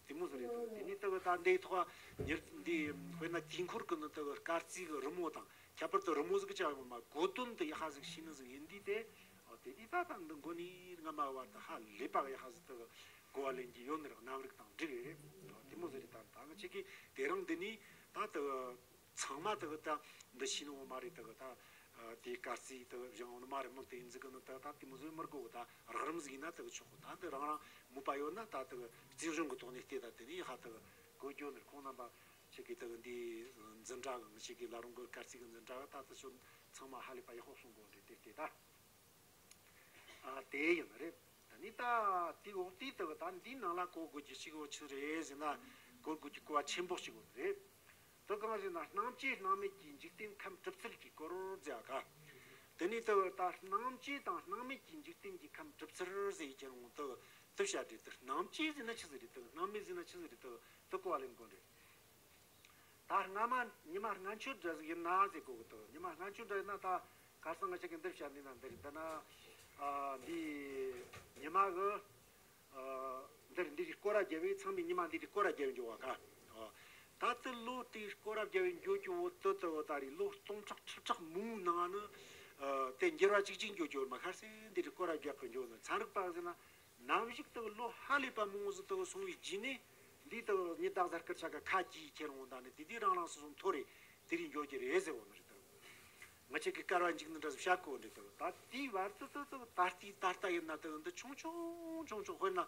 དེ་མོ་ཟིག་རེད་དུ་དེ་ནས་དུ་ད་འདིའི་ཐོག་ཉེར་འདི་དཔེར་ན་དུས་འཁོར་གི་ནི་དུ་སྐར་རྩིས་གི་རི་མོ་དང་། ཁྱད་པར་དུ་རི་མོ་ཟིག་གི་ཅག་ཡོང་མ་གོ་དོན་དུ་ཡག་པ་ཟིག་ཤེས་ནི་ཟིག་ཡིན་དུས་དེ། ཨོ་དེ་དུས་ད་ད་འདི་མགོ་ནས་རྔ་མ་བར་དུ་ཧ་ལས་པ་ཡག་པ་ཟིག་དུ་གོ་བ་ལེན་གྱི་ཡོད་ནི་རེད། རྣམ་རིག་དང་འགྲིག་རེད། ཨོ་དེ་མོ་ཟིག་རེད། ད་ད་ང་ཅིག་གིས་དེ་རིང་འདི་ནས་ད་དུ་ཚང་མ་དུ་ད་འདི་ཤེས་ནི་འོ་མ་རེད། དུ་ད་དེ་སྐར་རྩིས་དུ་སྦྱང་འོ་ནི་མ་རེད། མི་དེ་ཡིན་ཟིག་གི་ནི་ད་ད་དེ་མོ་ཟིག་མི་དགོ། ད་རགས་རིམ་ཟིག་ཡིན་ན་དུ་ཆོག་གོ། ད་འདི་རང་རང་མོས་པ་ཡོད་ན་ད་དུ་རྩིས་གཞུང་གི་ཐོག་ནས་བལྟས་ད་དེ་ནས་ཧ་དུ་གོ་རྒྱུ་ནི་རེད། ཁོང་རྣམ་པ་ཞིག་གིས་དུ་འདི་འཛིན་གྲྭ་གི་ཞིག་གིས་ལ་རུང་གི་སྐར་རྩིས་གི་འཛིན་གྲྭ་གི་ད་དུ་ཚོ་ཚང་མ་ཧ་ལས་པ་ཡག་པོ་གསུང་གོ་འདྲི་དེ་བལྟས་ད། ཨ་དེ་ཡིན་རེད། ད་ནི་ད་དེ་འོག་དེ་དག་ད་འདིའི་ནང་ལ་གོ་དགོས་རྒྱུ་ཞིག་འོ་ཆི་རེད་ཟེར་ན་གོ་དགོས་རྒྱུ་གོ་བ་ཆེན་པོ་ཞིག་འོ་རེད། དེ་གང་ཟེར་ན་སྣང་བཅས་སྣང་མེད་ཀྱི་འཇིག་རྟེན་ཁམས་གྲུབ་ཚུལ་གྱི་སྐོར་མཛད་ག་དེ་ནས་དེ་ད་སྣང་བཅས་དང་སྣང་མེད་ཀྱི་འཇིག་རྟེན་གྱི་ཁམས་གྲུབ་ཚུལ་ཟེར་ཡི་ཁྱེར་འོང་དེ་དེ་བཤད་རེད། དེ་སྣང་བཅས་ཟེར་ན་ཆི་ཟིག་རེད། དེ་སྣང་མེད་ཟེར་ན་ཆི་ཟིག་རེད། དེ་དེ་གོ་བ་ལེན་དགོས་རེད། ད་སྔ་མ་ཉི་མ་སྔ་ཆད་འདྲ་ཟིག་ཡིན་ན་ཟེར་གོ་གི་འདུག་ཉི་མ་སྔ་ཆད་འདྲ་ཡིན་ན་ད་ཁ་སང་ང་ཅག་གིས་འདིར་བཤད་འདི་ན་འདིར་འདི་ན་ཨ་འདི་ཉི་མ་གི་ཨ་འདིར་འདི་རིགས་སྐོར་ར་རྒྱབ་པའི་ཚང་མས་ཉི་མ་འདི་རིགས་སྐོར་ར་རྒྱབ་པའི་འགྱོ་བ་ག་ཨ་ད་ལྟ་ལོ་དེའི་སྐོར་ར་རྒྱབ་པའི་འགྱོ་རྒྱུ་བོ་དུ་དུ་བོ་ད་རེས་ལོ་སྟོང་ཕྲག་ཁྲི་ཕྲག་མང་པོའི་ནང་ནི་ཨ་དེ་འགྱུར་བ་གཅིག་གཅིག་འགྱོ་རྒྱུ་བོ་མ་ཁར་སེ་འདི་རིགས་སྐོར་ར་རྒྱབ་གི་འགྱོ་ནི་ཚན་རིག་པ་ཟེར་ན། ནམ་ཞིག་དུ་ལོ་ཧ་ལས་པ་མང་བོ་ཟིག་དུ་སོང་བའི་རྗེས་ནས་འདི་དུ་ཉི་ཟླ་གཟའ་སྐར་ཆ་ག་ཁ་གྱིས་ཁྱེར་འོང་ད་ནི་དེ་དུས་རང་རང་སོ་སོ་མཐོ་རེད། དེ་རིང་འགྱོ་རྒྱུ་རེད་ཟེར་བ་ནི་རེད་དུ། ང་ཅག་གིས་སྐར་བ་འཇིག་ནི་འདྲ་ཟིག་བཤད་གོ་འདྲ་དུ་ད་དེའི་བར་དུ་དུ་དུ་ད་ལྟའི་ད་ལྟ་ཡིན་ན་དུ་འདི་ཆུང་ཆུང་ཆུང་ཆུང་དཔེར་ན་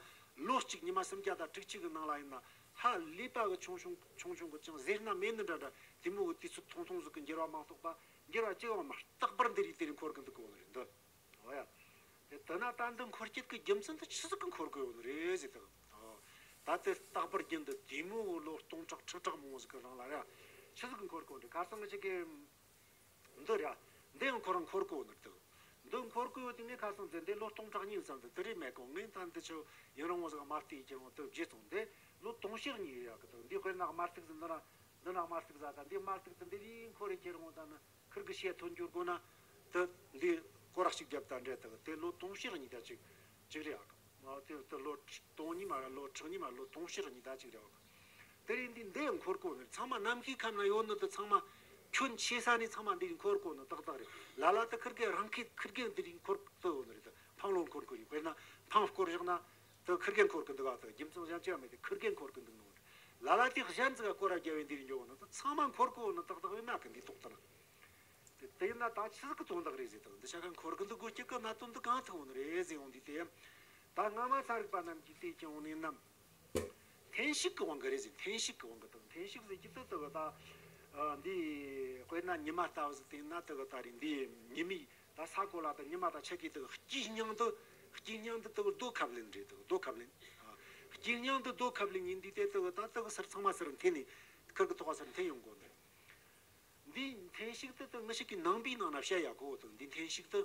ལོ་གཅིག་ཉི་མ་སུམ་བརྒྱ་དང་དྲུག་ཅུ་གི་ནང་ལ་ཡིན་ན་ཧ་ལས་པ་གི་ཆུང་ཆུང་ཆུང་ཆུང་གི་ཅང་ཟེར་ན་མེད་ནི་འདྲ་འདྲ་དེ་མོ་གི་དུས་ཚོད་ཐུང་ཐུང་ཟིག་གི་འགྱུར་བ་མ་གཏོགས་པ་འགྱུར་བ་ཅི་ཡང་མ་རྟག་པར་འདི་རིགས་དེ་རིང་འཁོར་གི་འདུག་གོ་ནི་རེད་འདི། ཨོ་ཡ། དེ་དེ་ན་ད་འདི་འཁོར་སྐྱེད་ཀྱི་རྒྱུ་མཚན་དེ་ཆི་ཟིག་གི་འཁོར་དགོས་ཡོད་ནི་རེད་ཟེར་དང་། ཨོ། ད་དེ་རྟག་པར་རྒྱུན་དུ་དེ་མོ་བོ་ལོ་སྟོང་ཕྲག་ཁྲི་ཕྲག་མང་བོ་ཟིག་གི་རིང་ལ་ར་ཆི་ཟིག་གི་འཁོར་དགོས་འདྲི། ཁ་སང་ང་ཅག་གི་འདི་ར་འདི་ཡང་ཁོ་རང་འཁོར་དགོས་ནི་རེད། འདི་འཁོར་དགོས་ཡོད་དེ་ངས་ཁ་སང་ཟེར་འདི་ལོ་སྟོང་ཕྲག་གཉིས་ཙམ་དུ་དེ་རེད་མེད་གོ་ངས་ད་འདི་ཆོ་ཡུན་རིང་བོ་ཟིག་མ་བལྟས་ཀྱི་རང་དུ་བརྗེད་སོང་། འདི་ལོ་དུང་ཕྱུར་གཉིས་ཡོད་ཡག་གི་དང་འདི་དཔེར་ན་དམར་ཐིག་ཟིག་འདི་ན་འདི་ན་དམར་ཐིག་ཟ་ད་འདི་དམར་ཐིག་དུ་འདི་རིང་འཁོར་རེ་ཁྱེར་འོང་ད་ནི། ཁིར་གི་ཤེས་ཐོན་འགྱུར་དགོས་ན། དེ་འདི་སྐོར་ར་ཞིག་བརྒྱབ་ད་འདྲེ་དག་དེ་ལོ་དུང་ཕྱུར་གཉིས་ད་ཅིག་ཅིག་རེད་ཨ། དེ་དེ་ལོ་དུང་གཉིས་མ་ར་ལོ་ཁྲི་གཉིས་མ་ལོ་དུང་ཕྱུར་གཉིས་ད་ཅིག་རེད་ཨ། དེ་རིང་འདི་འདི་འཁོར་གོ་ནི་ཚང་མ་ནམ་མཁའི་ཁམས་ན་ཡོད་ནི་དེ་ཚང་མ་ཁྱོན་ཆེ་ས་ནས་ཚང་མ་འདི་འཁོར་གོ་ནི་ཏག་ཏག་རེད། ལ་ལ་དེ་ཁིར་གེ་རང་ཁེ་ཁིར་གེ་འདི་རིང་འཁོར་དུ་ཡོད་ནི་རེད། དེ་འཕང་ལོ་འཁོར་གོ་ཡིན་དཔེར་ན་འཕང་སྐོར་བཞག་ན་དེ་ཁིར་གེ་འཁོར་གི་འདུག་ཨ། དེ་རྒྱུ་མཚན་གཞན་ཅི་ཡང་མེད་དེ་ཁིར་གེ་འཁོར་གི་འདུག་ནོ་རེད། ལ་ལ་དེ་གཞན་ཚིག་སྐོར་ར་རྒྱབ་པའི་འདི་རིང་འཇོག་ནི་དེ་ཚང་མ་འཁོར་གོ་ནི་ཏག་ཏག་ཡོད་ན་གི་འདི་ཏོག་ཏག་ན། དེ་ དེ་ཡིན་ན་ད་ཆི་ཟིག་གི་དོན་དག་རེད་ཟེར་དང་། འདི་ཆ་ག་འཁོར་གི་འདུག་དགོས་ཀྱི་གི་གནད་དོན་འདི་གང་ཐུག་ཡོང་ནི་རེད་ཟེར་ཡོང་དུས། དེ་ད་སྔ་མ་ཚན་རིག་པ་རྣམས་ཀྱིས་དེ་ཀྱང་ཡོང་ནས་ནམ། འཐེན་ཤུགས་ཀྱི་དབང་གིས་རེད་ཟེར། འཐེན་ཤུགས་ཀྱི་དབང་གིས་དང་། འཐེན་ཤུགས་ཟེར་གྱི་དེ་དེ་གི་ད་འདི་དཔེར་ན་ཉི་མ་ལྟ་བུ་ཟིག་དེ་ན་དེ་གི་ད་རེད། འདི་ཉི་མའི་ད་ས་གོ་ལ་ད་ཉི་མ་ད་ཆ་གི་དེ་གི་དཀྱིལ་སྙིང་དུ། དཀྱིལ་སྙིང་དུ་དེ་གི་རྡོ་ཁབ་ལེན་རེད། དེ་གི་རྡོ་ཁབ་ལེན། དཀྱིལ་སྙིང་དུ་རྡོ་ཁབ་ལེན་ཡིན་དུས། དེ་དེ་གི་ད་དེ་གི་སར་ཚང་མ་སར་འཐེན་ནས་ཁིར་གི་ཐོག་སར་འཐེན་ཡོང་དགོས་ནི། འདིའི་འཐེན་ཤུགས་དེ་དེ་ངེད་ཅག་གིས་ནང་པའི་ནང་ན་བཤད་ཡག་གོ་དང་། འདིའི་འཐེན་ཤུགས་དེ་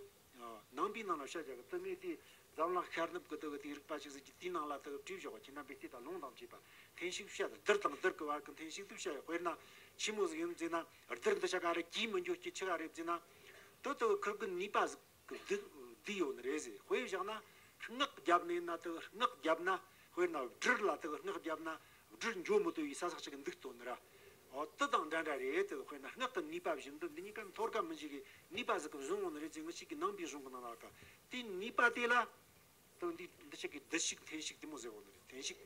ནང་པའི་ནང་ན་བཤད་ཡག་གི་དེ་ངས་དེ་འཛམ་གླིང་ཤར་ནུབ་ཀྱི་དེ་གི་དེའི་རིག་པ་ཅིག་ཟིག་གིས་དེའི་ནང་ལ་དེ་གི་བྲིས་བཞག་པ། ཁྱེད་རྣམ་པས་དེ་ད་ལུང་དང་བཅས་པ་འཐེན་ཤུགས་བཤད་དེ། རྡུལ་དང་རྡུལ་གྱི་བར་གྱི་འཐེན་ཤུགས་དེ་བཤད་ཡག་དཔེར་ན་ཆི་མོ་ཟིག་ཡིན་ཟེར་ན། རྡུལ་འདི་ཆ་ག་རེ་གིས་མི་འགྱོ་རྒྱུ་ཆི་ག་རེད་ཟེར་ན། དེ་དེ་གི་ཁིར་གི་ནུས་པ་ཟིག་གི་བསྡུས་བསྡུས་ཡོད་ནི་རེད་ཟེར། དཔེ་བཞག་ན་སྔགས་བརྒྱབ་ནས་ན། དེ་སྔགས་བརྒྱབ་ན། དཔེར་ན་སྦྲུལ་ལ་དེ་སྔགས་བརྒྱབ་ན་སྦྲུལ་འགྱོ་མི་ཐུབ་པའི་ས་ས་ཞིག་འདུག་སྟོན་ནི་ར། འོ་དེ་དང་འདྲ་འདྲ་རེད། དེ་དཔེར་ན་སྔགས་ཀྱི་ནུས་པ་བཞིན་དུ་འདི་གཉིས་ཀ་འཐོར་ག་མི་འཇུག་གི་ནུས་པ་ཟིག་གིས་བཟུང་ཡོད་ནི་རེད་ཟེར། ངེད་ཅག་གི་ནང་པའི་གཞུང་གི་ནང་ལ་ག་དེའི་ནུས་པ་དེ་ལ། དེ་འདི་འདི་ཆ་གི་བསྡུ་ཤུགས་འཐེན་ཤུགས་དེ་མོ་ཟེར་བ་ནི་རེད། འཐེན་ཤུགས་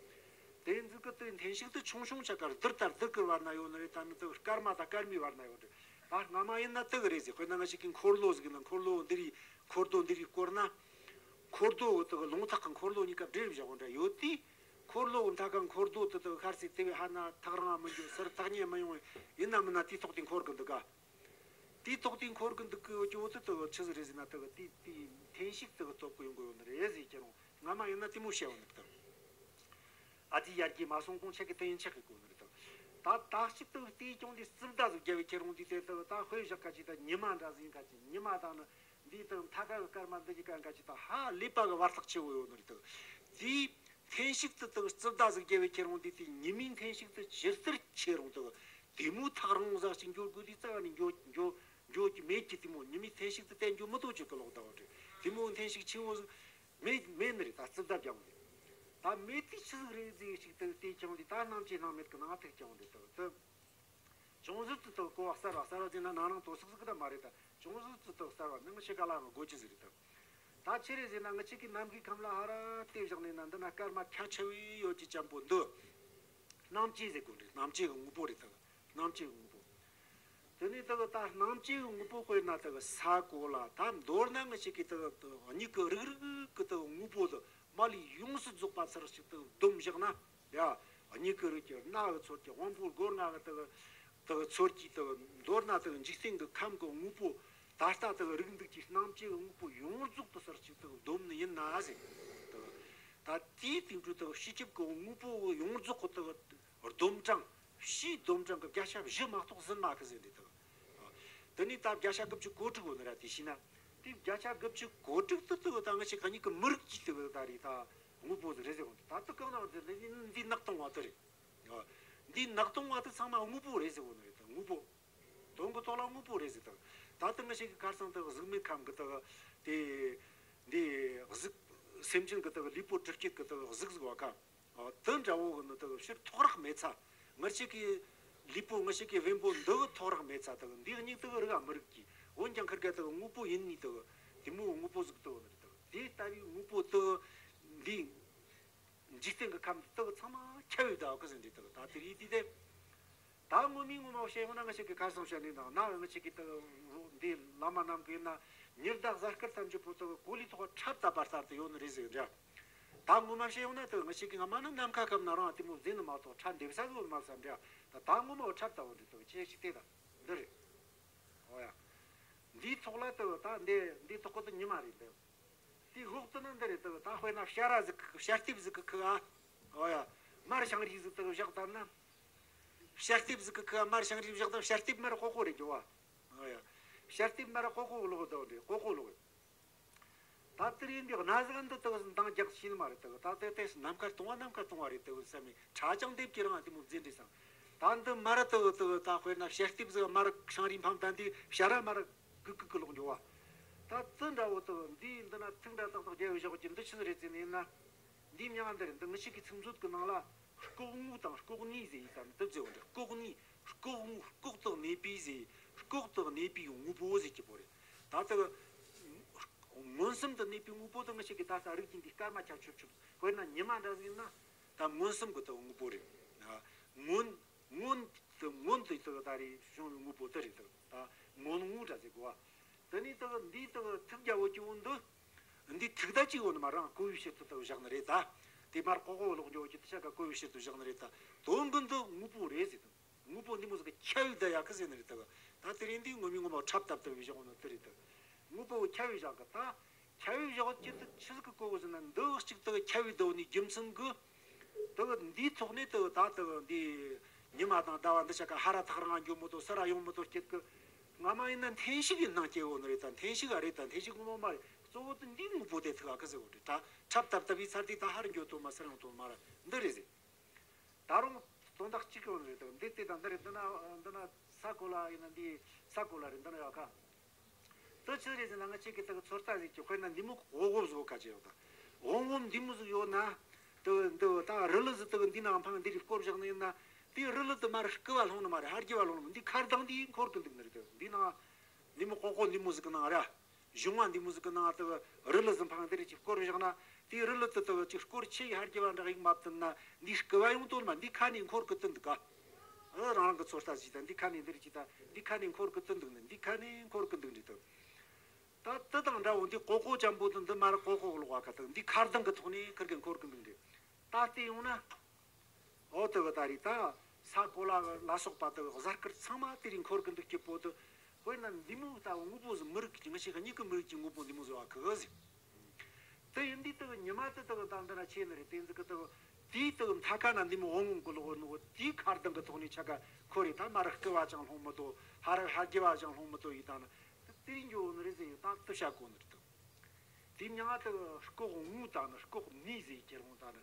དེ་འཛིན་གི་དེ་འཐེན་ཤུགས་དེ་ཆུང་ཆུང་ཆ་ག་རྡུལ་དང་རྡུལ་གི་བར་ན་ཡོད་ནི་རེད། ད་ནི་དེ་སྐར་མ་དང་སྐར་མའི་བར་ན་ཡོད་རེད། ད་སྔ་མ་ཡིན་ན་དེ་གི་རེད་ཟེར། དཔེར་ན་ང་ཅག་གི་འཁོར་ལོ་ཟིག་ཡིན་ན། འཁོར་ལོ་འདི་རིགས་འཁོར་རྡོ་འདི་རིགས་བསྐོར་ན། འཁོར་རྡོ་དེ་གི་རླུང་ཐག་གི་འཁོར་ལོ་གཉིས་ཀ་སྦྲེལ་བཞག་པ་འདྲ་ཡོད་དུས། འཁོར་ལོ་མཐའ་ཁ་འཁོར་རྡོ་དེ་དེ་གི་ཤར་སའི་དེ་བས་ཧ་ན་ཐག་རིང་ང་མི་འགྱོ། སར་ཐག་ཉེ་མི་ཡོང་བས། ཡིན་ན་མིན་ན་དེའི་ཐོག་དེ་འཁོར་གི་འདུག་ག་དེའི་ཐོག་དེ་འཁོར་གི་འདུག་གི་ཡོད་ཀྱི་འོ་དེ་དེ་གི་ཆི་ཟིག་རེད་ཟེར་ན། དེ་གི་དེ་དེའི་འཐེན་ཤུགས་དེ་གི་སྟོབས་གིས་ཡོང་གི་ཡོད་ནི་རེད་ཟེར་གྱི་རུང་། སྔ་མ་ཡིན་ན་དེ་མོ་བཤད་ཡོད་ནི་རེད་དམ། ཨ་ཙི་ཡར་རྒྱས་མ་སོང་གོང་ཆ་གི་དེ་ཡིན་ཆ་གི་གོ་ནི་རེད་དམ། ད་ད་ཅིག་དེ་དེའི་ཀྱང་དེ་རྩིབ་ཟླ་ཟིག་བརྒྱབ་པའི་ཁྱེར་འོང་དུས། དེ་དེ་ད་དཔེ་བཞག་ག་ཅིག་ད་ཉི་མ་འདྲ་ཟིག་ཡིན་ག་ཅིག་ཉི་མ་དང་ནི་འདི་དེ་མཐའ་ཁ་གི་སྐར་མ་འདི་གཉིས་ཀ་ག་ཅིག་ད་ཧ་ལས་པ་གི་བར་ཐག་ཆེ་བོ་ཡོད་ནི་རེད་དམ། དེའི་འཐེན་ཤུགས་དེ་དེ་རྩིབ་ཟླ་ཟིག་བརྒྱབ་པའི་ཁྱེར་འོང་དུས། དེ་ཉི་མའི་འཐེན་ཤུགས་དེ་ཇི་ལྟར་ཆེ་རུང་དེ་དེ་མོ་ཐག་རིང་ཟིག་ཅིག་འགྱོ་དགོས་དུས། རྩ་བ་ནས་འགྱོ་འགྱོ་འགྱོ་རྒྱུ་མེད་ཀྱི། དེ་མོ་ཉི་མའི་འཐེན་ཤུགས་དེ་བསྟན་རྒྱུ་མི་འདུག་ཅིག་གི་ལོག་ད་བ་རེད། དེ་མོ་འཐེན་ཤུགས་ཆེ་བོ་ཟིག་མེད་མེད་ནི་རེད། ད་རྩིབ་ཟླ་བརྒྱབ་པ་རེད། ད་མེད་དུས་ཆི་ཟིག་རེད་ཟེར་ཞིག་དེ་དེ་ཀྱང་དེ་ད་སྣང་བཅས་སྣང་མེད་ཀྱི་ནང་ཐུག་ཀྱང་རེད། ད་དེ་ཅུང་ཟད་ཙི་ཏོག་གོ་བ་གསར་བ། གསར་བ་ཟེར་ན་ནང་ནང་དོ་སུག་སུག་ད་མ་རེད། ད་ཅུང་ཟད་ཙི་ཏོག་གསར་བ་ནི་ང་ཅག་ག་ལའང་དགོས་ཀྱི་ཟིག་རེད། ད་ད་ཆི་རེད་ཟེར་ན། ང་ཅག་གི་ནམ་མཁའི་ཁམས་ལ་ཧ་ར་བལྟས་བཞག་ནས་ན། འདི་ན་སྐར་མ་ཁྱད་ཆེ་བོ་ཡོད་ཀྱི་ཅན་པོ་འདི་སྣང་བཅས་ཟེར་གོ་ནི་རེད། སྣང་བཅས་ཀྱི་དངོས་པོ་རེད། ད་སྣང་བཅས་ཀྱི་དངོས་པོ། དེ་ནས་དེ་གི་ད་སྣང་བཅས་ཀྱི་དངོས་པོ། དཔེར་ན་དེ་གི་ས་གོ་ལ། ད་མདོར་ན་ང་ཅག་གི་དེ་གི་མྱིག་གི་རིག་རིག་གི་དེ་གི་དངོས་པོ་དེ་མ་ལས་ཡོངས་སུ་རྫོགས་པ་ཚུར་ཞིག་དེ་གི་བསྡོམས་བཞག་ན། ཡ། མྱིག་གི་རིག་གི་རྣ་གི་ཚོར་གྱི་དབང་པོ་སྒོ་ལྔ་གི་དེ་གི་དེ་གི་ཚོར་གྱི་དེ་གི། མདོར་ན་དེ་གི་འཇིག་རྟེན་གྱི་ཁམས་ཀྱི་དངོས་པོ་ད་ལྟ་དེ་གི་རིག་འདུག་གི་སྣང་བཅས་ཀྱི་དངོས་པོ་ཡོངས་རྫོགས་དེ་ཚུར་ཞིག་དེ་གི་བསྡོམས་ནི་ཡིན་ན་ཟེར། དེ་གི་ད་དེའི་སྟེང་དུ་དེ་གི་སྤྱི་ཁྱབ་ཀྱི་དངོས་པོ་ཡོངས་རྫོགས་ཀྱི་དེ་གི་བསྡོམས་གྲངས། ཕྱིའི་བསྡོམས་གྲངས་ཀྱི་བརྒྱ་ཆ་བཞི་མ་གཏོགས་ཟིན་མ་གི་ཟེར་འདི་དག་དེ་ནས་ད་བརྒྱ་ཆ་དགུ་བཅུ་གོ་དྲུག་ཡོད་ནི་ར། དེ་བྱས་ན་དེ་བརྒྱ་ཆ་དགུ་བཅུ་གོ་དྲུག་དེ་དེ་ད་ང་ཅག་གི་མྱིག་གི་མི་རིག་གི་དེ་ད་རེད། ད་དངོས་པོ་ཟིག་རེད་ཟེར་གོ་ནོ། ད་དེ་གང་ན་ཟེར་ན་འདི་ནག་སྟོང་བ་དེ་རེད། འདི་ནག་སྟོང་བ་དེ་ཚང་མ་དངོས་པོ་རེད་ཟེར་གོ་ནི་རེད། ད་དངོས་པོ། དོན་གྱི་ཐོག་ལ་དངོས་པོ་རེད་ཟེར། ད་ད་དེ་ང་ཅག་གི་ཁ་སང་དེ་གཟུགས་མེད་ཁམས་ཀྱི་དེ་དེ་འདི་གཟུགས། སེམས་ཅན་གྱི་དེ་ལུས་པོ་དྲུག་སྐྱེས་ཀྱི་དེ་གཟུགས་ཟེར་བ་ག་འོ་དེ་འདྲ་བོ་གི་ནི་དེ་གི་ཕྱིར་ཐོགས་རེག་མེད་ཚ། ང་ཅག་གི་ལུས་པོ། ང་ཅག་གི་བེམ་པོ་འདི་གི་ཐོགས་རེག་མེད་ཚ། དེ་གི་འདི་གཉིས་དེ་གི་རིག་ག་མི་རིག་གི། འོན་ཀྱང་ཁིར་ག་དེ་གི་དངོས་པོ་ཡིན་ནི་དེ་གི་དེ་མོ་དངོས་པོ་ཟིག་དེ་གི་ནི་རེད། དེ་གི་དེ་ལྟ་བུའི་དངོས་པོ་དེ་གི་འདི་འཇིག་རྟེན་གྱི་ཁམས་དེ་གི་ཚང་མ་ཁྱབ་ཡོད་ད་གི་ཟེར་འདི་དེ་གི་ད་དེ་རིགས་དེ་དེ། ད་ངོ་མའི་ངོ་མ་བཤད་ཡོང་ན། ང་ཅག་གི་ཁ་སང་བཤད་ནི་དང་ན། ང་ཅག་གི་དེ་གི་འདི་བླ་མ་རྣམས་ཀྱིས་ན་ཉི་ཟླ་གཟའ་སྐར་ཐམས་ཅད་པོ་དེ་གི་གོ་ལའི་ཐོག་ཁྲབ་ལྟ་བུར་ལྟར་དུ་ཡོད་ནི་རེད་ཟེར་འདྲ། ད་ངོ་མ་བཤད་ཡོང་ན་དེ་ང་ཅག་གི་སྔ་མ་ནི་ནམ་མཁའ་ཁམས་ན་རང་དེ་མོ་ཟིན་ནི་མ་གཏོགས་ཁྲབ་འདེབས་ས་ཟིག་ཡོད་མ་བསམ་འདྲ། ད་ད་ངོ་མ་ཁྲབ་ལྟ་བུ་འདི་དེ་གི་ཅི་ཞིག་བལྟས་ད་འདི་རེད། འོ་ཡ། འདིའི་ཐོག་ལ་དེ་གི་ད་འདི་འདིའི་ཐོག་གི་དེ་ཉི་མ་རེད་འདི། དེའི་འོག་ཏུ་ནི་འདི་རེད། དེ་གི་ད་དཔེར་ན་བྱ་ར་ཟིག་གི་བྱ་སྟེབས་ཟིག་གི་ཁུ་ཨ། འོ་ཡ། མར་ཞིང་རིས་ཟིག་དེ་གི་བཞག་བཏང་ན། བྱ་སྟེབས་ཟིག་གི་ཁུ་ཨ་མར་ཞིང་རིས་བཞག་བཏང་། བྱ་སྟེབས་མར་ཀོ་ཀོ་རེད་འགྱོ་བ། འོ་ཡ། བྱ་སྟེབས་མར་ཀོ་ཀོ་ལོག་དེ་འདི་ཀོ་ཀོ་ལོག་ད་དེ་རིང་འདི་གནའ་ཟིག་འདི་དག་འདང་རྒྱག་ཤེས་ནི་མ་རེད། དག་ད་དེ་དེ་ནམ་མཁར་གཏོང་བ་ནམ་མཁར་གཏོང་བ་རེད་དག་བསམ་མི་ཁྲ་ཅང་དེབ་ཀྱི་རང་དེ་མོ་བརྫིས་འདྲི་བསམ། ད་འདི་མར་དག་དག་ད་དཔེར་ན་བྱ་སྟེབས་ཟིག་མར་ཤང་རིས་འཕངས་ད་འདི་བྱ་ར་མར་གུག་གུག་གི་ལོག་འགྱོ་བ། ད་ཙི་འདྲ་བོ་དག་འདི་འདི་ན་ཚིག་འདྲ་ཏག་ཏག་རྒྱབ་བཞག་གི་འདི་ཆི་ཟིག་རེད་ཟེར་ནས་ཡིན་ན། འདི་མྱང་འདི་རེད། འདི་ངི་ཞིག་གི་ཚིག་མཛོད་ཀྱི་ནང་ལ་ལྐོག་དངོས་དང་ལྐོག་ནུས་ཟེར་ཡིན་ཙམ་འདི་ཟེར་བ་འདི་ལྐོག་ནུས། ལྐོག་དངོས། ལྐོག་ཏུ་གནས་པའི་ཟེར། ལྐོག་ཏུ་གནས་པའི་དངོས་པོ་ཟེར་གྱི་བོ་རེད། ད་ལྟ་མངོན་སུམ་དུ་གནས་པའི་དངོས་པོ་དེ་ངི་ཞིག་གི་ད་ལྟ་རིག་གི་འདི་སྐར་མ་ཁྱབ་ཆུབ་ཆུབ། དཔེར་ན་ཉི་མ་འདྲ་ཟིག་ཡིན་ན་ད་མངོན་སུམ་གི་ད་དངོས་པོ་རེད། མངོན་མངོན། དུ་མངོན་དུ་དུ་ད་རེས་བྱུང་བའི་དངོས་པོ་དེ་རེད། དུ་ད་མངོན་དངོས་འདྲ་ཟེར་གོ་བ། དེ་ནས་དུ་འདིའི་དུ་ཐུགས་རྒྱ་བོད་ཀྱི་འོན་དུ་འདི་ཐུགས་ད་གཅིག་འོ་ནི་མ་རང་བཀོད་པའི་ཕྱིར་དུ་དུ་བཞག་ནི་རེད་ད། དེ་མར་ཀོ་ཀོ་ལོག་འགྱོ་གི་དུ་ཤ་ཀ་བཀོད་པའི་ཕྱིར་དུ་བཞག་ནི་རེད་ད། དོན་ཀུན་དུ་དངོས་པོ་རེད་ཟེར་དུ། དངོས་པོ་འདི་མོ་ཟིག་གི་ཁྱབ་པའི་བརྡ་ཡག་གི་ཟེར་ནི་རེད་དུ། ད་དེ་རིང་འདི་ངོ་མའི་ངོ་མ་འཁྲབ་བཏབ་བཏབ་པའི་བཞག་འོ་ནི་དེ་རེད་དུ། དངོས་པོ་ཁྱབ་པའི་བཞག་གི་ད། ཁྱབ་པའི་བཞག་ཅི་ཟིག་ཆི་ཟིག་གི་གོ་བོ་ཟེར་ན་འདི་གཅིག་དུ་ཁྱབ་པའི་སྡོད་ནི་རྒྱུ་མཚན་གི། དུ་འདིའི་ཐོག་ནས་དུ་ད་དུ་འདི་ཉི་མ་དང་ཟླ་བ་འདི་ཆ་ག་ཧ་ར་ཐག་རང་འགྱོ་མི་དོ་ས་ར་ཡོང་མི་དོ་སྐྱེད་གི། སྔ་མ་ཡིན་ན་འཐེན་ཤུགས་ཀྱི་ནང་སྐྱེ་བོ་ནི་རེད་ད། འཐེན་ཤུགས་ཨ་རེད་ད། འཐེན་ཤུགས་ངོ་མ་མ་རེད། གཙོ་བོ་དུ་འདིའི་དངོས་པོ་དེ་ཐུག་ཨ་ཁི་ཟེར་བོ་རེད་ད། འཁྲབ་བཏབ་བཏབ་པའི་ཚར་དེ་ད་ཧ་ར་འགྱོ་དོ་མ་ས་ར་ཡོང་དོ་མ་ར་འདི་རེད་ཟེར། ད་རུང་དོན་དག་གཅིག་གི་འོ་ནི་རེད་ད། འདི་དེ་དང་འདི་རེད། འདི་ན་འདི་ན་ས་གོ་ལ་ཡིན་ན་འདི་ས་གོ་ལ་རེད། འདི་ན་ཡོད་ཁ། དེ་ཆི་རེད་ཟེར་ན་ང་ཆེ་གི་དག་ཚོད་ལྟ་ཟིག་གི་དཔེར་ན་འདི་མོ་འོ་འོ་བཟོ་ཁ་ཆེ་ཡོད་ད། འོ་འོ་འདི་མོ་ཟིག་ཡོད་ན། དེ་འདི་ད་རི་ལི་ཟིག་དེ་འདི་ནང་འཕང་འདི་རིགས་སྐོར་བཞག་ནི་ཡིན་ན། དེ་རི་ལི་དེ་མར་རྐུ་བ་ལྷུང་ནི་མ་རེད། ཧར་རྒྱུ་བ་ལྷུང་ནི་མ། འདི་ཁ་གདངས་འདི་འཁོར་གི་འདུག་ནི་རེད། དེ་འདི་ནང་འདི་མོ་ཀོ་ཀོ་འདི་མོ་ཟིག་གི་ནང་ར། གཞུང་བ་འདི་མོ་ཟིག་གི་ནང་དེ་རི་ལི་ཟིག་འཕང་འདི་རིགས་ཀྱི་སྐོར་བཞག་ན། དེ་རི་ལི་དེ་དེ་ཅིག་སྐོར་ཆེ་ཡི་ཧར་རྒྱུ་བ་འདྲ་ཡིག་མ་བཏུན་ན་འདི་རྐུ་བ་ཡོང་དོན་མ། འདི་ཁ་ནས་འཁོར་གི་བཏུན་འདུག་ག། ཨ་རང་རང་གི་ཚོད་ལྟ་ཟིག་དང་འདི་ཁ་ནས་འདི་རིགས་ཀྱི་ད་འདི་ཁ་ནས་འཁོར་གི་བཏུན་འདུག་ནི། འདི་ཁ་ནས་འཁོར་གི་འདུག་འདྲི་དང་། ད་དེ་དང་འདྲ་བོ་འདི་ཀོ་ཀོ་ཅན་པོ་དང་འདི་མར་ཀོ་ཀོ་ལོག་བ་ཁ་དང་འདི་ཁ་གདངས་གི་ཐོག་ནས་ཁིར་གི་འཁོར་གི་འདུག་འདྲི། ད་བལྟས་ཡོང་ན། ཨོ་དེ་གི་ད་རེད་ད། ས་གོ་ལ་ལ་སོགས་པ་དེ་གི་གཟའ་སྐར་ཚང་མ་དེ་རིང་འཁོར་གི་འདུག་སྐྱིད་པོ་དེ། དཔེར་ན་འདི་མོ་ལྟ་བུ་དངོས་པོ་ཟིག་མི་རིགས་ཀྱི་ང་ཞིག་གཉིས་ཀྱི་མི་རིགས་ཀྱི་དངོས་པོ་འདི་མོ་ཟིག་བ་ཁི་གི་ཟིག་དེ་ཡིན་དུས་དེ་གི་ཉི་མ་དེ་དེ་གི་ད་འདི་ན་ཆེ་ནི་རེད། དེ་ཟིག་གི་དེ་གི་དེའི་དེ་གི་མཐའ་ཁ་ན་འདི་མོ་འོང་འོང་གི་ལོག་ནོ་དེའི་ཁ་གདངས་གི་ཐོག་ནས་ཆ་ག་ཁོ་རེད་ད། མར་རྐུ་བ་ཅང་ལྷུང་མི་དོ། ཧ་ར་ཧ་རྒྱུ་བ་ཅང་ལྷུང་མི་དོ་ཡིན་ད་ན། དེ་དེ་རིང་འགྱོ་ནི་རེད་ཟེར་ཡོད་ད། དེ་བྱ་གོ་ནི་རེད་དོ། དེ་མྱང་ང་དེ་ལྐོག་དངོས་དང་ནི་ལྐོག་ནུས་ཟེར་ཁྱེར་འོང་ད་ནི།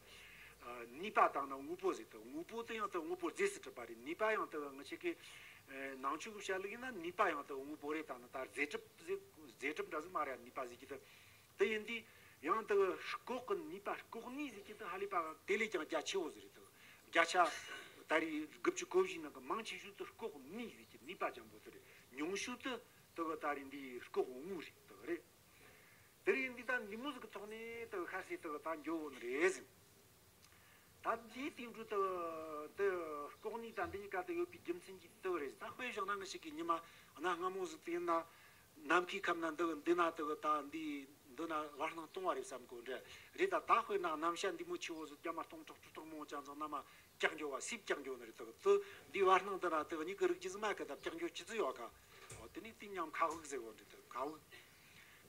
ནུས་པ་དང་ནི་དངོས་པོ་ཟེར་དེ། དངོས་པོ་དེ་ཡང་དེ་དངོས་པོ་རྫས་སུ་གྲུབ་པ་རེད། ནུས་པ་ཡང་དེ་ང་ཆེ་གི་ནང་ཆོས་ཀྱི་བཤད་ལུགས་ཡིན་ན་ནུས་པ་ཡང་དེ་དངོས་པོ་རེད། ད་ནི་ད་རྫས་གྲུབ་ཟེར་རྫས་གྲུབ་འདྲ་ཟིག་མ་རེད། ནུས་པ་ཟེར་གྱི་དེ་དེ་ཡིན་དུས་ཡང་དེ་ལྐོག་གི་ནུས་པ་ལྐོག་ནུས་ཟེར་གྱི་དེ་ཧ་ལས་པ་དེ་ལས་ཀྱང་རྒྱ་ཆེ་བོ་ཟིག་རེད་དེ། བརྒྱ་ཆ་ད་རེས་དགུ་བཅུ་གོ་བཞི་ནང་གི་མང་ཆེ་ཤོས་དེ་ལྐོག་ནུས་ཟེར་གྱི་ནུས་པ་ཅན་པོ་དེ་རེད། ཉུང་ཤོས་དེ་དེ་ད་རེས་འདི་ལྐོག་དངོས་རེད་དེ་རེད། དེ་རིང་འདི་ད་འདི་མོ་ཟིག་གི་ཐོག་ནས་དེ་ཤར་སེ་དེ་ད་འགྱོ་འོ་ནི་རེད་ཟིན། ད་འདིའི་སྟེང་དུ་དེ་དེ་ལྐོག་ནུས་དང་འདི་གཉིས་ཀ་དེ་ཡོད་པའི་རྒྱུ་མཚན་གྱིས་དེ་རེད། ད་དཔེ་བཞག་ན་ང་ཞིག་གི་ཉི་མ་གནའ་སྔ་མོ་ཟིག་དེ་ཡིན་ན་ནམ་མཁའི་ཁམས་ན་འདི་འདི་ན་དེ་ད་འདི་འདི་ན་བར་སྣང་སྟོང་བ་རེད་བསམ་གོ་འདྲ་རེད། ད་ད་དཔེར་ན་གནམ་ཤ་འདི་མོ་ཆེ་བོ་ཟིག་རྒྱ་མ་སྟོང་ཕྲག་ཁྲི་ཕྲག་མང་བོ་ཅང་ཙང་ན་མ་ཀྱག་འགྱོ་བ་སིབ་ཀྱག་འགྱོ་ནི་རེད། དེ་དེ་འདི་བར་སྣང་འདི་ན་དེ་གཉིས་ཀྱི་རིགས་ཀྱི་ཟིག་མ་ཀ་ད་ཀྱག་འགྱོ་ཅི་ཙི་ཡོད་ཀ། འོ་དེ་ནས་དེ་མཉམ་མཁའ་དབུགས་ཟེར་བོ་འདྲ་དེ་མཁའ་དབུགས།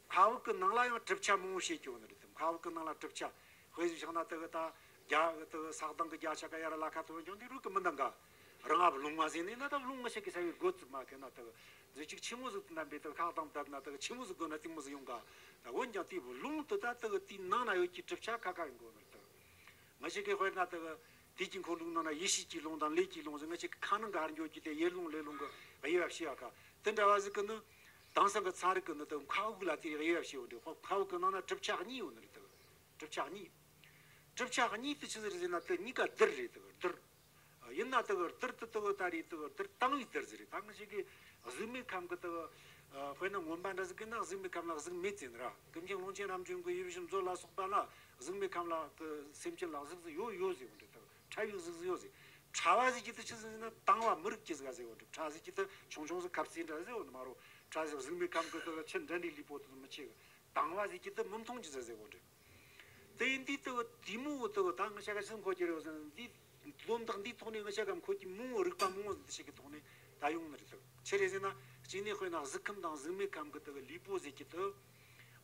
མཁའ་དབུགས་ཀྱི་ནང་ལ་ཡང་གྲུབ་ཆ་མང་བོ་བཤད་ཀྱི་ཡོད་ནི་རེད་དེ། མཁའ་དབུགས་ཀྱི་ནང་ལ་གྲུབ་ཆ་དཔེ་ཟིག་བཞག་ན་དེ་གི་ད་རྒྱ་དེ་གི་ས་གདང་གི་རྒྱ་ཆ་ག་ཡ་ར་ལ་ཁ་ཐོན་ཀྱང་དེ་རུ་གི་མི་འདང་ག། རང་ཨབ་རླུང་མ་ཟིན་ནས་ན་ད་རླུང་ང་ཞིག་གི་ས་བའི་སྒོ་ཙིག་མ་ཁེ་ན་དེ་གི་ཟིག་ཅིག་ཆི་མོ་ཟིག་ཏུ་ན་འབེ་དེ་གི་ཁ་གདང་བཏབ་ན་དེ་གི་ཆི་མོ་ཟིག་དགོས་ན་དེ་མོ་ཟིག་ཡོང་ག། ད་འོན་ཀྱང་དེ་རླུང་དེ་ད་དེ་གི་དེའི་ནང་ན་ཡོད་ཀྱི་གྲུབ་ཆ་ཁ་ཁ་ཡིན་དགོས་ནི་རེད་དེ། ང་ཞིག་གི་དཔེར་ན་དེ་གི་དུས་ཀྱི་འཁོར་ལོའི་ནང་ན་ཡེ་ཤེས་ཀྱི་རླུང་དང་ལས་ཀྱི་རླུང་ཟེར། ང་ཞིག་གི་ཁ་ནང་ག་ར་འགྱོ་རྒྱུ་དེ་ཡེ་རླུང་ལས་རླུང་གི་དབྱེ་བ་ཕྱེ་བ་ཁ་དེ་འདྲ་བ་ཟིག་གི་ནི། དེང་སང་གི་ཚན་རིག་གི་ནི་དེ་མཁའ་དབུགས་ལ་དེ་དབྱེ་བ་ཕྱེ་བ་འདྲ། མཁའ་དབུགས་གི་ནང་ན་གྲུབ་ཆ་གཉིས་ཡོད་ནི་རེད་དེ། གྲུབ་ཆ་གཉིས། གྲུབ་ཆ་གཉིས་དེ་ཆི་ཟིག་རེད་ཟེར་ན་དེ་གཉིས་ཀ་རྡུལ་རེད་དེ། རྡུལ། ཡིན་ན་དེ་རྡུལ་དེ་དེ་ད་རེད་དེ་རྡུལ་དང་བའི་རྡུལ་ཟིག་རེད། ད་ང་ཞིག་གི་གཟུགས་མེད་ཁམས་གི་དེ། དཔེར་ན་མངོན་པ་འདྲ་ཟིག་གི་ན་གཟུགས་མེད་ཁམས་ལ་གཟུགས་མེད་ཟེར་ནི་ར། ཀུན་མཁྱེན་ཀློང་ཆེན་རབ་འབྱམས་གི་ཡིད་བཞིན་མཛོད་ལ་སོགས་པ་ལ་གཟུགས་མེད་ཁམས་ལ་གི་སེམས་ཅན་ལ་གཟུགས་ཟིག་ཡོད་ཡོད་ཟེར་བ་འདྲ་དེ། ཕྲ་བའི་གཟུགས་ཟིག་ཡོད་ཟེར། ཕྲ་བ་ཟིག་གི་དེ་ཆི་ཟིག་ཟེར་ན་དྭངས་བ་མི་རིགས་ཀྱི་ཟིག་ཟེར་བ་འདྲ། ཕྲ་ཟིག་གི་དེ་ཆུང་ཆུང་ཟིག་ཁབ་ཟིག་འདྲ་ཟེར་བ་ནི་མ་རོ། ཕྲ་ཟིག་གཟུགས་མེད་ཁམས་གི་དེ་ཆུ་འདྲ་འདྲའི་ལུས་པོ་དེ་མི་ཆེ་གི། དྭངས་བ་ཟིག་གི་དེ་མི་མཐོང་གི་ཟིག་ཟེར་བ་འདྲ། དེ་ཡིན་དུས་དེ་དེ་མོ་དེ་ད་ང་ཤ་ག་ཤི་འཁོར་གྱི་རེད་ཟེར་ན་འདི་ལོ་འདག་འདིའི་ཐོག་ནས་ང་ཤ་ག་འཁོར་གྱི་མང་བོ་རིག་པ་མང་བོ་ཟིག་འདི་ཞིག་གི་ཐོག་ནས་ད་ཡོང་ནི་རེད་དེ། ཆི་རེད་ཟེར་ན་གཅིག་ནས་དཔེར་ན་གཟུགས་ཁམས་དང་གཟུགས་མེད་ཁམས་གི་དེ་ལུས་པོ་ཟིག་གི་དེ།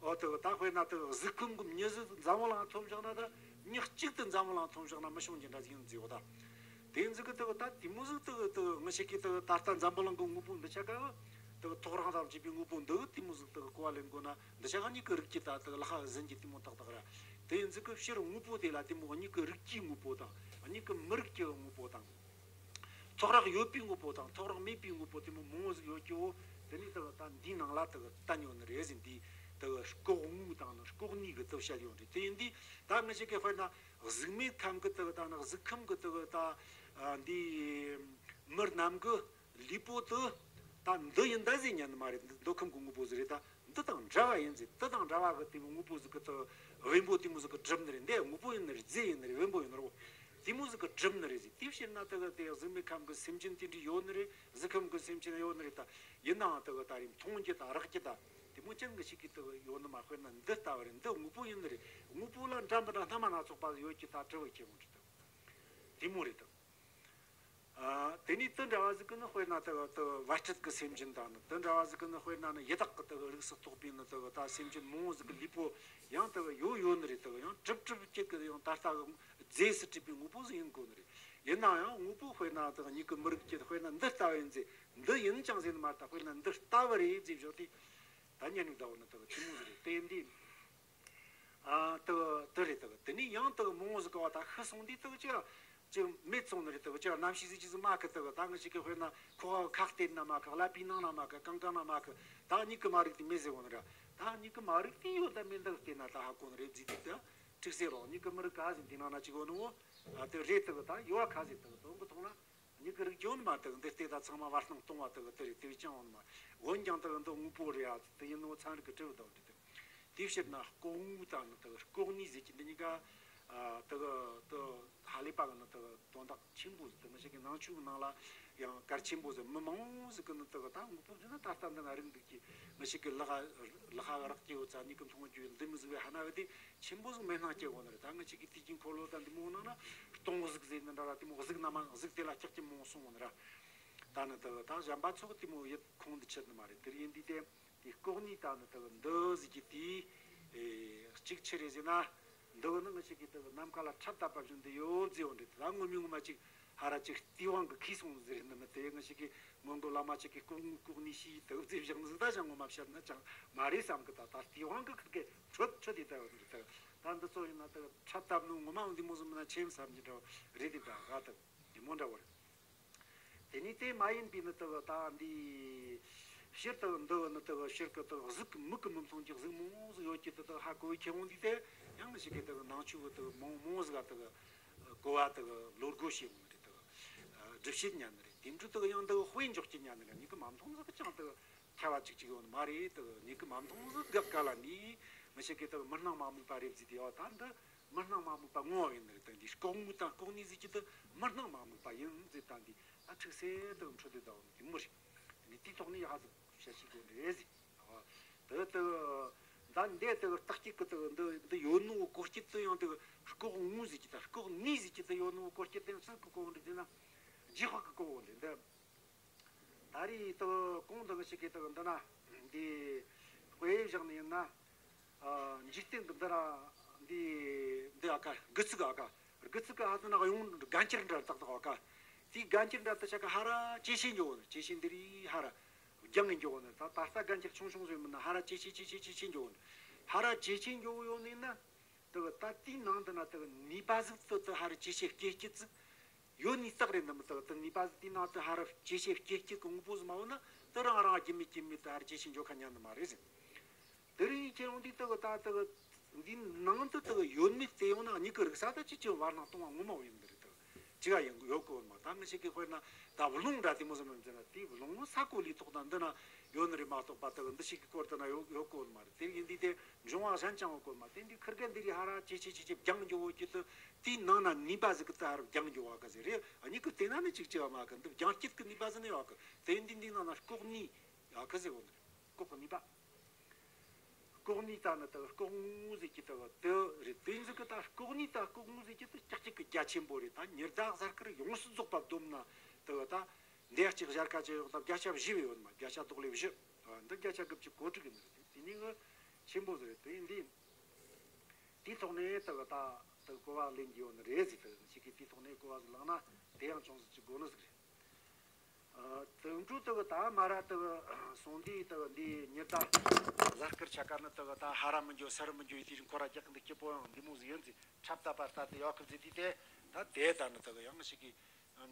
འོ་དེ་ད་དཔེར་ན་དེ་གཟུགས་ཁམས་གི་མྱི་ཟིག་འཛམ་བུ་གླིང་ཐོབ་བཞག་ན་ད་མྱི་གཅིག་དེ་འཛམ་བུ་གླིང་ཐོབ་བཞག་ན་མི་ཤོང་རྒྱུ་འདྲ་ཟིག་ཡིན་ཟིག་འོ་ད། དེ་ཟིག་གི་དེ་ད་དེ་མོ་ཟིག་དེ་དེ་ང་ཤ་གི་དེ་ད་ལྟ་འཛམ་བུ་གླིང་གི་དངོས་པོ་འདི་ཆ་ག་དེ་ཐོག་རང་དང་བཅས་པའི་དངོས་པོ་འདི་དེ་མོ་ཟིག་དེ་གོ་བ་ལེན་དགོས་ན་འདི་ཆ་ག་གཉིས་ཀྱི་རིགས་ཀྱི་ད་དེ་ལྷག་ཟིན་གྱི་དེ་མོ་ཏག་ཏག་ར། དེ་ཡིན་ཟིག་གི་ཕྱིར་དངོས་པོ་དེ་ལ་དེ་མོ་གཉིས་ཀྱི་རིགས་ཀྱི་དངོས་པོ་དང་གཉིས་ཀྱི་མི་རིགས་ཀྱི་དངོས་པོ་དང་། ཐོག་རག་ཡོད་པའི་དངོས་པོ་དང་ཐོག་རག་མེད་པའི་དངོས་པོ་དེ་མོ་མང་བོ་ཟིག་ཡོད་ཀྱི་འོ། དེ་ནས་དེ་ད་འདིའི་ནང་ལ་དེ་བསྟན་ཡོད་ནི་རེད་ཟིན། འདི་དེ་ལྐོག་དངོས་དང་ནི་ལྐོག་ནུས་ཀྱི་དེ་བཤད་ཡོད་རེད། དེ་ཡིན་དུས་ད་ང་ཞིག་གི་དཔེར་ན་གཟུགས་མེད་ཁམས་ཀྱི་དེ་ད་ནི་གཟུགས་ཁམས་ཀྱི་དེ་ད་འདི་མི་རྣམས་ཀྱི་ལུས་པོ་དེ་ད་འདི་ཡིན་ད་ཟེར་ཉན་ནི་མ་རེད། འདི་འདོད་ཁམས་ཀྱི་དངོས་པོ་ཟིག་རེད། ད་འདི་དང་འདྲ་བ་ཡིན་ཟེར། འདི་དང་འདྲ་བ་གི་དེ་མོ་དངོས་པོ་ཟིག་གི་དེ་བེམ་པོ་དེ་མོ་ཟིག་གི་གྲུབ་ནི་རེད། འདི་དངོས་པོ་ཡིན་ནི་རེད། རྫས་ཡིན་ནི་རེད། བེམ་པོ་ཡིན་ནི་རེད། དེ་མོ་ཟིག་གི་གྲུབ་ནི་རེད་ཟེར། དེ་བཤད་ན་དེ་གི་དེ་གཟུགས་མེད་ཁམས་གི་སེམས་ཅན་དེ་འདྲ་ཡོད་ནི་རེད། གཟུགས་ཁམས་གི་སེམས་ཅན་ཡོད་ནི་རེད། ད་ཡིན་ནའང་དེ་གི་ད་རེས་མཐོང་རྒྱུ་དང་རེག་རྒྱུ་དང་དེ་མོ་ཅན་གི་ཞིག་གི་དེ་གི་ཡོད་ནི་མ། དཔེར་ན་འདི་ལྟ་བུ་རེད། འདི་དངོས་པོ་ཡིན་ནི་རེད། དངོས་པོ་ལ་འདྲ་མི་འདྲ་སྣ་མ་སྣ་ཚོགས་པ་ཡོད་ཀྱི་ད་གྲུབ་བའི་ཁྱེད་མོ་འདྲ་དེ་མོ་རེད་དམ། ཨ། དེ་ནས་དེ་འདྲ་བ་ཟིག་གི་ནི་དཔེར་ན་དེ་དེ་བར་སྤྲུལ་གྱི་སེམས་ཅན་དང་ནི། དེ་འདྲ་བ་ཟིག་གི་ནི་དཔེར་ན་ནི་ཡི་དྭགས་ཀྱི་དེ་རིགས་སུ་གཏོགས་པའི་ནི་དེ་ད་སེམས་ཅན་མང་བོ་ཟིག་གི་ལུས་པོ་ཡང་དེ་ཡོད་ཡོད་ནི་རེད། དེ་ཡང་གྲུབ་གྲུབ་ཀྱི་གི་ཡང་ད་ལྟ་གི་རྫས་སུ་གྲུབ་པའི་དངོས་པོ་ཟིག་ཡིན་དགོས་ནི་རེད། ཡིན་ན་ཡང་དངོས་པོ་དཔེར་ན་དེ་མྱིག་གི་མི་རིགས་ཀྱི་དཔེར་ན་འདི་ལྟ་བུ་ཡིན་ཟེར། འདི་ཡིན་ཅང་ཟེར་ནི་མ་རེད། ད་དཔེར་ན་འདི་ལྟ་བུ་རེད་ཟེར་བཞག་དེ་ད་ཉན་ནི་ད་འོ་ནི་དེ་ཆི་མོ་ཟིག་རེད། དེ་འདི། ཨ། དེ་དེ་རེད། དེ་དེ་ནས་ཡང་དེ་མང་བོ་ཟིག་ག་བ་ད་ཤི་སོང་དུས་དེ་ཅི་ཅི་མེད་སོང་ནི་རེད། དེ་ཅི་རྣམ་ཤེས་ཟིག་ཅི་ཟིག་མ་གི་དེ་ད་ང་ཞིག་གི་དཔེར་ན་ཁོ་ཁ་གཏད་ན་མ་གི། ཀླད་པའི་ནང་ན་མ་གི། རྐང་རྐང་ན་མ་གི། ད་མྱིག་གི་མ་རིག་དེ་མེད་ཟེར་གོ་ནི་ར། ད་མྱིག་གི་མ་རིག་དེ་ཡོད་ད་མེད་འདི་བལྟས་ན་ད་ཧ་གོ་ནི་རེད་ཟེར་དུས་ད་འཁྲིག་སེ་རོགས། མྱིག་གི་མི་རིག་ག་ཟིན་དེ་ནང་ན་ཅིག་ཡོད་ནི་བོ། ཨ། དེ་རེད། དེ་ད་ཡོད་ག་ཟིན་དེ་དོན་གི་ཐོག་ན། མྱིག་གི་རིག་ཅུང་མ་དག་འདི་ལྟས་ད་ཚང་མ་བར་སྣང་སྟོང་བ་དག་དེ་རེད། དེ་བས་ཀྱང་འོང་མ། འོན་ཀྱང་དག་འདི་དངོས་པོ་རེད་ཨ། དེ་ཡིན་ནོ་ཚན་རིག་གི་གྲུབ་དང་འདྲི་དེ། དེའི་ཕྱིར་ན་ལྐོག་དངོས་དང་ནི་དག་ལྐོག་གནས་ཟེར་གྱི་འདི་གཉིས་ཀ། ཨ། དག་དུ་ཧ་ལས་པ་གི་ནི་དག་དོན་དག་ཆེན་པོ་ཟིག་དེ་ང་ཞིག་གི་ནང་ཆོས་ཀྱི་ནང་ལ་ཡང་གལ་ཆེན་པོ་ཟིག་མི་མང་བོ་ཟིག་གི་ནི་དག་ད་དངོས་པོ་ཟེར་ན་ད་ལྟ་འདི་ན་རིག་འདུག་གི། ང་ཞིག་གི་ལག་ལག་རག་གི་ཡོད་ཙང་མྱིག་གི་མཐོང་རྒྱུ་འདི་མི་ཟིག་བས་ཧ་ན་བས་དེ། ཆེན་པོ་ཟིག་མེད་སྣང་སྐྱེ་གོ་ནི་རེད། ད་ང་ཅིག་གི་དུས་ཀྱི་འཁོར་ལོ་དང་འདི་མོ་ནང་ན་སྟོང་གཟུགས་ཟེར་ནི་འདྲ་ར། དེ་མོ་གཟུགས་རྣམ་གཟུགས་དེ་ལ་སྐྱག་གི་མོ་སོང་གོ་ནི་ར། ད་ནི་དག་ད་གཞན་པ་ཚོ་གི་དེ་མོ་ཡིད་ཁོང་དུ་ཆུད་ནི་མ་རེད། དེར་ཡིན་དུས་དེ་དེ་ལྐོག་ནས་ད་ནི་དག་འདི་ཟིག་གི་དེའི་གཅིག་ཆི་རེད་ཟེར་ན། འདི་ནི་ང་ཅིག་གི་དག་ནམ་མཁའ་ལ་འཁྲབ་བཏབ་པ་བཞིན་དུ་ཡོད་ཟེར་བ་འདྲ། ད་ངོ་མའི་ངོ་མ་ཅིག་ཧ་ར་ཅིག་སྟེས་དབང་གི་ཁུག་སོང་ཟེར་ནི་མི་དེ་ང་ཅིག་གི་སྔོན་གོ་བླ་མ་ཅིག་གིས་ལྐོག་ངོས་ལྐོག་ནས་ཤེས་དག་ཟེར་བཞག་ནི་ཟིག་ད་ཞང་ངོ་མ་བཤད་ན་ཅང་མ་རེད་བསམ་གི། ད་ད་སྟེས་དབང་གི་ཁུག་གི་ཁྲོད་ཁྲོད་དེ་ལྟ་བུ་འདི་ལྟ་བུ། ད་འདི་ཚོ་ཡིན་ན་ད་འཁྲབ་བཏབ་ནོ་ངོ་མ་འདི་མོ་ཟིག་མིན་ན་ཆེ་བསམ་གྱི་འདྲ་བོ་རེད། དེ་འདྲ་ག་ད་འདི་མོ་འདྲ་བོ་རེད། དེ་ནས་དེ་མ་ཡིན་པའི་ནི་ད་ད་འདི་ཕྱིར་ད་འདི་ནི་ད་ཕྱིར་གི་ད་གཟུགས་མིག་གིས་མི་མཐོང་རྒྱུ་གཟུགས་མང་ཟིག་ཡོད་ཀྱི་ད་ད་ཧ་གོ་བའི་ཁྱེད་འོང་དུས་དེ་ཡང་ཞིག་གི་ད་ནང་ཆོས་གི་ད་མང་མང་ཟིག་ག་ད་གོ་བ་ད་བློ་སྒོ་ཕྱེ་འོང་ནི་རེད། ད་སྒྲུབ་བྱེད་ཉན་ནི་རེད། དེ་འཕྲོ་ད་ཡང་ད་དཔེ་འཇོག་གི་ཉན་ནི་རེད། མྱིག་གིས་མ་མཐོང་ཟིག་གི་ཅང་ད་ཁྱད་པར་ཅིག་ཅིག་ཡོད་ནི་མ་རེད། དེ་མྱིག་གིས་མ་མཐོང་ཟིག་གི་སྐབས་ལ་ནི་ང་ཞིག་གིས་དེ་མི་སྣང་མ་རྨོངས་པ་རེད་ཟེར་དེ་ཡོད། ད་འདི་མི་སྣང་མ་རྨོངས་པ་ངོ་བོ་ཡིན་ནི་རེད། དེ་འདི་ལྐོག་དངོས་དང་ལྐོག་ནས་ཟེར་གྱི་དེ་མི་སྣང་མ་རྨོངས་པ་ཡིན་ཟེར། ད་འདི་ད་འཁྲིག་སེ་དེ་འཕྲོ་དེ་ད་འོ་ནི་དེ་མོ་རེད། དེ་ནི་དེའི་ཐོག་ནས་ཡག་ཟིག་བཤད་ཤེས་དགོས་ནི་རེད་ཟེར། དེ་དེ་ད་འདི་དེ་རྟགས་གཅིག་གི་དེ་འདི་འདི་ཡོད་ནོ་གོ་རྒྱུ་དེ་ཡང་དེ་ལྐོག་དངོས་ཟེར་གྱི་དང་ལྐོག་ནས་ཟེར་གྱི་དེ་ཡོད་ནོ་གོ་རྒྱུ་དེ་ཡང་སུ་གི་གོ་འདྲི་དེ་ན་རྗེས་དཔག་གི་གོ་འདྲི་འདི། ད་རེས་དུ་གོང་དུ་ཞིག་གིས་དུ་འདི་ན་འདི་དཔེ་བཞག་ནས་ཡིན་ན། ཨ། འཇིག་རྟེན་གྱི་འདི་ར་འདི་འདི་ཨ་ཀ་དགུ་ཚིགས་ཨ་ཀ་དགུ་ཚིགས་ཀྱི་ཧ་ཙི་ན་གཡུང་རྒན་ཁྱེར་འདྲ་ཏག་ཏག་ཨ་ཀ་དེའི་རྒན་ཁྱེར་འདྲ་ཏག་ཆ་ག་ཧ་ར་ཇེ་ཆེ་འགྱོ་ནི། ཇེ་ཆེ་འདི་རི་ཧ་ར་རྒྱང་ངེ་འགྱོ་ནི། ད་ད་ལྟ་རྒན་ཁྱེར་ཆུང་ཆུང་ཟོས་མིན་ན་ཧ་ར་ཇེ་ཆེ་ཇེ་ཆེ་ཇེ་ཆེ་འགྱོ་ནི། ཧ་ར་ཇེ་ཆེ་འགྱོ་ཡོད་ནི་ན། དེ་གི་ད་དེའི་ནང་དུ་ན་དེ་གི་ནུས་པ་ཟིག་དེ་དེ་ཧ་ར་ཇེ་ཆེ་སྐྱེ་སྐྱེ་ཙིག་ཡོད་ནི་རྟགས་རེད་འདི་མི་དེ་གི་དེ་ནུས་པ་ཟིག་དེའི་ནང་དུ་ཧ་ར་ཇེ་ཆེ་སྐྱེ་སྐྱེ་གི་དངོས་པོ་ཟིག་མ་ཡོད་ན་དེ་རང་རང་རྒྱུ་མེད་རྒྱུ་མེད་དེ་ཧ་ར་ཇེ་ཆེ་འགྱོ་ཁ་ཉན་ནི་མ་རེད་ཟེར། དེ་རིང་ཁྱེད་རང་འདི་དེ་གི་ད་དེ་གི་འདིའི་ནང་དུ་དེ་གི་ཡོད་མེད་བལྟས་ཡོང་ན་མྱིག་གི་རིག་ས་ད་ཅི་ཅི་བར་སྣང་སྟོང་བ་ངོ་མ་བོ་ཡིན་འདི་རེད། དེ་གི་ཅི་ག་ཡིན་ཡོད་གོ་མ། ད་ང་ཞིག་གི་དཔེར་ན་ད་རླུང་འདྲ་དེ་མོ་ཟིག་མི་འཛིན་ན་དེ་རླུང་ས་གོ་ལི་ཐོག་ད་འདི་ན་ཡོད་ནི་རེད་མ་གཏོགས་པ་དེ་གི་འདི་ཞིག་གི་སྐོར་དེ་ན་ཡོད་ཡོད་གོ་མ་རེད། དེ་ཡིན་དུས་དེ་འབྱུང་བ་གཞན་ཅང་ཡོད་གོ་མ། དེ་འདི་ཁིར་གེ་འདི་རི་ཧ་ར་ཇེ་ཆེ་ཇེ་ཆེ་རྒྱང་འགྱོ་གོ་གི་དེ་དེའི་ནང་ན་ནུས་པ་ཟིག་གི་དེ་ཧ་ར་རྒྱང་འགྱོ་བ་ག་ཟེར་རེད། ཨ་མྱིག་གི་བལྟས་ན་ནི་ཅིག་ཅི་བ་མ་གི་འདི་རྒྱང་སྐྱིད་གི་ནུས་པ་ཟིག་ནི་ཡོད་གི། དེ་འདི་འདི་ནང་ན་ལྐོག་ནུས་ཡོད་གི་ཟེར་གོ་ནི་རེད། ལྐོག་གི་ནུས་པ། ལྐོག་ནུས་ད་ནི་ད་ལྐོག་དངོས་ཟེར་གྱི་ད་དེ་རེད། དེ་ཟིག་གི་ད་ལྐོག་ནུས་ད་ལྐོག་དངོས་ཟེར་གྱི་ད་ཀྱག་ཀྱག་གི་རྒྱ་ཆེན་པོ་རེད། ད་ཉི་ཟླ་གཟའ་སྐར་ཡོངས་སུ་རྫོགས་པ་བསྡོམས་ན་ད་ད་འདི་གཅིག་ཞལ་ཁ་ཅིག་ཡོད་ད་བརྒྱ་ཆ་བཞི་བས་ཡོད་མ། བརྒྱ་ཆ་དོག་ལེ་བཞི། འདི་བརྒྱ་ཆ་དགུ་བཅུ་གོ་དྲུག་ཡིན་རེད། དེ་ནི་ངི་ཆེན་པོ་ཟིག་རེད། དེ་འདི་དེའི་ཐོག་ནས་ད་ད་ད་གོ་བ་ལེན་གྱི་ཡོད་ནི་རེད་ཟེར། ད་ཅིག་གིས་དེའི་ཐོག་ནས་གོ་བ་ཟིག་བླངས་ན་དེ་ཡང་ཅུང་ཟིག་ཅིག་དགོས་ནི་ཟིག་རེད། ཨ། དེ་འཕྲོ་དེ་གི་ད་མ་ར་དེ་གི་སོང་དུས་དེ་གི་འདི་ཉི་ཟླ་གཟའ་སྐར་ཆ་ག་ནི་དེ་གི་ད་ཧ་ར་མི་འགྱོ་ས་ར་མི་འགྱོ་ཡི་དེ་རིང་ཁོ་ར་རྒྱག་གི་འདི་སྐྱིད་པོ་ཡང་འདི་མོ་ཟིག་ཡིན་ཟིག་འཁྲབ་ད་པ་ལྟ་དེ་ཡོད་གི་ཟིག་དུས་དེ་ད་དེ་ད་ནི་དེ་གི་ཡང་ཞིག་གི་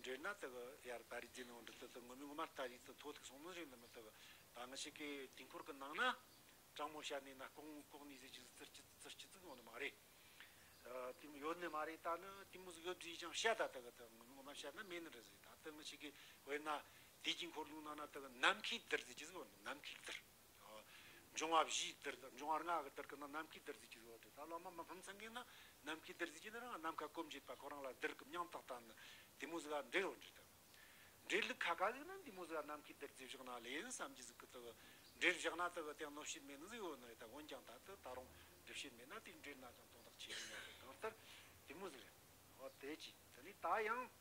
འདྲེ་ན་དེ་གི་ཡར་པ་རི་རྫི་ནང་འདྲི་དེ་དེ་ངོ་མི་ངོ་མ་ལྟ་ཡི་དེ་ཐོ་ཐུག་སོང་ནི་རེད། འདི་མི་དེ་གི་ད་ང་ཞིག་གི་དུས་འཁོར་གི་ནང་ན་དྲང་མོ་བཤད་ནས་ན་ལྐོག་ལྐོག་ནས་ཟིག་ཅི་ཟིག་ཙིར་ཅི་ཙིར་ཅི་ཙིག་ཡོང་ནི་མ་རེད། ཨ། དེ་མོ་ཡོད་ནི་མ་རེད། ད་ནི་དེ་མོ་ཟིག་ཡོད་དུས་ཀྱང་བཤད་ད་དེ་གི་དེ་ངོ་མ་བཤད་ན་མེད་ནི་རེད་ཟེར། ད་དེ་ང་ཞིག་གི་དཔེར་ན་དུས་ཀྱི་འཁོར་ལོའི་ནང་ན་དེ་གི་ནམ་མཁའི་རྡུལ་ཟེར་གྱི་ཟིག་ཡོད་ནི། ནམ་མཁའི་རྡུལ། འབྱུང་བ་བཞིའི་རྡུལ་འབྱུང་བ་ལྔ་གི་རྡུལ་གི་ནང་ནམ་མཁའི་རྡུལ་ཟེར་གྱི་ཟིག་ཡོད་དེ། ད་སློབ་མ་མི་ཕམ་ཚང་གི་ན་ ནམ་མཁའི་རྡུལ་ཟེར་གྱི་ནི་རང་ནམ་མཁའ་གོམས་བྱེད་པ་ཁོ་རང་ལ་རྡུལ་གྱི་མིང་བཏགས་ད་ནི་དེ་མོ་ཟིག་ག་འགྲེལ་བ་འགྲེལ་ད། འགྲེལ་ལུགས་ཁ་ཁ་ཟིག་ན་འདི་མོ་ཟིག་ནམ་མཁའི་རྡུལ་རྫས་བཞག་ན་ལེ་ཡིན་བསམ་གྱི་ཟིག་གི་དུ་འགྲེལ་བཞག་ན་དུ་དེ་གནོད་བྱེད་མེད་ནི་ཟིག་ཡོད་ནི་རེད། ད་འོན་ཀྱང་ད་དུ་ད་རུང་སྒྲུབ་བྱེད་མེད་ན་དེ་འགྲེལ་ན་ཀྱང་དོན་དག་ཆེ་ཡིན་ནི་རེད། གང་ལྟར་དེ་མོ་ཟིག་རེད། འོ་དེ་ཅི་དེ་ནི་ད་ཡང་